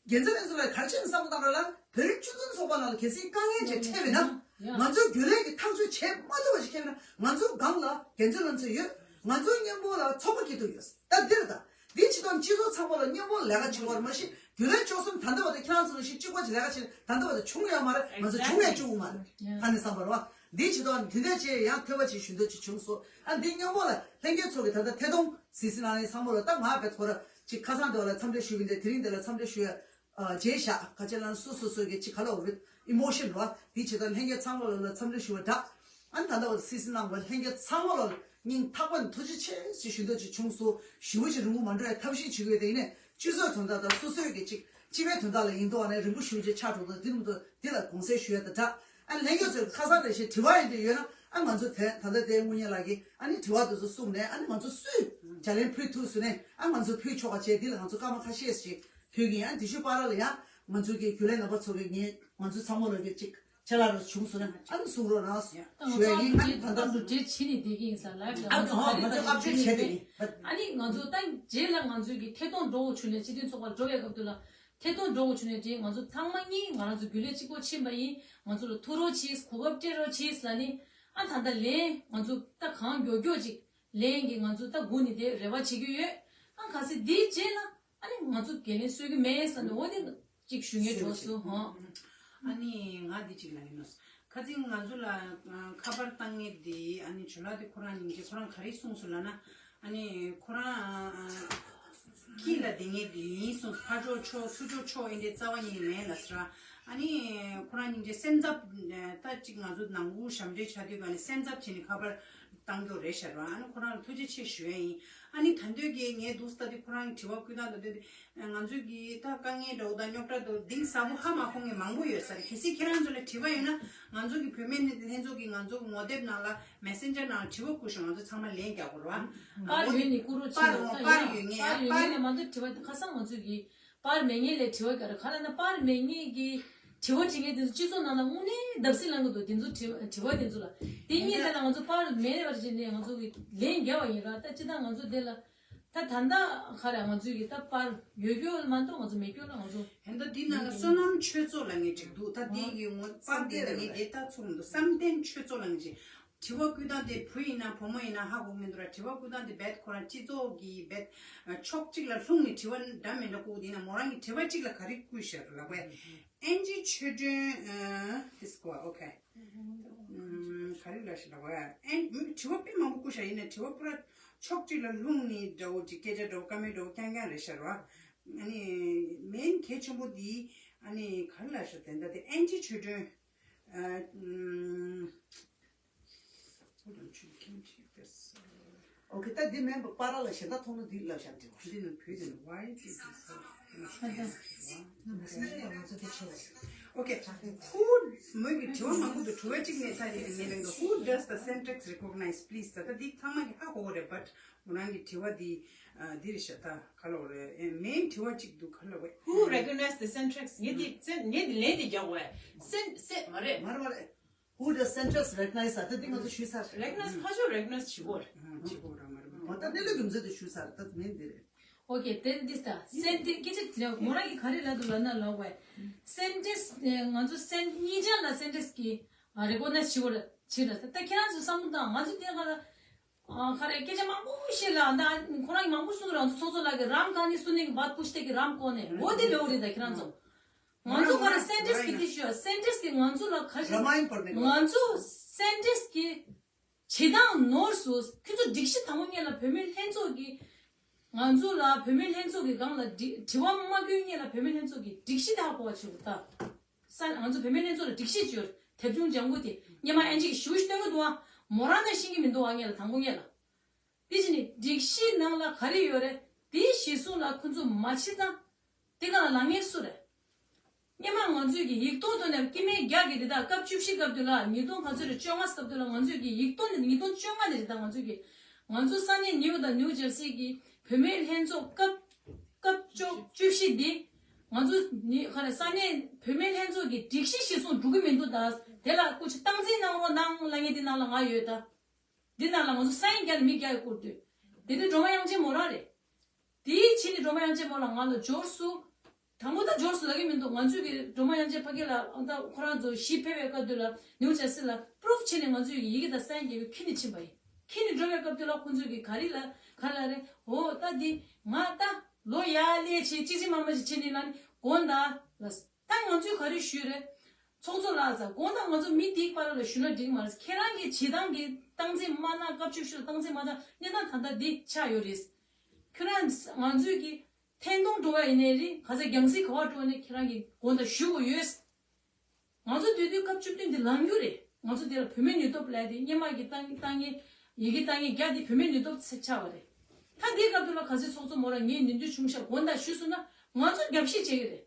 འགན་འཛིན་ལྷན་ཚོགས་ལ་ག་རེ་བྱས་ནས་བསམ་བློ་བཏང་ར་ལ། བོད་རིགས་སྤྱི་མཐུན་ཚོགས་པ་ནང་ལ་གལ་སྲིད་དཀའ་ངལ་ཅིག་འཕྲད་པས་ན། ང་ཚོའི་རྒྱུན་ལས་ཀྱིས་ཐག་གཅོད་བྱེད་མ་ཐུབ་པ་ཞིག་འཕྲད་པས་ན། ང་ཚོའི་སྒང་ལ་འགན་འཛིན་ལྷན་ཚོགས་ཡོད། ང་ཚོའི་སྔོན་པོ་ལ་ཚོགས་པ་སྐྱིད་སྡུག་ཡོད། ད་འདིར་ད་འདི་བྱེད་སྟངས་སྤྱི་ཚོགས་ཚང་མ་ལ་སྔོན་པོ་ལས་ཀ་བྱེད་དགོས་རེད། མ་གཞི་རྒྱུན་ལས་བཅུ་གསུམ་ད་ལྟ་བར་དུ་ཁྱེད་རང་ཚོ་ལ་ཞིག་གཅིག་པ་ཅིག་ལས་ཀ་བྱེད་ད་ལྟ་བར་དུ་བྱུང་ཡོད་མ་རེད། ང་ཚོ་བྱུང་ཡང་བཅུག་གི་མ་རེད། ད་ནི་བསམ་པ་རེད་བ། འདི་བྱེད་སྟངས་འདི་འདྲ་བྱས་ཡང་ཐོས་པ་ཅིག་ཞུ་འདོད་ཅིག་བྱུང་སོང་། ཨ་འདི་སྔོན་པོ་ལ་ལྷན་རྒྱས་ཚོ་གི་ད་ལྟ་ཐད་གཏོང་སི་སི་ནང་ནས་ཚང་མ་ལ་ད་ང་བེད་ཁོ་ར་ཅིག་ཁ་སང་འདི་བ་ལ་འཚམས་འདྲི་ཞུ་གི་འདི་དེ་རིང་འདི་ལ་འཚམས་འདྲི་ཞུ་ཡ། ཨ་རྗེས་བཞག་ག་ཅེ་ལན་སོ་སོ་སོ་གི་ཅིག་ག་ལ་འོ་ཨི་མོ་ཤན་རོ། འདི་བྱེད་དང་ལྷན་རྒྱས་ཚང་མ་ལ་ལ་འཚམས་འདྲི་ཞུ་བ་འདྲ། ཨ་ནི་ད་ལྟ་བ་སི་སི་ནང་བ་ལྷན་རྒྱས་ཚང་མ་ལ་སྙིང་ཐག་པ་ནས་ཐུགས་རྗེ་ཆེ་ཞེས་ཞུ་འདོད་ཅིག་བྱུང་སོང་། ཞུ་བ་ཞིག་རིང་པོ་མ་འགྲོ་ཡ་ཐབས་ཤེས་བྱེད་དགོས་དེ་ཡིན་ནས་སྤྱི་ཚོགས་དོན་དག་དང་སོ་སོའི་གི་ཅིག་སྤྱི་པའི་དོན་དག་ལ་ཡིན་དོ་བ་ནས་རིང་པོ་ཞུ་རྒྱུ་ཆགས་འགྲོ་དང་འདི་རིང་དུ་འདི་ལ་དགོངས་སེལ་ཞུ་ཡ་དང་འདྲ། ཨ་ནི་ལྷན་རྒྱས་ཚོས་ཁ་སང་རེ་ཞིག་དྲི་བ་ཡིན་དུ་ཡོད་ན་ཨ་ང་ཚོ་དེ་ད་ལྟ་དེ་དངུལ་གཉེར་ལགས་ཀྱིས་ཨ་ནི་དྲི་བ་དེ་ཚོ་གསུངས་ནས་ཨ་ནི་ང་ཚོ་སུས་ལྗགས་ལན་ཕུལ་ཐུབ་སུ་ནས་ཨ་ང་ཚོ་ཕུལ་ཆོག་པ་བྱས་འདི་ལ་ང་ཚོ་སྐར་མ་ཁ་ཤས་ཤིག་ཕུལ་གྱི་ཡིན། ཨ་དེ་ཤུ་པ་ར་ལ་ཡང་ང་ཚོ་གི་རྒྱུན་ལས་རྣམ་པ་ཚོ་གི་ངས་ང་ཚོ་ཚང་མ་ལ་གི་ཅིག་ཆ་ལག་ར་བྱུང་སོང་ན་ཨ་ནི་གསུང་རོགས་གནང་ཞུ་ཡ་ཡིན། ཨ་ནི་ད་ལྟ་འགྲོ་གྲས་ཕྱི་ནས་བསྡད་ཀྱི་ཡིན་ས་ལབ་ཨ་ནི་ང་ཚོ་ཨབ་ཌེཊ་བྱས་ཏེ་ཡིན། ཨ་ནི་ང་ཚོ་ད་རྗེས་ལ་ང་ཚོ་གི་ཐད་གཏོང་འགྲོ་དགོས་བྱུང་ནས་སྤྱི་མཐུན་ཚོགས་པར་འགྲོ་བའི་སྐབས་དུ་ལ་ཐད་གཏོང་འགྲོ་དགོས་བྱུང་ནས་དེ་ང་ཚོ་ཚང་མ་གཉིས་ང་རང་ཚོ་རྒྱུན་ལས་གཅིག་པོ་ཕྱིན་པ་ཡིན། ང་ཚོ་ལ་ཐུགས་རོགས་བྱེད། གོ་སྐབས་སྤྲད་རོགས་བྱེད་ལ་ནི་ཨ་ད་ལྟ་ལན་ང་ཚོ་ད་གང་མགྱོགས་མགྱོགས་ཅིག་ལན་གྱི་ང་ཚོ་ད་སྒུག་ནས་དེ་རེ་བ་བྱེད་ཀྱི་ཡོད། ཨ་ག་ཚོད་འདིའི་རྗེས་ལ་ཨ་ནི་ང་ཚོ་འགན་ལེན་གསོ་གི་མེད་ཟེར་ནས་འོ་དེ་གཅིག་ཞུ་ངེས་འགྲོ་སོང་ཧོ། ཨ་ནི་ང་འདི་གཅིག་ལ་ཡིན་ནོ། ཁ་ཚིག་ང་ཚོ་ལ་ཁ་པར་བཏང་ངེས་འདི་ཨ་ནི་ཇོ་ལགས་དེ་ཁོ་རང་སྙིང་རྗེ། ཁོ་རང་ག་རེ་གསུངས་སོང་ལབ་ན། ཨ་ནི་ཁོ་རང་ཨ་ཨ་སྐྱིད་ལ་བསྡད་མཁན་དེ་ཡིན་སོང་། ཕར་འགྲོ་ཆོག་ཚུར་འགྲོ་ཆོག་ཨེ་འདྲའི་རྩ་བ་ཉིད་ནས་མེད་ལབ་ཟེར། ཨ་ནི་ཁོ་རང་སྙིང་རྗེ་སེམས་འཚབ་ད་ཅིག་ང་ཚོ་ནང་ཁུལ་ཞབས་འདྲེན་བྱ་དུས་ག་ནས་སེམས་འཚབ་བྱས་ནས་ཁ་པར་བཏང་རྒྱུ་རེད་ཤག་ར། ཨ་ནི་ཁོ་རང་ལ་ཐུགས་རྗེ་ཆེ་ཞུ་ཡ་ཡིན། ཨ་ནི་ད་འདོད་ཀྱི་ངས་འདུག་ལྟ་དུས་ཁོ་རང་གི་དྲི་བ་བསྐུལ་སྟངས་ད་འདོད་དུས། ང་ཚོས་ཀྱི་ད་དཀའ་ངལ་འདྲ་བོ་དང་རྙོག་དྲ་འདྲ་བོ་གཏིང་ཟབ་པོ་ཧ་མ་གོ་མཁན་མང་པོ་ཡོད་ས་རེད། གལ་སྲིད་ཁྱེད་རང་ཚོ་ལ་དྲི་བ་ཡོད་ན། ང་ཚོ་གི་བུད་མེད་ལྷན་ཚོགས་ཀྱི་ང་ཚོ་ངོ་དེབ་ནང་ལ་མེ་སེན་ཇར་ནང་ལ་དྲི་བ་བསྐུར་ཤོག་ང་ཚོ་ཚང་མ་ལན་རྒྱག་དགོས་རེད་བ། པར་ཡོད་ནི་བསྐུར་རོགས་བྱེད། པར་ད་ཡང་པར་ཡོད་ངེས་པར་ཡོད་པར་ངེས་ལ་མ་གཏོགས་དྲི་བ་ཁ་སང་ང་ཚོས་ཀྱི་པར་མེད་མཁན་ལ་དྲི་བ་རྒྱག་རེད། ག་ལ་ན་པར་མེད་མཁན་གྱི་དྲི་བ་དྲི་མཁན་དེ་ཚོ་སྤྱི་ཚོགས་ནང་ལ་དངོས་གནས་བརྡབ་གསིག་ལངས་ཀྱི་འདུག་དེ་ཚོ་དྲི་དྲི་བ་དེ་ཚོ་ལ། དེ་གཉིས་ད་ལ་ང་ཚོ་པར་མེད་པར་བྱས་ནས་ང་ཚོ་གི་ལན་རྒྱག་པ་ཡིན་ར། ད་སྤྱི་བཏང་ང་ཚོ་དེ་ལ། ད་ད་ལྟ་ག་རེ་ང་ཚོའི་གི་ད་པར་ཡོད་རྒྱུ་མ་གཏོགས་ང་ཚོ་མེད་རྒྱུ་ལ་ང་ཚོ། ཧེ་ད་འདི་ནང་ལ་བསོད་ནམས་ཆོས་ཚོགས་ལབ་མཁན་ཅིག་འདུག་ད་འདི་གི་ངོ་པར་འདི་ལ་ངས་དེ་ལྟ་ཚུགས་མི་འདུག་བསམ་གཏན་ཆོས་ཚོགས་ལབ་མཁན་ཅིག་དྲི་བ་བསྐུལ་སྟངས་དེ་བུ་ཡིན་ན་བུ་མོ་ཡིན་ན་ཧ་གོ་གི་མི་འདུག་ར། དྲི་བ་བསྐུལ་སྟངས་དེ་རྦད་ཁོ་རང་སྤྱི་ཚོགས་ཀྱི་རྦད་ཕྱོགས་གཅིག་ལ་ལྷུང་ནས་དྲི་བ་འདྲ་མི་འདྲ་བསྐུར་འདི་ན་མོ་རང་གི་དྲི་བ་གཅིག་ལ་ག་རེ་བསྐུར་ཤག་ལབ་པས། ཨེན་ཇི་ཆོས་སྒྲོན། ཨ། this go okay. ཨམ། ག་རེ་ལབ་ཤག་ལབ་པ། ཨེན། དྲི་བ་དཔེ་མང་པོ་བསྐུར་ཤག་ཡིན་ན་དྲི་བ་པུ་ར་ཕྱོགས་གཅིག་ལ་ལྷུང་ནས་འདྲ་བོ་ཅིག་སྐད་ཆ་འདྲ་བོ་བཀའ་མོལ་འདྲ་བོ་རྐྱང་རྐྱང་རེད་ཤག་ར། ཨ་ནི་མེན་གལ་ཆེན་པོ་འདི་ཨ་ནི་ག་རེ་ལབ་ཤག་དེ་འདྲ་དེ་ཨེན་ཇི་ཆོས་སྒྲོན། ཨ། ཨམ། Hold on, Julie, can you check this? Okay, ད་འདི་མིན་པ་པར་ལ་གཞན་དག་མཐོང་ན་འདི་ལབ་བཞག་འདི་བ། འདི་ནི་བོད་དེ་ནི་why did you so? Okay, who མོས་ཀྱི་དྲི་བ་མང་པོ་འདུག་དྲི་བ་གཅིག་ནས་ད་ངས་ལན་དུ། Who does the Centrex recognize, please? ད་ད་འདི་ཚང་མ་གི་ཧ་གོ་གི་རེད། But མོ་རང་གི་དྲི་བ་འདི་ཨ་འདི་རེད་ཤག་ད་ག་ལབ་རེད། ཨེ་མེན་དྲི་བ་གཅིག་འདུག་ག་ལབ་རེད། Who recognize the Centrex? ངས་འདི་ངས་འདི་ལན་འདི་རྒྱག་དགོས། སེན་སེ་མ་རེད། མ་རེད་མ་རེད། Who does Centrex recognize? ད་འདི་ང་ཚོ་ཞུས་ཚར། Recognize ཕར་ཕྱོགས་recognize བྱེད་དགོས་རེད། ཨ་བྱེད་དགོས་ར་མ་རེད་མ་རེད། ད་གནས་ལུགས་རྒྱུ་མཚན་དེ་ཞུས་ཚར། ད་མིན་འདི་རེད། Okay, then this the Centrex སྐད་ཆ་དེ་མོ་རང་གིས་ག་རེ་ལབ་འདུག་ལབ་ན་ལབ་པས། Centrex ང་ཚོ་སེན་གཉིས་ཆར་ལ་Centrex གི་ཨ་recognize བྱེད་དགོས་རེད་བྱེད་རེད། ད་ཁྱེད་རང་ཚོ་བསམ་བློ་བཏང་། ང་ཚོ་དེ་ག་ལ་ཨ་ག་རེ་སྐད་ཆ་མང་པོ་བཤད་ལ་ད་ཁོ་རང་གིས་མང་པོ་གསུངས་ར། ང་ཚོ་ཚོགས་གཙོ་ལགས་ཀྱིས་རམ་ཀ་ནི་སུ་ནི་གི་བཱད་པུཤ་ཏེ་གི་རམ་ཀོ་ནས་འོ་དེ་ལེའུ་རེད། ད་ཁྱེད་རང་ཚོ། ང་ཚོ་ག་རེ་Centrex གི་དེ་ཞུ་ཡ། Centrex གི་ང་ཚོ་ལ་ག་རེ། ར་མ་ཡིན་པར་མེད་པ། ང་ཚོ་Centrex གི་བྱེད་སྟངས་ནོར་སོང་། ཁྱོད་ཚོ་སྒྲིག་གཞི་དང་པོ་ཉིད་ལ་བུད་མེད་ལྷན་ཚོགས་ཀྱི་ང་ཚོ་ལ་བུད་མེད་ལྷན་ཚོགས་ཀྱི་སྒང་ལ་དྲི་དྲི་བ་མ་བསྐུལ་ཉིད་ལ་བུད་མེད་ལྷན་ཚོགས་ཀྱི་སྒྲིག་གཞི་དེ་ཧ་གོ་བ་བྱེད་དགོས་ད། ས་ང་ཚོ་བུད་མེད་ལྷན་ཚོགས་ལ་སྒྲིག་གཞི་ཅིག་ཡོད་རེད། དེབ་ཆུང་ལྗང་གུ་དེ་སྔོན་མ་ཨེན་ཇི་གིས་ཞུ་ཞུ་སྟོན་གི་འདུག་ཨ། མོ་རང་ད་ཤེས་ཀྱི་མི་འདུག་ཨ། ངེད་ལ་དང་པོ་ངེད་ལ། དེ་བཞིན་ནི་སྒྲིག་གཞི་ནང་ལ་ག་རེ་ཡོད་རེད། དེའི་གཞི་བཟུང་ལ་ཁོ་ཚོ་མ་ཕྱི་ཙང་། དེ་ག་ལ་ལངས་མཁན་སུ་རེད། སྔོན་མ་ང་ཚོས་ཀྱི་ཡིག་ཐོག་ཏུ་ནས་སྐྱེ་དམན་བརྒྱ་གི་དེ་དག་སྐབས་བཅུ་བཞི་སྐབས་དུས་ལ་ཉིས་སྟོང་ག་ཚོད་རེད། བཅོ་ལྔ་སྐབས་དུས་ལ་ང་ཚོས་ཀྱི་ཡིག་ཐོག་ནས་ཉིས་སྟོང་བཅོ་ལྔ་ནས་རེད། ད་ང་ཚོས་ཀྱི་ང་ཚོ་ས་གནས་ནིའུ་དང་ནིའུ་ཇར་སི་གི་བུད་མེད་ལྷན་ཚོགས་སྐབས་སྐབས་བཅུ་བཅུ་བཞི་འདི་ང་ཚོ་ནི་ག་རེ་ས་གནས་བུད་མེད་ལྷན་ཚོགས་ཀྱི་སྒྲིག་གཞི་གཞིར་བཟུང་འགྲོ་གི་མི་འདུག་ད་དེ་ལ་སྐུ་མཁྱེན་སྟངས་འཛིན་གནང་རོགས་གནང་ལབ་མཁན་འདི་ནང་ལ་ང་ཡོད་ད། འདི་ནང་ལ་ང་ཚོ་སའིན་རྒྱག་ནས་མི་བརྒྱ་ཡི་བསྐུར་དུས། དེ་དུས་སྒྲོལ་མ་དབྱངས་ཅན་མོ་རང་རེད། དེའི་ཕྱི་ནས་སྒྲོལ་མ་དབྱངས་ཅན་མོ་ལ་ང་ལ་འབྱོར་སོང་། དང་པོ་ད་འབྱོར་སོང་ལབ་ཀྱི་མི་འདུག་ང་ཚོས་ཀྱི་སྒྲོལ་མ་དབྱངས་ཅན་ཕ་གི་ལ་ཨང་ད་ཁོ་རང་ཚོ་གཞིས་ཕེབས་པའི་སྐབས་དུས་ལ་ནིའུ་ཇར་སི་ལ་པུ་རུབ་བྱས་ནས་ང་ཚོས་ཀྱི་ཡི་གེ་དང་སའིན་རྒྱག་ཡོད། ཁྱེར་ནས་ཕྱིན་པ་ཡིན། ཁྱེར་ནས་འགྲོ་བའི་སྐབས་དུས་ལ་ཁོ་ཚོས་ཀྱི་ག་རེ་ལ་ག་ལ་རེད། འོ་ད་འདི་ང་ད་ལོ་ཡར་སླེབས་བྱས་ཅི་ཅི་མ་མ་ཞིག་བྱས་ནས་ལ་ནི་དགོངས་དག་ལ། ད་ང་ཚོས་ག་རེ་ཞུས་རེད། ཚོགས་གཙོ་ལགས་ཚ་དགོངས་དག་ང་ཚོ་མི་འདིའི་བར་ལ་ཞུ་ན་འགྲིག་མ་རེད། ཁྱེད་རང་གི་བྱེད་སྟངས་ཀྱི་སྟངས་འཛིན་མ་གནང་། སྐབས་བཅུ་བཞི་ལ་སྟངས་འཛིན་མ་གནང་། གནས་སྟངས་ད་ལྟ་འདི་ཆགས་ཡོད་རེད། ཁྱོད་རང་ང་ཚོས་ཀྱི་ཐེན་ཐུང་འགྲོ་བ་ཡིན་ནའི་རེད། ག་ཚ་རྒྱང་སྲིང་ག་བ་འགྲོ་ནའི་ཁྱེད་རང་གི་དགོངས་དག་ཞུ་དགོས་ཡོད། ང་ཚོ་དུས་དུས་སྐབས་བཅུ་བདུན་འདི་ལངས་རྒྱུ་རེད། ང་ཚོ་འདི་ལ་བུད་མེད་ནུས་སྟོབས་ལས་དེ་སྔོན་མ་གི་ཏང་ཏང་ངེ་ཡི་གེ་ཏང་ངེ་རྒྱ་འདི་བུད་མེད་ནུས་སྟོབས་ཆགས་པ་རེད། ད་འདིའི་སྐབས་དུས་ལ་ག་ཚོད་ཚོགས་གཙོ་མོ་རང་ངས་ནུས་འདོད་ཆུང་ཤག་དགོངས་དག་ཞུས་སོང་ན་ང་ཚོ་རྒྱབ་བཤིག་བྱེད་ཀྱི་རེད།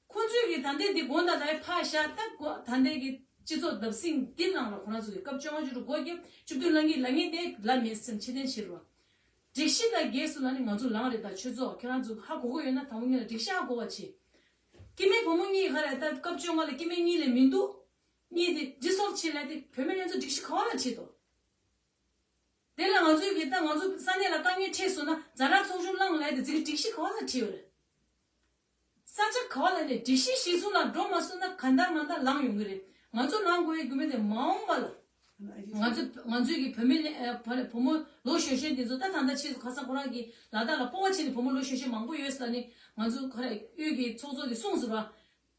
ཁོང་ཚོས་ཀྱིས་ད་ལྟའི་འདི་དགོངས་དག་ལ་ཕར་བཞག་ད་དགོ་ད་ལྟའི་གི་སྤྱི་ཚོགས་བརྡབ་གསིག་འདི་ནང་ལ་ཁོ་རང་ཚོ་གི་སྐབས་བཅོ་ལྔ་བཅུ་དྲུག་སྒོ་བརྒྱབ་བཅུ་བདུན་ལ་ངེས་ལ་ངེས་དེ་ལ་མེད་སེམས་ཕྱི་བསྟན་བྱེད་རོགས། སྒྲིག་གཞི་དང་སྒེར་སུ་ལ་ནི་ང་ཚོ་ལངས་རེད། ད་ཆོས་ཚོགས་ཁྱེད་རང་ཚོ་ཧ་གོ་གི་ཡོད་ན་དང་པོ་ངེད་ལ་སྒྲིག་གཞི་ཧ་གོ་བ་བྱེད། སྐྱེ་དམན་བུ་མོ་གཉིས་ག་རེ་ད་སྐབས་བཅོ་ལྔ་ལ་སྐྱེ་དམན་གཉིས་ལས་མི་འདུག་གཉིས་དེ་ཌི་སོལབ་བྱེད་ལ་དེ་བུད་མེད་ལྷན་ཚོགས་སྒྲིག་གཞི་ག་བ་ལ་བྲིས་འདུག་དེ་ལ་ང་ཚོས་གི་ད་ང་ཚོ་ས་གནས་ལ་དཀའ་ངལ་འཕྲད་སོང་ན་ཛ་དྲག་ཚོགས་ཆུང་བླངས་ལས་དེ་ཚིག་སྒྲིག་གཞི་ག་བ་ལ་བྲིས་ཡོད་རེད། ས་ཆ་ག་བ་ལ་ནས་སྒྲིག་གཞི་གཞིར་བཟུང་ལ་འགྲོ་མ་སོང་ན་ག་འདར་མ་འདར་ལངས་ཡོང་གི་རེད། ང་ཚོ་ལངས་དགོས་ཡའི་རྒྱུ་མེད་དེ་མ་འོངས་པ་ལ། ང་ཚོ་ང་ཚོའི་གི་བུད་མེད་ལས་ཨ་བུ་བུ་མོ་ལོ་གཞོན་གཞོན་དེ་ཚོ་ད་ད་ལྟ་ཕྱིས་སུ་ཁ་སང་ཁོ་རང་གི་ལ་དྭགས་ལ་སྤོ་བ་བྱས་ནས་བུ་མོ་ལོ་གཞོན་གཞོན་མང་པོ་ཡོད་ས་ནི་ང་ཚོ་ཁ་ར་གཡུལ་གྱི་ཚོགས་གཙོ་གིས་གསུངས་ཟེར་བ།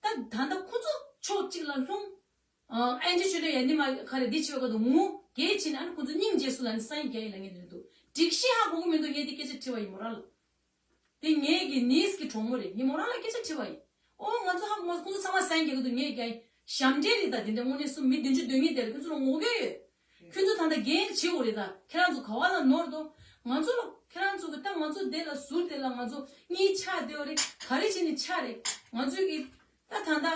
ད་ད་ལྟ་ཁོ་ཚོ་ཕྱོགས་གཅིག་ལ་ལྷུང་། ཨ་ཨེན་ཅི་ཆོས་སྒྲོན་ཡ་ནི་མ་ཁ་རེ་འདི་ཆེ་བ་ག་དུ་ངུ་གལ་ཕྱིན་ཨ་ནི་ཁོ་ཚོ་སྙིང་རྗེ་སུ་ལ་ནི་སང་ཡིན་རྒྱ་ཡིན་ལ་ངེས་འདུག་སྒྲིག་གཞི་ཧ་གོ་གི་མི་འདུག་ངས་འདི་སྐད་ཆ་དྲིས་པ་ཡིན་མོ་རང་ལ། དེ་ངའི་གི་ནིས་ཀྱི་གྲོགས་མོ་རེད། ངས་མོ་རང་ལ་སྐད་ཆ་དྲིས་པ་ཡིན། ཨོ་ང་ཚོ་ཧ་གོ་མ་སོང་། ཁོང་ཚོ་ཚང་མ་ཟན་རྒྱག་གི་འདུག་ངས་རྒྱག་ཡིན། ཞབས་འདྲེན་རེད། ད་དེ་འདྲ་དངོས་གནས་སུ་མི་བདུན་ཅུ་དོན་གཉིས་དེར་ཁྱོད་ཚོ་ལ་ངོ་རྒོལ་ཡོད། ཁྱོད་ཚོ་ད་ལྟ་འགན་བྱེད་འོ་རེད། ད་ཁྱེད་རང་ཚོ་ག་བ་ལ་ནོར་དོ། ང་ཚོ་ལ་ཁྱེད་རང་ཚོ་གི་ད་ང་ཚོ་དེ་ལ་ཟུར་དེ་ལ་ང་ཚོ་གཉིས་ཆགས་བསྡད་པ་རེད། ག་རེ་བྱས་ནས་ཆགས་རེད། ང་ཚོས་གི་ད་ད་ལྟ་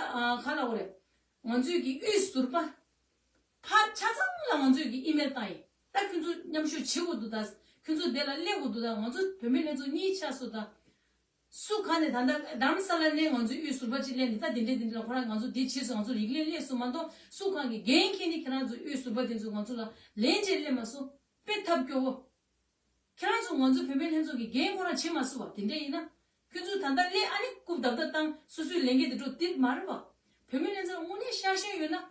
ག་ལ་འོ་རེད། ང་ཚོས་གི་དབུས་ཟུར་པ། ཕར་ཆ་ཚང་ལ་ང་ཚོས་ཀྱི་ཨི་མེལ་བཏང་ཡིན། ད་ཁྱོད་ཚོ་མཉམ་ཞུགས་བྱེད་དགོས་འདུག་ད་ཁྱོད་ཚོ་དེ་ལ་སླེབས་དགོས་འདུག་ད་ང་ཚོ་བུད་མེད་ལྷན་ཚོགས་གཉིས་ཆགས་སོང་ད། སུ་ག་ནས་ད་ལྟ་རྡ་རམ་ས་ལ་ནས་ང་ཚོའི་དབུས་ཟུར་པ་གཅིག་སླེབས་ནས་ད་དེ་འདྲས་དེ་འདྲས་ལ་ཁོ་རང་ང་ཚོ་དེ་བྱས་སོང་། ང་ཚོ་ཡིག་ལན་སླེབས་སོང་མ་གཏོགས་སུ་གང་གི་འགན་འཁྱེར་ནས་ཁྱེད་རང་ཚོ་དབུས་ཟུར་པ་དེ་ཚོ་ང་ཚོ་ལ་ལན་ཅིག་སླེབས་མ་སོང་། དཔེ་ཐབས་སྐྱོ་བོ། ཁྱེད་རང་ཚོ་ང་ཚོ་བུད་མེད་ལྷན་ཚོགས་ཀྱི་འགན་ཁོ་རང་བྱེད་མ་ཚུགས་པ་དེ་འདྲས་ཡིན་ན། ཁྱོད་ཚོ་ད་ལྟ་སླེབས་ཨ་ནི་རྐུབ་བརྡབ་བརྡབ་བཏང་སོ་སོའི་ལས་འགན་དེ་འགྲོ་དེ་མ་རེད་པ། བུད་མེད་ལྷན་ཚོགས་དངོས་གནས་ཤ་ཞེན་ཡོད་ན།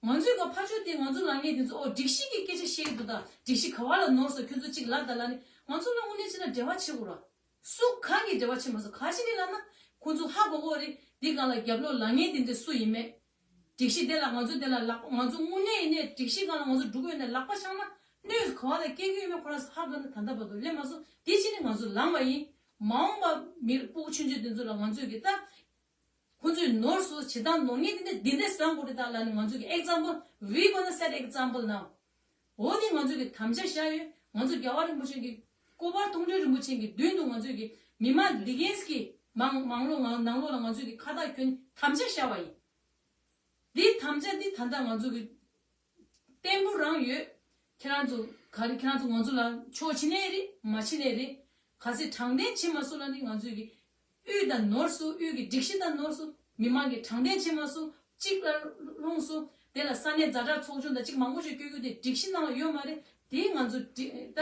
ང་ཚོའི་ག་ཕར་ཕྱོགས་དེ་ང་ཚོ་ལངས་མཁན་དེ་ཚོ་ཨོ་སྒྲིག་གཞི་གི་སྐད་ཆ་བཤད་ཀྱི་འདུག་ད་སྒྲིག་གཞི་ག་བ་ལ་ནོར་སོང་། ཁྱོད་ཚོ་གཅིག་ལབ་ད་ལབ་ནི་ང་ཚོ་ལ་དངོས་གནས་བྱས་ན་འབྲེལ་བ་བྱེད་དགོས་ར། སུ་གང་གིས་འབྲེལ་བ་བྱེད་མ་སོང་། ག་ཅི་ནས་ལབ་ན་ཁོ་ཚོ་ཧ་གོ་གོ་རེད། འདི་སྒང་ལ་རྒྱབ་ལོགས་ལངས་མཁན་དེ་འདྲ་སུ་ཡིན་མེད། སྒྲིག་གཞི་དེ་ལ་ང་ཚོ་དེ་ལ་ལག་ང་ཚོ་དངོས་གནས་ཡིན་ནའི་སྒྲིག་གཞི་སྒང་ལ་ང་ཚོ་འགྲོ་གི་ཡོད་ནའི་ལག་པ་འཆང་ན་གནོད་ག་བ་ལ་སྐྱེལ་གི་ཡོད་མེད་ཁོ་རང་ཚོ་ཧ་གོ་ན་ད་ལྟ་བར་དུ་སླེབས་མ་སོང་། དེ་ཕྱིན་ནས་ང་ཚོ་ལངས་པ་ཡིན། མ་འོངས་པ་མི་སྤུ་གུ་ཆུང་ཆུང་དེ་ཚོ་ལ་ང་ཚོས་ཀྱི་ད་ཁོ་ཚོས་ནོར་སོང་། བྱེད་སྟངས་ནོར་ངེས་དེ་འདྲ་འདི་འདྲ་བཟང་པོ་རེད་ད་ལབ་ནས་ང་ཚོས་ཀྱི་example, we gonna set example now. འོ་དེ་ང་ཚོས་ཀྱི་དམ་བཅའ་བཞག་ཡོད། ང་ཚོ་རྒྱལ་བ་རིན་པོ་ཆེ་གི་སྐུ་པར་མཐོང་གྲོལ་རིན་པོ་ཆེ་གི་མདུན་དུ་ང་ཚོས་ཀྱི་མི་མང་འདི་གས་ཀྱི་མང་མང་ལོ་ང་ནང་ལོགས་ལ་ང་ཚོས་ཀྱི་ཁ་བཏགས་གྱོན་དམ་བཅའ་བཞག་པ་ཡིན། འདིའི་དམ་བཅའ་འདི་ད་ལྟ་ང་ཚོ་གི་བརྟན་པོ་རང་ཡོད། ཁྱེད་རང་ཚོ་ག་རེ་ཁྱེད་རང་ཚོ་ང་ཚོ་ལ་ཕྱོགས་ཕྱིན་ནའི་རེད། མ་ཕྱིན་ནའི་རེད། གལ་སྲིད་དྲང་བདེན་བྱེད་མ་སོང་ལབ་ནི་ང་ཚོས་གི་དབུས་དང་ནོར་སོང་། དབུས་ཀྱི་སྒྲིག་གཞི་དང་ནོར་སོང་། མི་མང་གི་དྲང་བདེན་བྱེད་མ་སོང་། གཅིག་ལ་ལྷུང་སོང་། དེ་ལ་ས་གནས་ཛ་དྲག་ཚོགས་ཆུང་དང་གཅིག་མང་པོ་ཞིག་བསྐྱོད་རྒྱུ་དེ་སྒྲིག་གཞི་ནང་ལ་ཡོད་མ་རེད། དེ་ང་ཚོ་སྒྲིག་ད་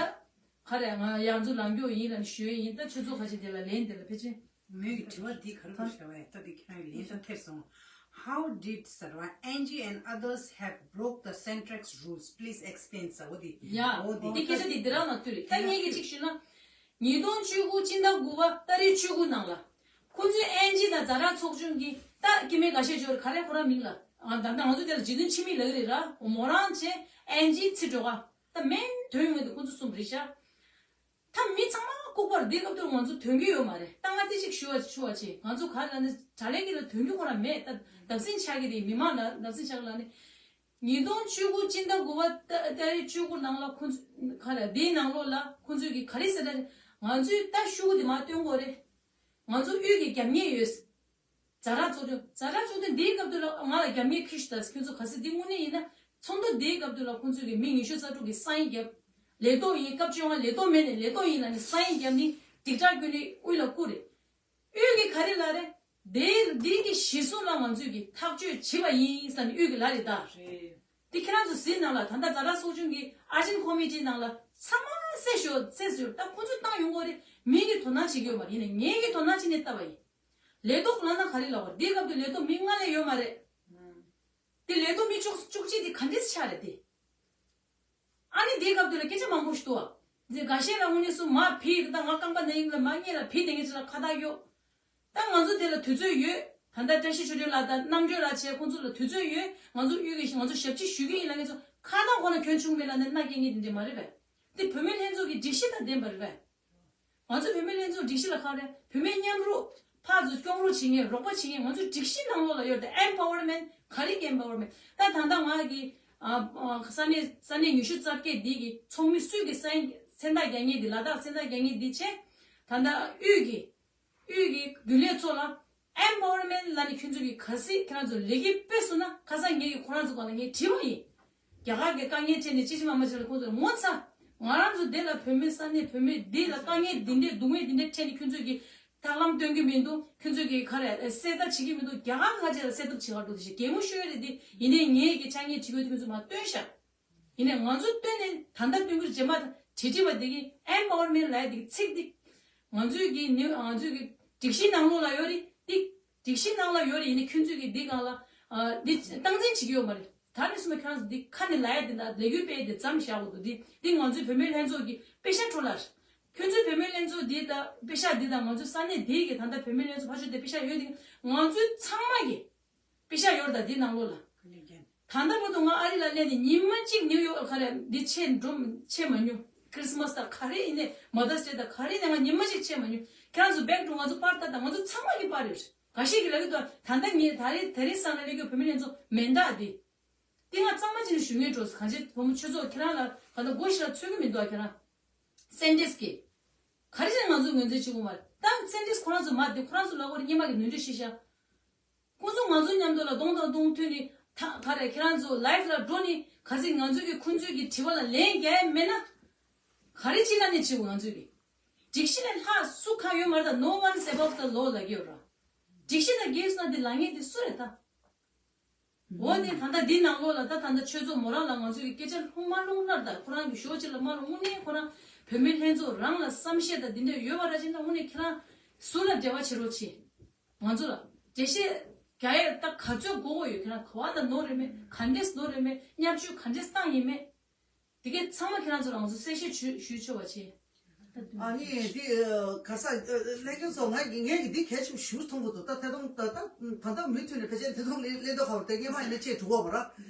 ག་རེ་ང་ཡང་ཚོ་ལངས་རྒྱུ་ཡིན་ལབ་ནི་ཞུ་ཡི་ཡིན། ད་ཆུ་ཚོད་ཁ་ཤས་དེ་ལ་ལན་དེ་ལ་ཕལ་ཆེར། མོས་ཀྱི་དྲི་བ་འདི་ག་རེ་འདུག་ཞུ་བ་ཡིན། ད་འདི་ཁྱེད་རང་གི་ལན་ད་ཐེབས་སོང་། How did Sarva, Angie and others have broke the Sentrax rules? Please explain. ཟེར་བ་འདི། ཡ། འོ་འདི། འདི་སྐད་ཆ་འདི་འདི་རང་ལ་ལྟོས་རེད། ད་ངས་ཀྱི་གཅིག་ཞུས་ན། ཉིས་སྟོང་བཅུ་དགུ་སྤྱི་ཟླ་དགུ་པ་ཏ་རིག་བཅུ་དགུ་ནང་ལ། ཁོང་ཚོའི་ཨན་ཇི་དང་ཛ་དྲག་ཚོགས་ཆུང་གི་ད་སྐྱེ་དམན་འགའ་ཤས་འབྱོར་ག་རེ་ཁོ་རང་མིང་ལ། ཨ་ད་ལྟ་ང་ཚོ་དེ་ལ་རྗེ་བཙུན་འཆི་མེད་ལབ་ཀྱི་རེད་ར། མོ་རང་བྱས་ཨན་ཇི་ཚེ་སྒྲོལ་དཀར། ད་མིང་དོན་ངོས་དེ་ཁོང་ཚོ་གསུམ་རེད་ཤག་ད་མི་ཚང་མ་ལྐུགས་པར་འདི་སྐབས་དུ་ང་ཚོ་དོན་གྱི་ཡོད་མ་རེད། ད་ང་དེ་ཅིག་ཞུ་བ་ཞུ་བ་བྱེད། ང་ཚོ་ག་ལ་ནི་དྲ་ལས་ཀྱི་ལ་དོན་གྱི་ཁོ་རང་མེད། ད་བརྡབ་གསིག་ཆགས་ཀྱི་རེད། མི་མང་ལ་བརྡབ་གསིག་ཆགས་ལ་ནི། ཉིས་སྟོང་བཅུ་དགུ་སྤྱི་ཟླ་དགུ་པ་ཏ་ཏ་རིག་བཅུ་དགུ་ནང་ལ་ཁོ་ཚོ་ག་ལ་དེའི་ནང་ལོགས་ལ་ཁོ་ཚོས་ཀྱི་ག་རེ་ཟེར་ད་རེད། ང་ཚོས་ད་ཤུ་གུ་དེ་མ་སྟོན་དགོས་རེད། ང་ཚོ་དབུས་ཀྱི་རྒྱབ་གཉེར་ཡོད། ཛ་དྲག་ཚོགས་ཆུང་། ཛ་དྲག་ཚོགས་ཆུང་འདིའི་སྐབས་དུ་ལ་ང་ལ་རྒྱབ་གཉེར་ཁྱོད་ཤི་ད་ཁྱོད་ཚོ་ག་སྲིད་འདི་དངོས་གནས་ཡིན་ན་ཚོགས་འདུ་འདིའི་སྐབས་དུ་ལ་ཁོང་ཚོས་ཀྱི་མི་ཉི་ཤུ་རྩ་དྲུག་གི་སའིན་རྒྱབ། ལས་ཐོག་ཡིན་སྐབས་བཅོ་ལྔ་ལས་ཐོག་མེད་ནས་ལས་ཐོག་ཡིན་ལ་ནི་སའིན་རྒྱབ་ནི་སྒྲིག་ཁྲག་ཀུན་ནི་དབུས་ལ་བསྐུར་རེད། དབུས་ཀྱི་ག་རེ་ལ་རེད། དེ་འདི་གི་གཞི་བཟུང་ལ་ང་ཚོས་ཀྱི་ཐག་གཅོད་བྱེད་པ་ཡིན་ས་ནི་དབུས་ཀྱི་ལ་རེད་ད། རེད། འདི་ཁྱེད་རང་ཚོ་གཟིགས་ནང་ལ་ད་ལྟ་ཛ་དྲག་ཚོགས་ཆུང་གི་ཨར་ཇེན་ཁོ་མི་ཊི་ནང་ལ་ཚང་མ་གསལ་ཤོག་གསལ་ཟེར་ད་ཁོང་ཚོས་བཏང་ཡོང་གོ་རེད། མི་གི་དོ་སྣང་བྱེད་ཀྱི་ཡོད་མ་རེད། ཡིན་ནའི་ངེད་ཀྱི་དོ་སྣང་བྱེད་ནས་བལྟ་བ་ཡིན། ལས་ཐོག་ལ་ན་ག་རེ་ལབ་པ་འདི་སྐབས་དུ་ལས་ཐོག་མི་ལྔ་ལས་ཡོད་མ་རེད། དེ་ལས་ཐོག་མི་བཅུ་བཅུ་གཅིག་དེ་ག་འདྲས་ཆགས་རེད་དེ། ཨ་ནི་དེའི་སྐབས་དུ་ལ་སྐད་ཆ་མང་པོ་ཞིག་འདུག་བ། འདི་འགའ་ཤས་ལ་དངོས་གནས་སུ་མ་བི་ད་ང་རྐང་པ་ན་ཡིན་ལ་མ་རྙེད་ལ་བི་དེ་ངེད་ཅི་ལ་ཁ་བཏགས་གཡོག་ད་ང་ཚོ་དེ་ལ་དུས་ཚོད་ཡོད། ད་ལྟ་བཀྲ་ཤིས་ཆོས་སྒྲོན་ལགས་དང་རྣམ་གྲོལ་ལགས་བྱས་ཁོང་ཚོ་ལ་དུས་ཚོད་ཡོད། ང་ཚོ་གཡུལ་གི་ང་ཚོ་ཞབས་ཕྱི་ཞུ་གི་ཡིན་ལ་ངེད་ཚོ་ཁ་བཏགས་ཁོ་ན་གྱོན་ཆུང་མེད་ལ་ནི་མནའ་སྐྱེལ་ངེས་དེ་འདྲས་མ་རེད་པས། དེ་བུད་མེད་ལྷན་ཚོགས་ཀྱི་སྒྲིག་གཞི་དང་ལྡན་པ་རེད་པས། ང་ཚོ་བུད་མེད་ལྷན་ཚོགས་སྒྲིག་གཞི་ལ་ཁག་རེད། བུད་མེད་མཉམ་རུབ་ཕར་ཚུར་སྐྱོང་རོགས་བྱེད་མཁན་རོགས་པ་བྱེད་མཁན་ང་ཚོའི་སྒྲིག་གཞི་ནང་ལོགས་ལ་ཡོད་དེ་ཨེམ་པ་ཝར་མེན་ག་རེ་གི་ཨེམ་པ་ཝར་མེན་ད་ད་ལྟ་ང་གི་ཨ་ཨ་ས་གནས་ས་གནས་ཉི་ཤུ་རྩ་བརྒྱད་འདི་གི་ཚོགས་མི་སུས་ཀྱི་ས་ཡིན་མཚན་རྟགས་རྒྱག་མཁན་འདི་ལ་དྭགས་མཚན་རྟགས་རྒྱག་མཁན་འདི་བྱས་ད་ལྟ་དབུས་ཀྱི་དབུས་ཀྱི་རྒྱུན་ལས་ཚོ་ལ་ཨེམ་པ་ཝར་མེན་ལ་ནི་ཁྱོད་ཚོ་གི་ག་སྲིད་ཁྱེད་རང་ཚོ་ལས་ཀྱི་དཔེ་སུ་ན་ཁ་སང་ངེད་ཀྱི་ཁོ་རང་ཚོ་ག་ལ་ངས་དྲི་བ་ཡིན། རྒྱ་གར་གྱི་དཀའ་ངལ་འཕྲད་ནས་ཅི་ཅི་མ་མ་ཅི་ལ་ཁོང་ཚོས་ངོ་ཚ། ང་རང་ཚོ་འདི་ལ་བུད་མེད་ས་གནས་བུད་མེད་འདི་ལ་དཀའ་ངལ་འདི་འདྲས་སྡུག་བསྔལ་འདི་འདྲས་འཕྲད་ནས་ཁྱོད་ཚོས་ཀྱི་ཐབས་ལམ་སྟོན་གྱི་མི་འདུག་ཁྱོད་ཚོས་ཀྱི་ག་རེ་གསལ་བརྡ་བྱེད་ཀྱི་མི་འདུག་རྒྱ་གར་ང་ཅི་ལ་གསལ་བརྡ་བྱེད་གར་འགྲོ་དེ་ཞིག་གད་མོ་ཤོར་རེད་དེ་ཡིན་ནའི་ངའི་གི་ཆ་ངའི་དྲི་བ་དེ་ཁྱོད་ཚོས་མ་སྟོན་ཤག་ཡིན་ནའི་ང་ཚོ་སྟོན་ནས་ད་ལྟ་སྟོན་གྱི་རྗེས་མ་དྲི་དྲི་བ་འདི་གི་ཨེམ་པ་ཝར་མེན་ལབ་ཡ་འདི་གི་ཚིག་འདི་ང་ཚོའི་གི་ནི་ང་ཚོའི་གི་སྒྲིག་གཞི་ནང་ལོགས་ལ་ཡོད་རེད་འདི། སྒྲིག་གཞི་ནང་ལ་ཡོད་རེད། ཡིན་ནའི་ཁྱོད་ཚོས་གི་འདི་སྒང་ལ་ཨ་འདི་སྟངས་འཛིན་བྱེད་ཀྱི་ཡོད་མ་རེད། ད་ནི་སུ་མ་ཁྱོད་རང་ཚོ་འདི་ཁ་ནས་ལབ་ཡ་འདི་ད་ལས་འགུལ་སྤེལ་ཡ་འདི་མཚམས་བཞག་དགོས་འདུག་འདི་འདི་ང་ཚོའི་བུད་མེད་ལྷན་ཚོགས་ཀྱི་པེ་ཤ་འཕྲོ་བརླག་ཁྱོད་ཚོའི་བུད་མེད་ལྷན་ཚོགས་འདི་ད་པེ་ཤ་འདི་ད་ང་ཚོའི་ས་གནས་འདི་གི་ད་ལྟ་བུད་མེད་ལྷན་ཚོགས་ཕར་ཕྱོགས་དེ་པེ་ཤ་ཡོད་འདི་ང་ཚོའི་ཚང་མ་གི་པེ་ཤ་ཡོད་རེད། ད་འདི་ནང་ལོགས་ལ། ད་ལྟ་བར་དུ་ང་ཨ་རི་ལ་སླེབས་ནས་ཉི་མ་གཅིག་ནིའུ་ཡོག་ག་རེ་འདི་ཆེ་འགྲོ་ཆེ་མ་མྱོང་ ཁྲིས་མས་དང་ག་རེ་ཡིན་ནའི་མ་དར་སི་ཌེ་དང་ག་རེ་ཡིན་ནའི་ང་ཉི་མ་ཞིག་ཆད་མ་མྱོང་། ཁྱེད་རང་ཚོ་བེག་ཊུ་ང་ཚོ་པར་ལྟ་དང་། ང་ཚོ་ཚང་མ་གི་པར་ཡོད་རེད། འགའ་ཤས་ཀྱིས་ལབ་ཀྱི་འདུག་ད་ལྟ་ངས་ད་རེས་དེ་རིང་སང་ལ་སླེབས་རྒྱུ་བུད་མེད་ལྷན་ཚོགས་མེད་ད་དེ། དེ་ང་གཙང་མ་བྱས་ནས་ཞུ་ངེས་འགྲོ། གང་ཅི་བུ་མོ་ཆོས་ཚོགས་ཁྱེད་རང་ལ་ག་ད་མགོ་ཞིག་ལ་ཚོད་ཀྱི་མི་འདུག་ཁྱེད་རང་སེན་ཊིས་ཀྱི་ག་རེ་བྱས་ང་ཚོ་ངོས་འཛིན་བྱེད་དགོས་མ་རེད། ད་སེན་ཊིས་ཁོ་རང་ཚོ་མ་དེ་ཁོ་རང་ཚོ་ལབ་དགོས་རེད། སྔོན་མ་གི་ནོར་འཁྲུལ་ཤེས་ཤག་ཁོ་ཚོ་ང་ཚོ་མཉམ་དུ་ལ་གདོང་དང་གདོང་ཐུག་ནས་ད་ག་རེ་ཁྱེད་རང་ཚོ་ལའེབ་ལ་འགྲོ་ནས་ག་ཚོད་ང་ཚོ་གི་ཁོ་ཚོའི་གི་དྲི་བ་ལ་ལན་རྒྱག་ཡ་མེད་ན། ག་རེ་ཅི་ལ་ནས་བྱེད་དགོས། ང་ཚོས་གི་སྒྲིག་གཞི་ལས་ལྷག་སུ་གང་ཡོད་མ་རེད། ད་no one's above the law ལབ་ཀྱི་ཡོད་ར། སྒྲིག་གཞི་དང་འགལ་སོང་ན་དེ་ལངས་ངེས་དེ་སུ་རེད་ད། འོ་དེ་ད་ལྟ་འདི་ནང་ལོགས་ལ་ད་ད་ལྟ་ཆོས་ཚོགས་མོ་རང་ལ་ང་ཚོ་གི་སྐད་ཆ་ལྷུང་མ་ལྷུང་ལར་ད་ཁོ་རང་གི་ཞོགས་ཅིག་ལ་མ་ལྷུང་། དངོས་གནས་ཁོ་རང་བུད་མེད་ལྷན་ཚོགས་རང་ལ་བསམ་ཤེས་དང་འདི་འདྲ་ཡོད་པ་ར་ཅིག་ན་དངོས་གནས་ཁྱེད་རང་ཟུར་ལ་འབྲེལ་བ་བྱེད་རོགས་བྱེད། ང་ཚོ་ལ་འགྲེལ་བཤད་རྒྱག་ཡས་ད་ག་ཚོད་དགོས་དགོས་ཡོད། ཁྱེད་རང་ག་བ་ད་ནོར་རེད་མེད། ག་འདྲས་ནོར་རེད་མེད། བརྙས་བཅོས་ག་འདྲས་བཏང་ཡིན་མེད། དེ་གས་ཚང་མ་ཁྱེད་རང་ཚོ་ལ་ང་ཚོ་གསལ་བཤད་ཞུ་ཞུ་ཆོག་པ་བྱེད། ཨ་ནི་འདི་ཨ་ག་ས་ཨ་ལྷན་རྒྱས་ཚོ་ང་གི་ངས་ཀྱི་འདི་གལ་ཆེན་པོ་ཞིག་མཐོང་གི་འདུག་ད་ད་དུང་ད་ད་ད་ལྟ་མུ་མཐུད་ནས་ཕལ་ཆེར་ད་དུང་ལས་ལས་དོ་ཁ་བར་དེ་སྔས་མ་ཡིན་ན་ཆེས་དྲུག་པ་ར།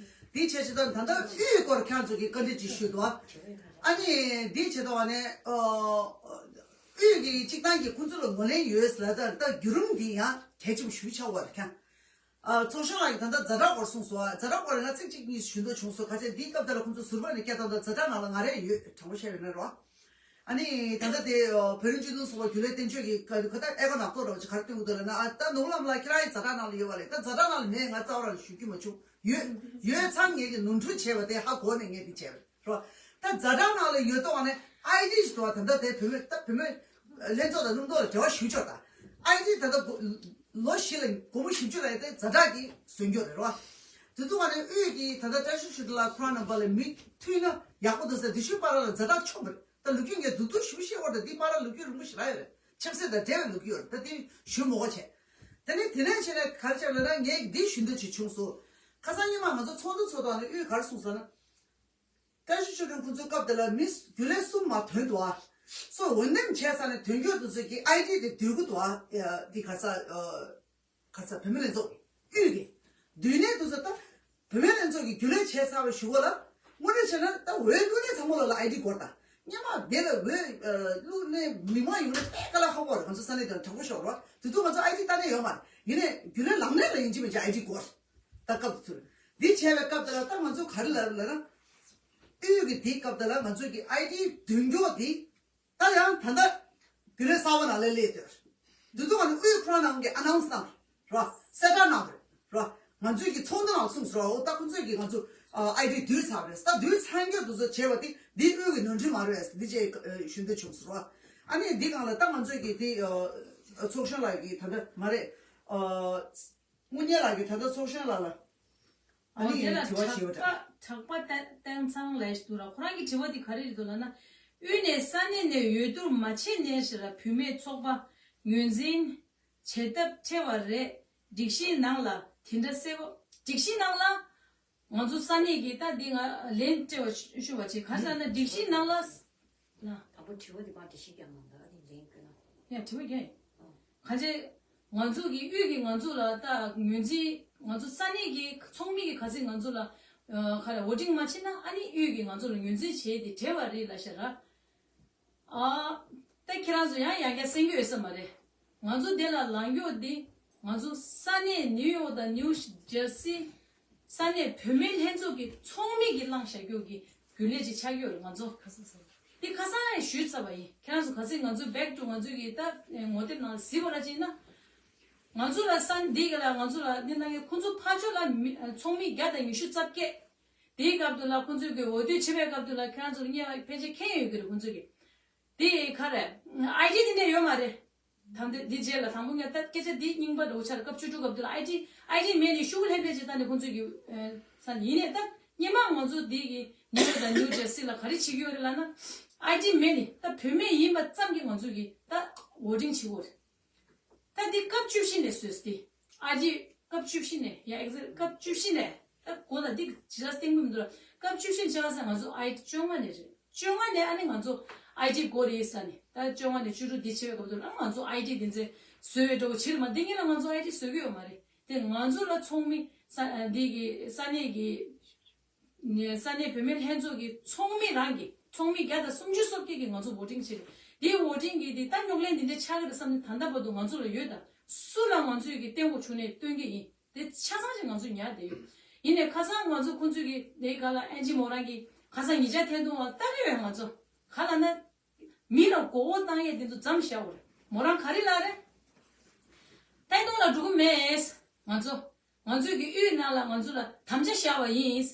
འདི་བྱས་ཆེ་ད་ད་ལྟ་དབུས་སྐོར་ཁྱེད་རང་ཚོ་གི་བཀའ་འདྲི་ཅིག་ཞུས་འདུག་ཨ་ནི་འདི་བྱས་ད་བ་ནས་ཨ་དབུས་ཀྱི་སྤྱི་བཏང་གི་ཁོང་ཚོ་ལ་ངོས་ལེན་ཡོད་ལ་ད་ད་བརྒྱུད་རིམ་འདི་ཡང་གལ་ཆེན་པོ་ཞིག་ཆགས་པ་རེད་ཁྱེད། ཨ་ཚོགས་གཞོན་ལགས་ཀྱིས་ད་ལྟ་ཛ་དྲག་སྐོར་གསུངས་སོང་། ཨ་ཛ་དྲག་སྐོར་ང་ཚིག་གཅིག་གཉིས་ཞུ་འདོད་བྱུང་སོང་། ག་ཚད་འདིའི་སྐབས་དེ་ལ་ཁོང་ཚོ་ཟུར་པ་ནས་སྐད་བཏང་དང་ཛ་དྲག་ནང་ལ་ང་རེ་ཡོད་དྲང་པོ་བཤད་པ་ཡིན་ན་རོ། ཨ་ནི་ད་ལྟ་དེ་བོད་རིགས་སྤྱི་མཐུན་ཚོགས་པ་རྒྱུན་ལས་བསྟན་ཆོས་ཀྱིས་ག་ག་ད་ཨེ་ཀ་ནག་ཐོག་རོ་ཅིག་ག་རེ་སྟོན་གི་འདུག་ལབ་ན། ཨ་ད་ནོར་བུ་ལྷ་མོ་ལགས་ཁྱེད་རང་ཡིན་ཛ་དྲག་ནང་ལ་ཡོད་པ་ལས། ད་ཛ་དྲག་ནང་ལ་མེད། ང་རྩ་བ་རང་ཞུ་རྒྱུ་མ་བྱུང་། ཡོད་ཡོད་ཚང་ངེད་ཀྱི་ནོར་འཁྲུལ་བྱས་པ་དེ་ཧ་གོ་ནས་ངས་དེ་བྱས་པ་རེད། རོ། ད་ཛ་དྲག་ནང་ལ་ཡོད་དོ་བ་ནས་ཨའི་ཌི་ཞིག་འདུག་བ། ད་ལྟ་དེ་བུད་མེད་ད་བུད་མེད་ལྷན་ཚོགས་དང་སྣུམ་ཐོག་ལ་འབྲེལ་བ་ཞུ་ཆོག་ད་ཨའི་ཌི་ད་ལྟ་ལོ་བཞི་ལ་སྒོར་མོ་བཞི་བཅུ་ལ་ཡོད་དེ་ཛ་དྲག་གིས་བཟོ་རྒྱུ་རེད་རོ། དེ་ཚོ་བ་ནས་དབུས་ཀྱི་ད་ལྟ་བཀྲ་ཤིས་ཆོས་སྒྲོན་ལགས་ཁོ་རང་རྣམ་པ་ལ་མི་མཐུད་ན་ཡག་པོ་འདུག་ཟེར། དེ་ཤུལ་པ་ར་ལ་ཛ་དྲག་ཆོག་པ་རེད། ད་ལོ་རྒྱུས་ངས་བསྡུ་བསྡུ་ཞུ་ཤེས་བར་དུ་འདི་པ་ར་ལོ་རྒྱུས་རིང་པོ་ཞིག་རག་ཡོད་རེད། ཆབ་སྲིད་དང་འབྲེལ་བའི་ལོ་རྒྱུས་ཡོད་རེད། ད་དེ་ཞུ་མོ་གོ་བྱས། དེ་ནས་དེ་ནས་བྱས་ནས་ག་རེ་བྱས་ལབ་ན་ངས་འདི་ཞུ་འདོད་ཅིག་བྱུང་སོང་། ཁ་སང་ཉི་མ་ང་ཚོ་ཚོགས་འདུ་ཚོགས་དུས་ནས་དབུས་ག་རེ་གསུངས་ཟེར་ན། བཀྲ་ཤིས་ཆོས་སྒྲོན་ཁོང་ཚོའི་སྐབས་དེ་ལ་མི་རྒྱུན་ལས་གསུམ་མ་ཐོན་འདུག་ཨ། སོ་འོས་འདེམས་བྱས་ཚར་ནས་ཐོན་རྒྱུ་དེ་ཚོ་གི་ཨའི་ཌི་དེ་བསྡུ་གི་འདུག་ཨ། འདི་ག་ས་ག་ས་བུད་མེད་ལྷན་ཚོགས་ཀྱི་དབུས་ཀྱི་བསྡུས་གནས་དེ་ཚོ་ད་བུད་མེད་ལྷན་ཚོགས་ཀྱི་རྒྱུན་ལས་བྱས་ཚར་བའི་གཞུག་གུ་ལ་དངོས་གནས་བྱས་ན་ད་འོས་བླུག་མཁན་ཚང་མ་ལ་ལ་ཨའི་ཌི་དགོས་རེད། ད་སྔོན་མ་དེ་ལ་འོས་བླུག་མཁན་མི་མང་ཡོང་ན་དཔེ་དཀའ་ལས་ཁག་པོ་རེད། ང་ཚོ་ས་གནས་དེ་ལ་དྲག་པོ་ཤོར་རོགས། དེ་ཚོ་ང་ཚོ་ཨའི་ཌི་ལྟ་ནས་ཡོད་མ་རེད། ཡིན་ནའི་རྒྱུན་ལས་ལངས་གནས་ལ་ཡིན་གཅིག་མིན་གཅིག་ཨའི་ཌི་དགོས་རེད། ད་སྐབས་དེ་ཚོ་འདི་བྱས་པའི་སྐབས་དེ་ལ་ད་ང་ཚོ་ག་རེ་ལབ་ལབ་ན། དབུས་ཀྱི་དེའི་སྐབས་དེ་ལ་ང་ཚོ་གི་ཨའི་ཌི་བསྡུ་རྒྱུ་དེ་ད་ཡང་ད་ལྟ་རྒྱུན་ལས་གསར་པ་ནང་ལ་སླེབས་དུས་དེ་ཚོ་ང་ཚོ་དབུས་ཁོ་རང་ནང་གི་ཨ་ནའུན་སི་གནང་རོགས། གསལ་བསྒྲགས་གནང་རོགས། ང་ཚོའི་གི་ཚོགས་འདུ་ནང་གསུངས་སོང་རོགས། ད་ཁོང་ཚོས་གི་ང་ཚོ་ཨའི་ཌི་བསྡུས་ཚར་རེད། ད་བསྡུས་ཚར་རྒྱུ་དེ་ཚོ་བྱས་པ་དེ་འདི་དབུས་ཀྱི་ནོར་འཁྲུལ་མ་རེད། འདི་བྱས་ཞུ་འདོད་བྱུང་སོང་རོགས། ཨ་ནི་འདི་སྒང་ལ་ད་ང་ཚོས་གི་དེ་ཚོགས་གཞོན་ལགས་ཀྱི་ད་ལྟ་མ་རེད། དངོས་གཉེར་ལགས་ཀྱིས་ད་ལྟ་ཚོགས་གཞོན་ལགས་ལ་ཨ་ཨོ་ནི་དེ་ལ་དྲི་བ་དྲག་ཞུས་པ་པ་དྲག་དྲག་པ་བསྟན་བསྟན་ཚང་ལས་འདུག་ར། ཁོ་རང་གི་དྲི་བ་དེ་ག་རེ་རེད་འདུག་ལབ་ན། དབུས་ནས་ས་གནས་ནས་འོས་བསྡུ་མ་བྱས་ནའི་ཞེ་ལ་བུད་མེད་ཚོགས་པ་ངོས་འཛིན་བྱེད་ཐབས་བྲལ་བ་རེད། སྒྲིག་གཞིའི་ནང་ལ་དེ་འདྲ་གསལ་པོ། སྒྲིག་གཞིའི་ནང་ལ་ང་ཚོ་ས་གནས་ཀྱི་ད་འདི་ང་ལན་སྤྲད་པ་ཞུ་བ་བྱེད། ག་རེ་ལབ་ན་སྒྲིག་གཞིའི་ནང་ལ་ལ། དང་པོ་དྲི་བ་འདི་ཕར་འགྲེལ་བཤད་རྒྱག་གནང་དང་། ཨ་ནི་ལན་བསྐྱོན་ན། ཡ་དྲི་བ་རྒྱག་ཡིན། ཨ། གང་ཅི། ང་ཚོ་གི་དབུས་ཀྱི་ང་ཚོ་ལ་ད་ངོས་འཛིན། ང་ཚོ་ས་གནས་ཀྱི་ཚོགས་མི་གི་ག་ཚོད་ང་ཚོ་ལ་ཨ་ག་རེ་བོ་ཊིང་མ་བྱེད་ན་ཨ་ནི་དབུས་ཀྱི་ང་ཚོ་ལ་ངོས་འཛིན་བྱས་ཏེ་བྲེལ་བ་རེད་ལབ་ཤག་ར། ཨ། ད་ཁྱེད་རང་ཚོ་ཡང་ཡང་བསྐྱར་གསན་རྒྱུ་ཡོད་ས་མ་རེད། ང་ཚོ་འདི་ལ་ལངས་རྒྱུ་འདི་ང་ཚོ་ས་གནས་ནིའུ་ཡོག་དང་ནིའུ་ཇར་སི་ས་གནས་བུད་མེད་ལྷན་ཚོགས་ཀྱི་ཚོགས་མི་གིས་བླངས་བཞག་རྒྱུ་གི་རྒྱུན་ལས་ཅིག་ཆགས་ཀྱི་ཡོད་རེད། ང་ཚོ་ཁ་སང་། འདི་ཁ་སང་ཡང་ཞུས་ཚར་བ་ཡིན། ཁྱེད་རང་ཚོ་ག་ཚོད་ང་ཚོ་བེག་ཊུ་ང་ཚོ་གི་ད་ངོ་དེབ་ནང་གཟིགས་པ་ར་ཅིག་ན། ང་ཚོ་ལ་ས་གནས་འདི་ག་ལ་ང་ཚོ་ལ་འདི་ནང་གི་ཁོང་ཚོ་ཕར་ཕྱོགས་ལ་མི་ཚོགས་མི་བརྒྱ་དང་ཉི་ཤུ་རྩ་བརྒྱད། དེའི་སྐབས་དུ་ལ་ཁོང་ཚོས་གི་འོས་བསྡུ་བྱེད་པའི་སྐབས་དུ་ལ་ཁྱེད་རང་ཚོ་ལ་བརྙས་པ་ཕལ་ཆེར་མཁྱེན་ཡོད་ཀྱི་རེད། ཁོང་ཚོས་གི་དེ་ག་རེ་ཨའི་ཌི་དེ་འདྲ་ཡོད་མ་རེད། ད་འདི་འདི་རྗེས་ལ་དང་པོ་ངས་ད་སྐད་ཆ་འདི་རྙིང་པ་འདྲ་བོ་ཆགས་རེད། སྐབས་བཅུ་དྲུག་སྐབས་དུ་ལ་ཨའི་ཌི་ཨའི་ཌི་མེད་ནས་ཤུགས་ལྷན་ཕལ་ཆེར་ད་ནི་ཁོང་ཚོས་གི་ས་ཡིན་ནས། ད་སྔོན་མ་ང་ཚོ་འདི་གི་ནིའུ་ཡོག་དང་ནིའུ་ཇར་སི་ལ་ག་རེ་བྱེད་ཀྱི་ཡོད་རེད་ལབ་ན། ཨའི་ཌི་མེད་ནས་ད་བུད་མེད་ཡིན་པ་ཙམ་གྱིས་ང་ཚོ་གི་ད་བོ་ཊིང་བྱེད་ཀྱི་ཡོད་རེད། ད་འདི་སྐབས་བཅུ་བཞི་ནས་བཟོས་ཏེ། ཨའི་ཌི་སྐབས་བཅུ་བཞི་ནས། ཡ་ཨེག་ཛེག་སྐབས་བཅུ་བཞི་ནས། ད་གོ་ལ་འདི་ཇི་ལྟར་སྟེང་མི་མི་འདུག་ལ། སྐབས་བཅུ་བཞི་ནས་བྱས་པ་ས་ང་ཚོ་ཨའི་ཌི་བཅོ་ལྔ་ནས་རེད། བཅོ་ལྔ་ནས་ཨ་ནི་ང་ཚོ་ཨའི་ཌི་དགོས་རེད་ས་ནས། ད་བཅོ་ལྔ་ནས་བཅུ་དྲུག་འདི་བྱེད་པའི་སྐབས་དུ་ཨ་ང་ཚོ་ཨའི་ཌི་འདི་ཚོ་བཟོས་ཡོད་འགྲོ་བྱེད་མ། འདི་གཉིས་ལ་ང་ཚོ་ཨའི་ཌི་བཟོ་གི་ཡོད་མ་རེད། དེ་ང་ཚོ་ལ་ཚོགས་མི་ས་འདི་གི་ས་གནས་ཀྱི་ས་གནས་བུད་མེད་ལྷན་ཚོགས་ཀྱི་ཚོགས་མི་རང་གི་ཚོགས་མི་བརྒྱ་དང་སུམ་ཅུ་སོ་བརྒྱད་ཀྱིས་ང་ཚོ་བོ་ཊིང་བྱས་རེད། དེའི་བོ་ཊིང་གི་དེ་ད་རྙོག་གླེང་འདི་འདྲ་ཆགས་ཀྱི་རེད་བསམ་ནས་ད་ལྟ་བར་དུ་ང་ཚོ་ལ་ཡོད་ད། སུ་ལ་ང་ཚོས་ཀྱི་བརྟན་པོ་བྱུང་ནས་སྟོན་གྱི་ཡིན། དེ་ཆ་ཚང་ཞིག་ང་ཚོས་ཉར་བསྡད་ཡོད། ཡིན་ནའི་ཁ་སང་ང་ཚོ་ཁོང་ཚོས་ཀྱི་དེའི་སྒང་ལ་ཨན་ཅི་མོ་རང་གིས་ཁ་སང་ཉེ་ཆར་ཐད་གཏོང་བ་ལྟ་གི་ཡོད། ང་ཚོ་ག་ལ་ན་མི་ལ་མགོ་སྐོར་བཏང་ཡས་དེ་ཚོ་མཚམས་བཞག་དགོས་རེད། མོ་རང་ག་རེ་ལབ་རེད། ཐད་གཏོང་ལ་འགྲོ་གི་མེད། ང་ཚོ་ང་ཚོས་ཀྱི་དབུས་ནང་ལ་ང་ཚོ་ལ་དམ་བཅའ་བཞག་པ་ཡིན།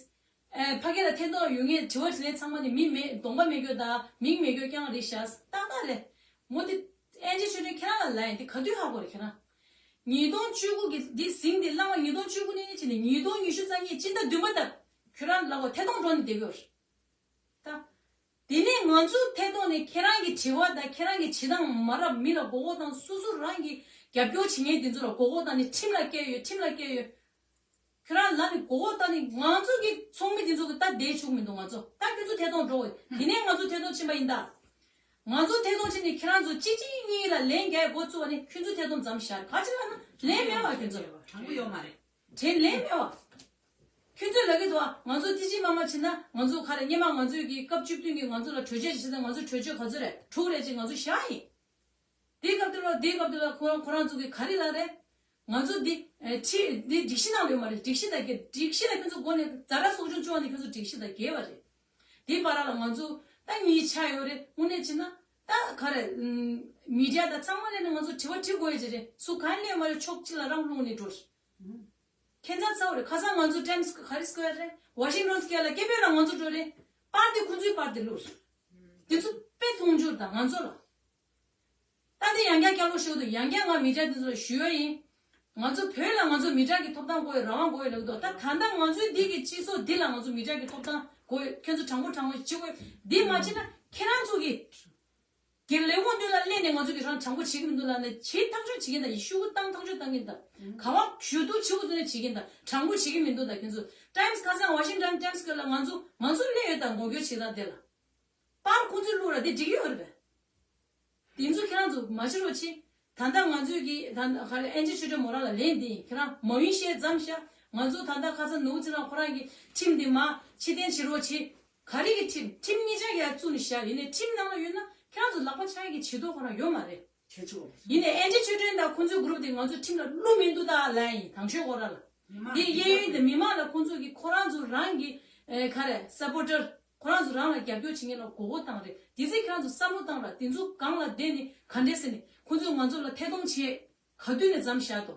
ཨེ། ཕ་གི་ལ་ཐད་གཏོང་ཡོད་མཁན་དྲི་བ་དྲིས་ལན་ཚང་མ་ནི་མི་མེད་གདོང་པ་མེད་རྒྱུ་དང་མིང་མེད་རྒྱུ་རྐྱང་རེད་ཤག་ཏག་ཏག་རེད། མོ་དེ་ཨན་ཅི་ཆོས་སྒྲོན་ཁྱེད་རང་ལ་ལབ་ཡིན། དེ་ག་དུས་ཧ་གོ་རེད་ཁྱེད་རང་། ཉིས་སྟོང་བཅུ་དགུ་གི་འདི་ཟིང་འདི་བླངས་པ་ཉིས་སྟོང་བཅུ་དགུ་ནས་བྱས་ནས་ཉིས་སྟོང་ཉི་ཤུ་རྩ་གཉིས་སྤྱི་ཟླ་བདུན་པ་ལྟར་ཁྱོད་རང་ལ་གོ་ཐད་གཏོང་འགྲོ་ནས་བསྡད་ཡོད་རེད། ད། དེ་ནས་ང་ཚོ་ཐད་གཏོང་ནས་ཁྱེད་རང་གི་དྲི་བ་དང་ཁྱེད་རང་གི་བྱེད་སྟངས་མ་རབས་མི་ལ་མགོ་སྐོར་དང་སོ་སོ་རང་གི་རྒྱབ་སྐྱོར་བྱེད་མཁན་དེ་ཚོ་ལ་མགོ་སྐོར་བཏང་ནས་ཁྲིམས་ལ་བཀལ་ཡོད། ཁྲིམས་ལ་བཀལ་ཡོད། ཁྱོད་རང་ལ་ནི་མགོ་སྐོར་བཏང་ནས་ང་ཚོ་གི་ཚོགས་མི་དེ་ཚོ་གི་ད་བསྡད་བཅུག་མི་འདུག་ང་ཚོ་ད་ཁྱོད་ཚོ་ཐད་གཏོང་འགྲོ་འོས། དེ་ནས་ང་ཚོ་ཐད་གཏོང་ཕྱིན་པ་ཡིན་ད། ང་ཚོ་ཐད་གཏོང་ཕྱིན་ནས་ཁྱེད་རང་ཚོ་གཅིག་གཅིག་གཉིས་ལ་ལན་རྒྱག་འགོ་བཙུགས་པ་ནས་ཁྱོད་ཚོ་ཐད་གཏོང་མཚམས་བཞག་ག་ཅི་ལ་ན་ལན་མེད་བ། ཁྱོད་ཚོ་དྲང་པོ་ཡོད་མ་རེད། དྲན་ལན་མེད་བ། ཁྱོད་ཚོས་ལབ་ཀྱི་འདུག་ཨ། ང་ཚོ་ཏི་ཅི་མ་མ་བྱེད་ན་ང་ཚོ་ག་རེ་སྔོན་མ་ང་ཚོས་ཀྱི་སྐབས་བཅུ་བདུན་གྱི་ང་ཚོ་ལ་གྲོས་ཆོད་བྱེད་ན་ང་ཚོ་གྲོས་ཆོད་ག་ཚོད་རེད། དྲུག་རེད་ཅེས་ང་ཚོ་བཞག་ཡིན། དེའི་སྐབས་དེ་ལ་དེའི་སྐབས་དེ་ལ་ཁོ་རང་ཁོ་རང་ཚོ་གི་ག་རེ་ལབ་རེད། ང་ཚོ་འདི་ཨེ་ཁྲི་འདི་སྒྲིག་གཞི་ནང་ལ་ཡོད་མ་རེད། སྒྲིག་གཞི་དང་འགལ། སྒྲིག་གཞི་ལ་ཁྱོད་ཚོ་སྒོ་ནས་ཛ་དྲག་གསོག་སྦྱོང་བཅུག་པ་ནི་ཁྱོད་ཚོ་སྒྲིག་གཞི་དང་འགལ་བ་རེད། དེའི་བར་ལ་ང་ཚོ་ད་གཉིས་ཆགས་ཡོད་རེད། དངོས་གནས་བྱས་ན་ད་ག་རེ་མི་ཌི་ཡ་དང་ཚང་མ་ལ་ནི་ང་ཚོ་དྲི་བ་དྲི་དགོས་ཡ་ཅིག་རེད། སུ་གང་ལས་མ་རེད། ཕྱོགས་གཅིག་ལ་རང་བླངས་ནས་འགྲོ། ཁྱད་མཚར་ཚ་བོ་རེད། ཁ་སང་ང་ཚོ་ཊའིམ་སི་ག་རེ་སྐོར་རེད། ཝ་ཤིང་ཊོན་སི་ཀེར་ལ་སྐད་འབོད་ལ་ང་ཚོ་འགྲོ་རེད། པར་དེ་ཁོང་ཚོའི་པར་དེ་བླུགས་རེད། དེ་ཚོ་དཔེ་མཐོང་ཆུང་དང་ང་ཚོ་ལ། ད་དེ་ཡང་བསྐྱར་བསྐྱར་ལོག་ཞུ་འདུག་ཡང་བསྐྱར་ང་མི་ཌི་ཡ་དེ་ཚོ་ལ་ཞུ་ཡ་ཡིན། ང་ཚོ་བོད་ལ་ང་ཚོ་མི་ཌི་ཡ་གི་ཐོབ་ཐང་དགོས་ཡོད། རང་དབང་དགོས་ཡོད་ལབ་འདུག་ད་ད་ལྟ་ང་ཚོའི་འདི་གི་སྤྱི་ཚོགས་འདི་ལ་ང་ཚོ་མི་ཌི་ཡ་གི་ཐོབ་ཐང་དགོས་ཡོད། ཁྱོད་ཚོ་དྲང་པོ་དྲང་པོ་ཞིག་བྱེད་དགོས། འདི་མ་བྱེད་ན་ཁྱེད་རང་ཚོ་གི་སྒེར་ལས་ཁུངས་མདུན་ལ་སླེབས་ནས་ང་ཚོ་གི་རང་དྲང་པོ་བྱེད་ཀྱི་མི་འདུག་ལབ་ནས་བྱེད་ཐག་གཅོད་བྱེད་ཀྱིན་གདའ། ཡི་ཤུ་གུ་བཏང་ཐག་གཅོད་བཏང་གིན་གདའ། ག་བ་ཞུ་གཏུག་བྱེད་དགོས་དུས་ནས་བྱེད་ཀྱིན་གདའ། དྲང་པོ་བྱེད་ཀྱི་མི་འདུག་ད་ཁྱེད་ཚོ་ཊའིམ་སི་ཁ་སང་ཝ་ཤིང་ཊོན་ཊའིམ་སི་སྐོར་ལ་ང་ཚོ་ང་ཚོ་སླེབས་ཡོད་ད། ངོ་རྒོལ་བྱེད་སྟངས་དེ་ལ་པར་ཁོང་ཚོས་བླུགས་ར་དེ་འགྲིག་གི་ཡོད་རེད་པས། དེ་ཚོ་ཁྱེད་རང་ཚོ་མ་བྱེད་རོགས་བྱེད། ད་ལྟ་ང་ཚོས་ཀྱི་ད་ལྟ་ག་རེ་ཨན་ཅི་ཆོས་སྒྲོན་མོ་རང་ལ་ལན་འདི་ཡིན། ཁྱེད་རང་མ་ཡིན་བཤད་མཚམས་བཞག་ང་ཚོ་ད་ལྟ་ཁ་སང་ནུ་བོ་ཚེ་རིང་ཁོ་རང་གི་ཁྲིམས་འདི་མ་ཕྱིར་འཐེན་བྱེད་རོགས་བྱེད། ག་རེ་གི་ཁྲིམས། ཁྲིམས་གཉིས་ཆ་ཡར་བཙུགས་ནས་བཞག་ཡིན་ནའི་ཁྲིམས་ནང་ལ་ཡོད་ན་ཁྱེད་རང་ཚོ་ལག་པ་འཆང་ཡ་གི་བྱེད་ཐབས་ཁོ་རང་ཡོད་མ་རེད། ཁྱེད་ཚོ་ཡིན་ནའི་ཨན་ཅི་ཆོས་སྒྲོན་དང་ཁོང་ཚོའི་གུ་རུབ་དེ་ང་ཚོ་ཁྲིམས་ལ་བླུག་མི་འདུག་ད་ལབ་ཡིན། དང་ཤོས་ཁོ་རང་ལ། མི་མང་འདི་གི་གཡས་གཡོན་དེ་མི་མང་ལ་ཁོང་ཚོ་གི་ཁོ་རང་ཚོ་རང་གི་ཨེ་ག་རེ་སབ་པོར་ཊར་ཁོ་རང་ཚོ་རང་ལ་རྒྱབ་སྐྱོར་བྱེད་མཁན་ལ་མགོ་སྐོར་བཏང་རེད། དེ་ཚེ་ཁྱེད་རང་ཚོ་བསམ་བློ་བཏང་ར། དེ་ཚོ་སྒང་ལ་བསྡད་ནས་ག་འདྲས་ཟེར་ནས་ཁོང་ཚོས་ང་ཚོ་ལ་ཐད་གཏོང་བྱས་ག་དུས་ནས་མཚམས་བཞག་དོ།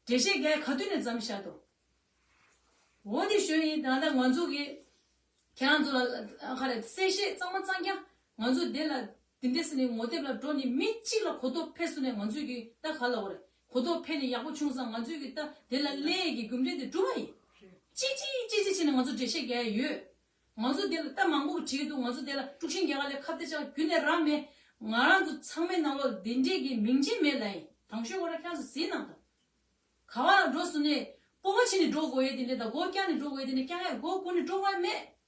འགྲེལ་བཤད་རྒྱག་ག་དུས་ནས་མཚམས་བཞག་དོ། འོ་དེ་ཞུ་ཡིན། ད་ལྟ་ང་ཚོ་གི་ཁྱེད་རང་ཚོ་ལ་ག་རེ་གསལ་བཤད་གཙང་མ་གཙང་རྐྱང་ང་ཚོ་དེ་ལ་དེ་འདྲས་ཟེར་ནས་ངོ་དེབ་ལ་འགྲོ་ནས་མི་གཅིག་ལ་གོ་རྟོགས་འཕེལ་སོང་ནས་ང་ཚོས་ཀྱི་ད་ག་ལ་འོ་རེད། གོ་རྟོགས་འཕེལ་ནས་ཡག་པོ་བྱུང་ཙང་ང་ཚོས་ཀྱི་ད་དེ་ལ་སླེབས་ཡས་ཀྱི་རྒྱུ་འབྲས་དེ་གྲུབ་པ་ཡིན། ཅི་ཅི་ཅི་ཅི་བྱས་ནས་ང་ཚོ་འགྲེལ་བཤད་རྒྱག་ཡས་ཡོད། ང་ཚོ་དེ་ལ་ལྟ་མང་པོ་བྲིས་འདུག་ང་ཚོ་དེ་ལ་དཀྲུག་ཤིང་རྒྱག་ག་ལས་ཁ་གཏད་བཅག་རྒྱུ་ནས་རང་མེད། ང་རང་ཚོ་ཚང་མའི་ནང་ལོགས་འདི་འདྲས་ཀྱི་མིང་ཆེན་མེད་ལ་ཡིན། དང་ཤོས་ཁོ་རང་ཁྱེད་ཚོ་གཟིགས་གནང་དང་། ག་བ་ལ་འགྲོ་སོང་ནས་སྤོབས་པ་ཆེ་ནས་འགྲོ་དགོས་ཡས་དེ་འདྲས་དང་། སྒོ་བཀྱག་ནས་འགྲོ་དགོས་ཡས་དེ་འདྲས་བཀྱག་ཡས། སྒོ་སྒུར་ནས་འགྲོ་དགོས་ཡས་མེད།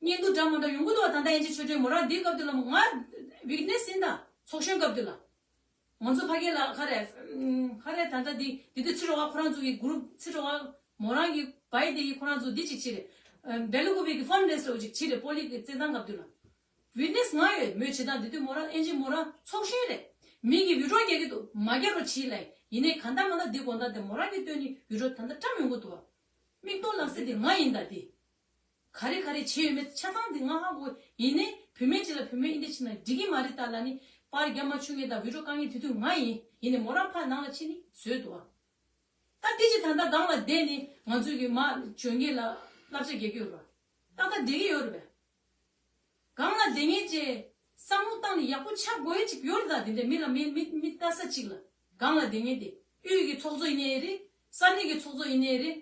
བརྙན་ཐུང་འདྲ་མ་འདྲ་ཡོང་གི་འདུག་བ། ད་ལྟ་ཨན་ཅི་ཆོས་སྒྲོན་མོ་རང་འདིའི་སྐབས་དེ་ལ་ང་ཝིག་ནེ་སི་ཡིན་ད། ཚོགས་གཞོན་སྐབས་དེ་ལ། ང་ཚོ་ཕ་གི་ལ་ག་རེ་ཨམ། ག་རེ་ད་ལྟ་འདི་འདི་དུས་ཚེ་རོགས་ཁོ་རང་ཚོ་གི་གུ་རུབ་ཚེ་རོགས་མོ་རང་གི་བའི་དེ་གི་ཁོ་རང་ཚོ་འདི་ཅིག་བྱེད་རེད། ཨམ། སྦེལ་ཀོབ་གི་ཕན་རེ་སི་ལ་ཅིག་བྱེད་རེད། པོ་ལི་གི་རྩེད་ཐང་སྐབས་དེ་ལ། ཝིག་ནེ་སི་ང་ཡོད་མོད། བྱེད་སྟངས་འདི་དུས་མོ་རང་ཨན་ཅི་མོ་རང་ཚོགས་གཞོན་རེད། མི་གི་བི་ཌིའོ་རྒྱག་གི་འདུག་མ་རྒྱག་རོགས་བྱེད་ལབ་ཡིན། ནའི་གང་ལྟར་མ་ལྟར་འདི་དགོང་དག་དེ་མོ་རང་གི་སྟོད་ནས་བི་ཌིའོ་ད་ལྟ་བཀྲམ་ཡོང་གི་འདུག་བ། མིག་ཏོ་ལག་སེ་དེ་ང་ཡིན་ད་དེ། ག་རེ་ག་རེ་བྱས་ཡོད་མེད་ཆ་ཚང་དེ་ང་ཧ་གོ། ཡིན་ནའི་བུད་མེད་ཅིག་ལ་བུད་མེད་འདི་འདྲ་བྱས་ན་འགྲིག་གི་མ་རེད་ད་ལབ་ནི། པར་རྒྱག་མ་བཅུག་མཁན་དང་བི་ཌིའོ་བཀག་མཁན་དེ་དུས་ང་ཡིན། ཡིན་ནའི་མོ་རང་ཕར་ནང་ལ་ཕྱིན་ནི་བཟོས་འདུག་བ། ད་དེ་ཅིག་ད་ལྟ་སྒང་ལ་བསྡད་ནས་ང་ཚོས་ཀྱི་མ་འཇོན་གྱི་ལ་བསླབ་བྱ་རྒྱག་གི་ཡོད་རེད་པ། ཏག་ཏག་བསྡད་ཀྱི་ཡོད་རེད་པས། སྒང་ལ་བསྡད་མཁན་ཅིག་བསམ་བློ་བཏང་ནས་ཡག་པོ་ཆགས་དགོས་ཡས་ཅིག་ཡོད་རེད། ད་དེ་འདྲའི་མི་ལ་མི་མི་མི་ལྟ་ས་ཅིག་ལ། སྒང་ལ་བསྡད་མཁན་དེ་དབུས་ཀྱི་ཚོགས་གཙོ་ཡིན་ནའི་རེད། ས་གནས་ཀྱི་ཚོགས་གཙོ་ཡིན་ནའི་རེད།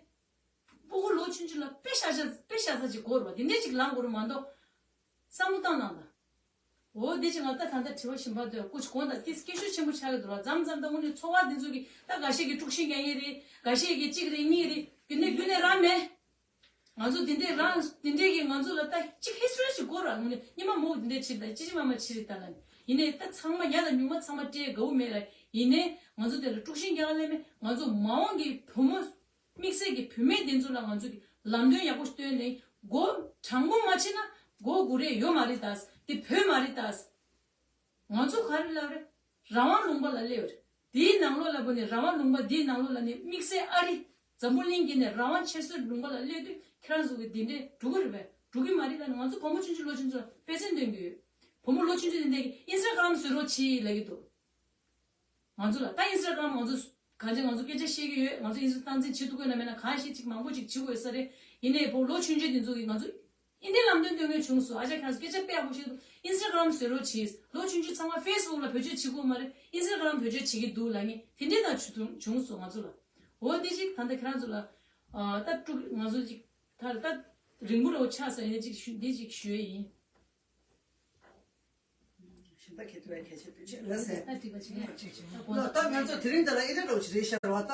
སྤུ་གུ་ལོ་ཆུང་ཆུང་ལ་དཔེ་ཤ་ཤ་དཔེ་ཤ་ཚ་ཅིག་དགོས་རེད་པ། དེ་འདྲའི་ཅིག་ལངས་དགོས་རེད་མ་གཏོགས། བསམ་བློ་བཏང་གནང་དང་། འོ་དེ་ཅིག་ང་ད་ད་ལྟ་དྲི་བ་གཞན་པ་དེ་སྐུ་མཁྱེན་དགོངས་དག་དེ་སྐད་ཤུགས་ཆེན་པོ་ཆགས་ཀྱི་འདུག་ལ། མཚམས་མཚམས་ད་དངོས་གནས་ཚོར་བ་འདི་ཚོ་གི་ད་འགའ་ཤས་ཀྱིས་དཀྲུག་ཤིང་རྒྱག་མཁན་རེད། འགའ་ཤས་ཀྱིས་གཅིག་རེད་གཉིས་རེད། རྒྱུ་ནས་རྒྱུ་ནས་རང་མེད། ང་ཚོ་དེ་འདྲས་རང་དེ་འདྲས་ཀྱིས་ང་ཚོ་ལ་ད་གཅིག་ཧི་སི་ཊོ་རི་ཞིག་དགོས་ར། དངོས་གནས་སྔོན་མ་མོ་དེ་འདྲས་བྱེད་ད་ཅི་ཅི་མ་མ་བྱེད་རེད་ད་ལ། ཡིན་ནའི་ད་ཚང་མ་ཡག་དང་ཉུང་མ་ཚང་མ་སྤྲད་དགའ་བོ་མེད་ར། ཡིན་ནའི་ང་ཚོ་དེ་ལ་དཀྲུག་ཤིང་རྒྱག་ལེ་མེད། ང་ཚོ་མ་འོངས་ཀྱི་བུ་མོ། དམིགས་བསལ་གྱི་བུད་མེད་དེ་ཚོ་ལ་ང་ཚོ་གི་ལམ་སྟོན་ཡག་པོ་སྟོན་ནས་མགོ་དྲང་པོ་མ་ཕྱེ་ན་ མགོ་སྒུར་རེ་ཡོད་མ་རེད་ད། དེ་བོད་མ་རེད་ད། ང་ཚོ་ག་རེ་ལབ་རེད། རང་དབང་ལུང་པ་ལ་སླེབས་རེད། དེའི་ནང་ལོགས་ལ་བུ་ནི་རང་དབང་ལུང་པ་འདིའི་ནང་ལོགས་ལ་ནི་དམིགས་བསལ་ཨ་རི། འཛམ་བུ་གླིང་གི་ནས་རང་དབང་ཆེ་ཤོས་ལུང་པ་ལ་སླེབས་དུས་ཁྱེད་རང་ཚོ་གི་འདི་འདྲས་འགྲོ་གི་རེད་པས། འགྲོ་གི་མ་རེད་ད། ང་ཚོ་བུ་མོ་ཆུང་ཆུང་ལོ་ཆུང་ཆུང་ལ་དཔེ་མཚོན་སྟོན་གི་ཡོད། བུ་མོ་ལོ་ཆུང་ཆུང་དེ་འདྲས་ཀྱི་ཨིན་སི་ཊ་གྷ་རམ་བཟོ་རོགས་གྱིས་ལབ་ཀྱི་འདུག་ང་ཚོ་ལ་ད་ཨིན་སི་ཊ་གྷ་རམ་ང་ཚོ་གང་ཅི་ང་ཚོ་སྐད་ཆ་བཤད་ཀྱི་ཡོད། ང་ཚོ་ཨིན་སི་ཊ་སྟངས་འཛིན་བྱེད་ཐུབ་ཀྱི་ན་མེད་ན་གང་ཞིག་ཅིག་མང་པོ་ཅིག་བྱེད་དགོས་ས་རེད། ཡིན་ནའི་བུ་ལོ་ཆུང་ཆུང་དེ་ཚོ་གིས་ང་ཚོ་ཨིན་དེ་ལམ་སྟོན་སྟོན་མཁན་བྱུང་སོང་། ཨ་ཅག་ཁྱེད་རང་ཚོ་སྐད་ཆ་དཔེ་ཡག་པོ་བཤད་འདུག་ཨིན་སི་ཊ་གྷ་རམ་བཟོ་རོགས་གྱིས། ལོ་ཆུང་ཆུང་ཚང་མ་ཕེ་སི་བུག་ལ་བེད་སྤྱོད་བྱེད་དགོས་མ་རེད། ཨིན་སི་ཊ་གྷ་རམ་བེད་སྤྱོད་བྱེད་ཀྱི་འདུག་ལབ་མཁན་དེ་འདྲས་ད་བྱུང་སོང་ང་ཚོ་ལ། འོ་དེ་ཅིག་ད་ལྟ་ཁྱེད་རང་ཚོ་ལ་ཨ་ད་དཀྲུག་ང་ཚོ་ཅིག་ད་ད་རིང་པོ་རོ་ཆགས་ས་ཡིན་ན་ཅིག་ཞུ་འདི་ཅིག་ཞུ་ཡ་ཡིན། ཞིང་ད་ཁེ་ཐུ་བའི་ཁེ་ཆེ་དུ་ཆེ་ལ་ཟེར། ད་འགྲིག་པ་ཅིག་ལ་ཅིག་ཅིག་ད་ལྟ་ང་ཚོ་དེ་རིང་འདི་ལ་ཨི་རེ་རོགས་ཅིག་རེད་ཤར་བ། ད་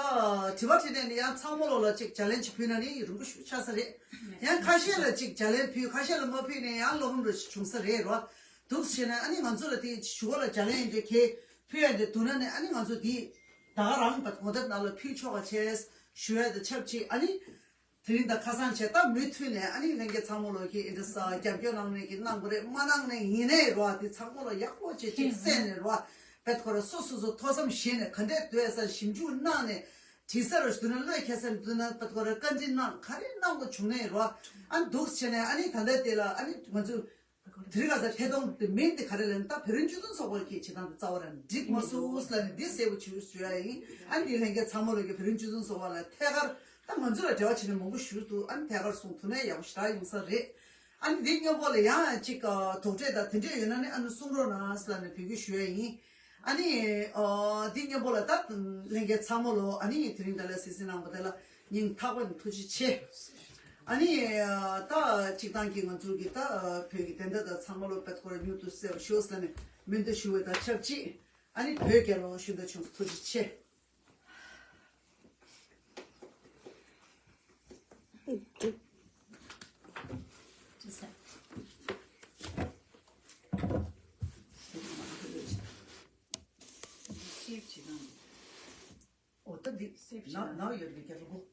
དྲི་བ་དྲིས་ནས་ནི་ཡང་ཚང་མ་ལོག་ལ་ཅིག་ཅ་ལན་ཅིག་ཕུལ་ན་ནི་རིང་པོ་ཞིག་ཆགས་ས་རེད། ཡང་ཁ་ཤས་ལ་ཅིག་ཅ་ལན་ཕུལ། ཁ་ཤས་ལ་མ་ཕུལ་ནས་ཡང་ལོག་རུམ་རོ་ཞིག་བྱུང་ས་རེད་རོ། འདུག་བྱས་ན་ཨ་ནི་ང་ཚོ་ལ་དེ་ཞུ་བ་ལ་ཅ་ལན་ཡིན་དུས་ཁེ་ཕུལ་ཡ་དེ་འདུག་ན་ནི་ཨ་ནི་ང་ཚོ་དེ་ད་ག་རང་བ་གོ་ཐབས་ནང་ལ་ཕུལ་ཆོག་ག་བྱས་ཞུ་ཡ་དེ་ཆབས་ཅིག་ཨ་ནི། དེ་རིང་ད་ཁ་སང་བྱས་ད་མུ་མཐུད་ནས་ཨ་ནི་ལྷན་རྒྱས་ཚང་མ་ལོ་གི་ཨིན་དྲ་ས་རྒྱབ་སྐྱོར་གནང་ནས་ཀྱི་གནང་དགོས་རེད། མ་གནང་ནས་ཡིན་ནའི་རོ་དེ་ཚང་མ་ལོ་ཡག་པོ་བྱས་ཅིག་གསན་ནས་རོ་བེད་ཁོ་ར་སོ་སོ་སོ་ཐོས་བསམ་བྱས་ནས་ག་འདྲས་འདོད་ས་ཞིབ་འཇུག་གནང་ནས་དྲི་ས་རོ་ཞིག་འདུག་ན་བློས་འཁེལ་ས་འདུག་ན་བེད་ཁོ་ར་བཀའ་འདྲི་གནང་ག་རེ་གནང་དགོས་བྱུང་ནའི་རོ་ཨ་ནི་འདུག་བྱས་ནས་ཨ་ནི་ད་ལྟ་དེ་ལ་ཨ་ནི་ང་ཚོ། དེ་རིང་ཁ་སང་ཐད་གཏོང་དེ་མིང་དེ་ག་རེ་ལབ་ན་ད་བོད་རིགས་སྤྱི་མཐུན་ཚོགས་པ་གི་བྱེད་སྟངས་དེ་རྩ་བ་རང་འགྲིག་མ་སོང་ལབ་ནས་འདི་གསལ་པོ་ཞུ་ཞུ་ཡ་ཡིན། ཨ་ནི་ལྷན་རྒྱས་ཚང་མ་ལོ་གི་བོད་རིགས་སྤྱི་མཐུན་ཚོགས་པ་ལ་ཐད་ཀར་ད་ང་ཚོ་ལ་འབྲེལ་བ་བྱེད་མཁན་མང་པོ་ཞིག་འདུག་ཨ་ནི་ཐད་ཀར་གསུང་ཐུབ་ན་ཡག་པོ་ཞེ་དྲག་ཡོང་ས་རེད། ཨ་ནི་འདི་མཉམ་པོ་ལ་ཡང་ཅིག་དོགས་འདྲི་དང་དེ་འདྲས་ཡོད་ན་ནི་ཨ་ནི་གསུང་རོགས་གནང་ལབ་ནས་འབོད་སྐུལ་ཞུ་ཡ་ཡིན། ཨ་ནི་འདི་མཉམ་པོ་ལ་ད་ལྷན་རྒྱས་ཚང་མ་ལོ་ཨ་ནི་དེ་རིང་ད་ལ་སི་སི་གནང་བ་དེ་ལ། སྙིང་ཐག་པ་ནས་ཐུགས་རྗེ་ཆེ། ཨ་ནི་ད་སྤྱིར་བཏང་གི་ང་ཚོ་གི་ད་བོད་ཀྱི་བདེན་མཐའ་དང་ཚང་མ་ལོ་བེད་ཁོ་ར་མྱུར་དུ་གསལ་བ་ཤོག་ཟེར་ནས་སྨོན་འདུན་ཞུ་བའི་དང་ཆབས་ཅིག་ཨ་ནི་བོད་རྒྱལ་ལོ་ཞུ་འདོད་བྱུང་སོང་། ཐུགས་རྗེ་ཆེ། ཨོ་ད་འདི་ནང་ནང་ཡོད་པའི་རྒྱ་ལོ།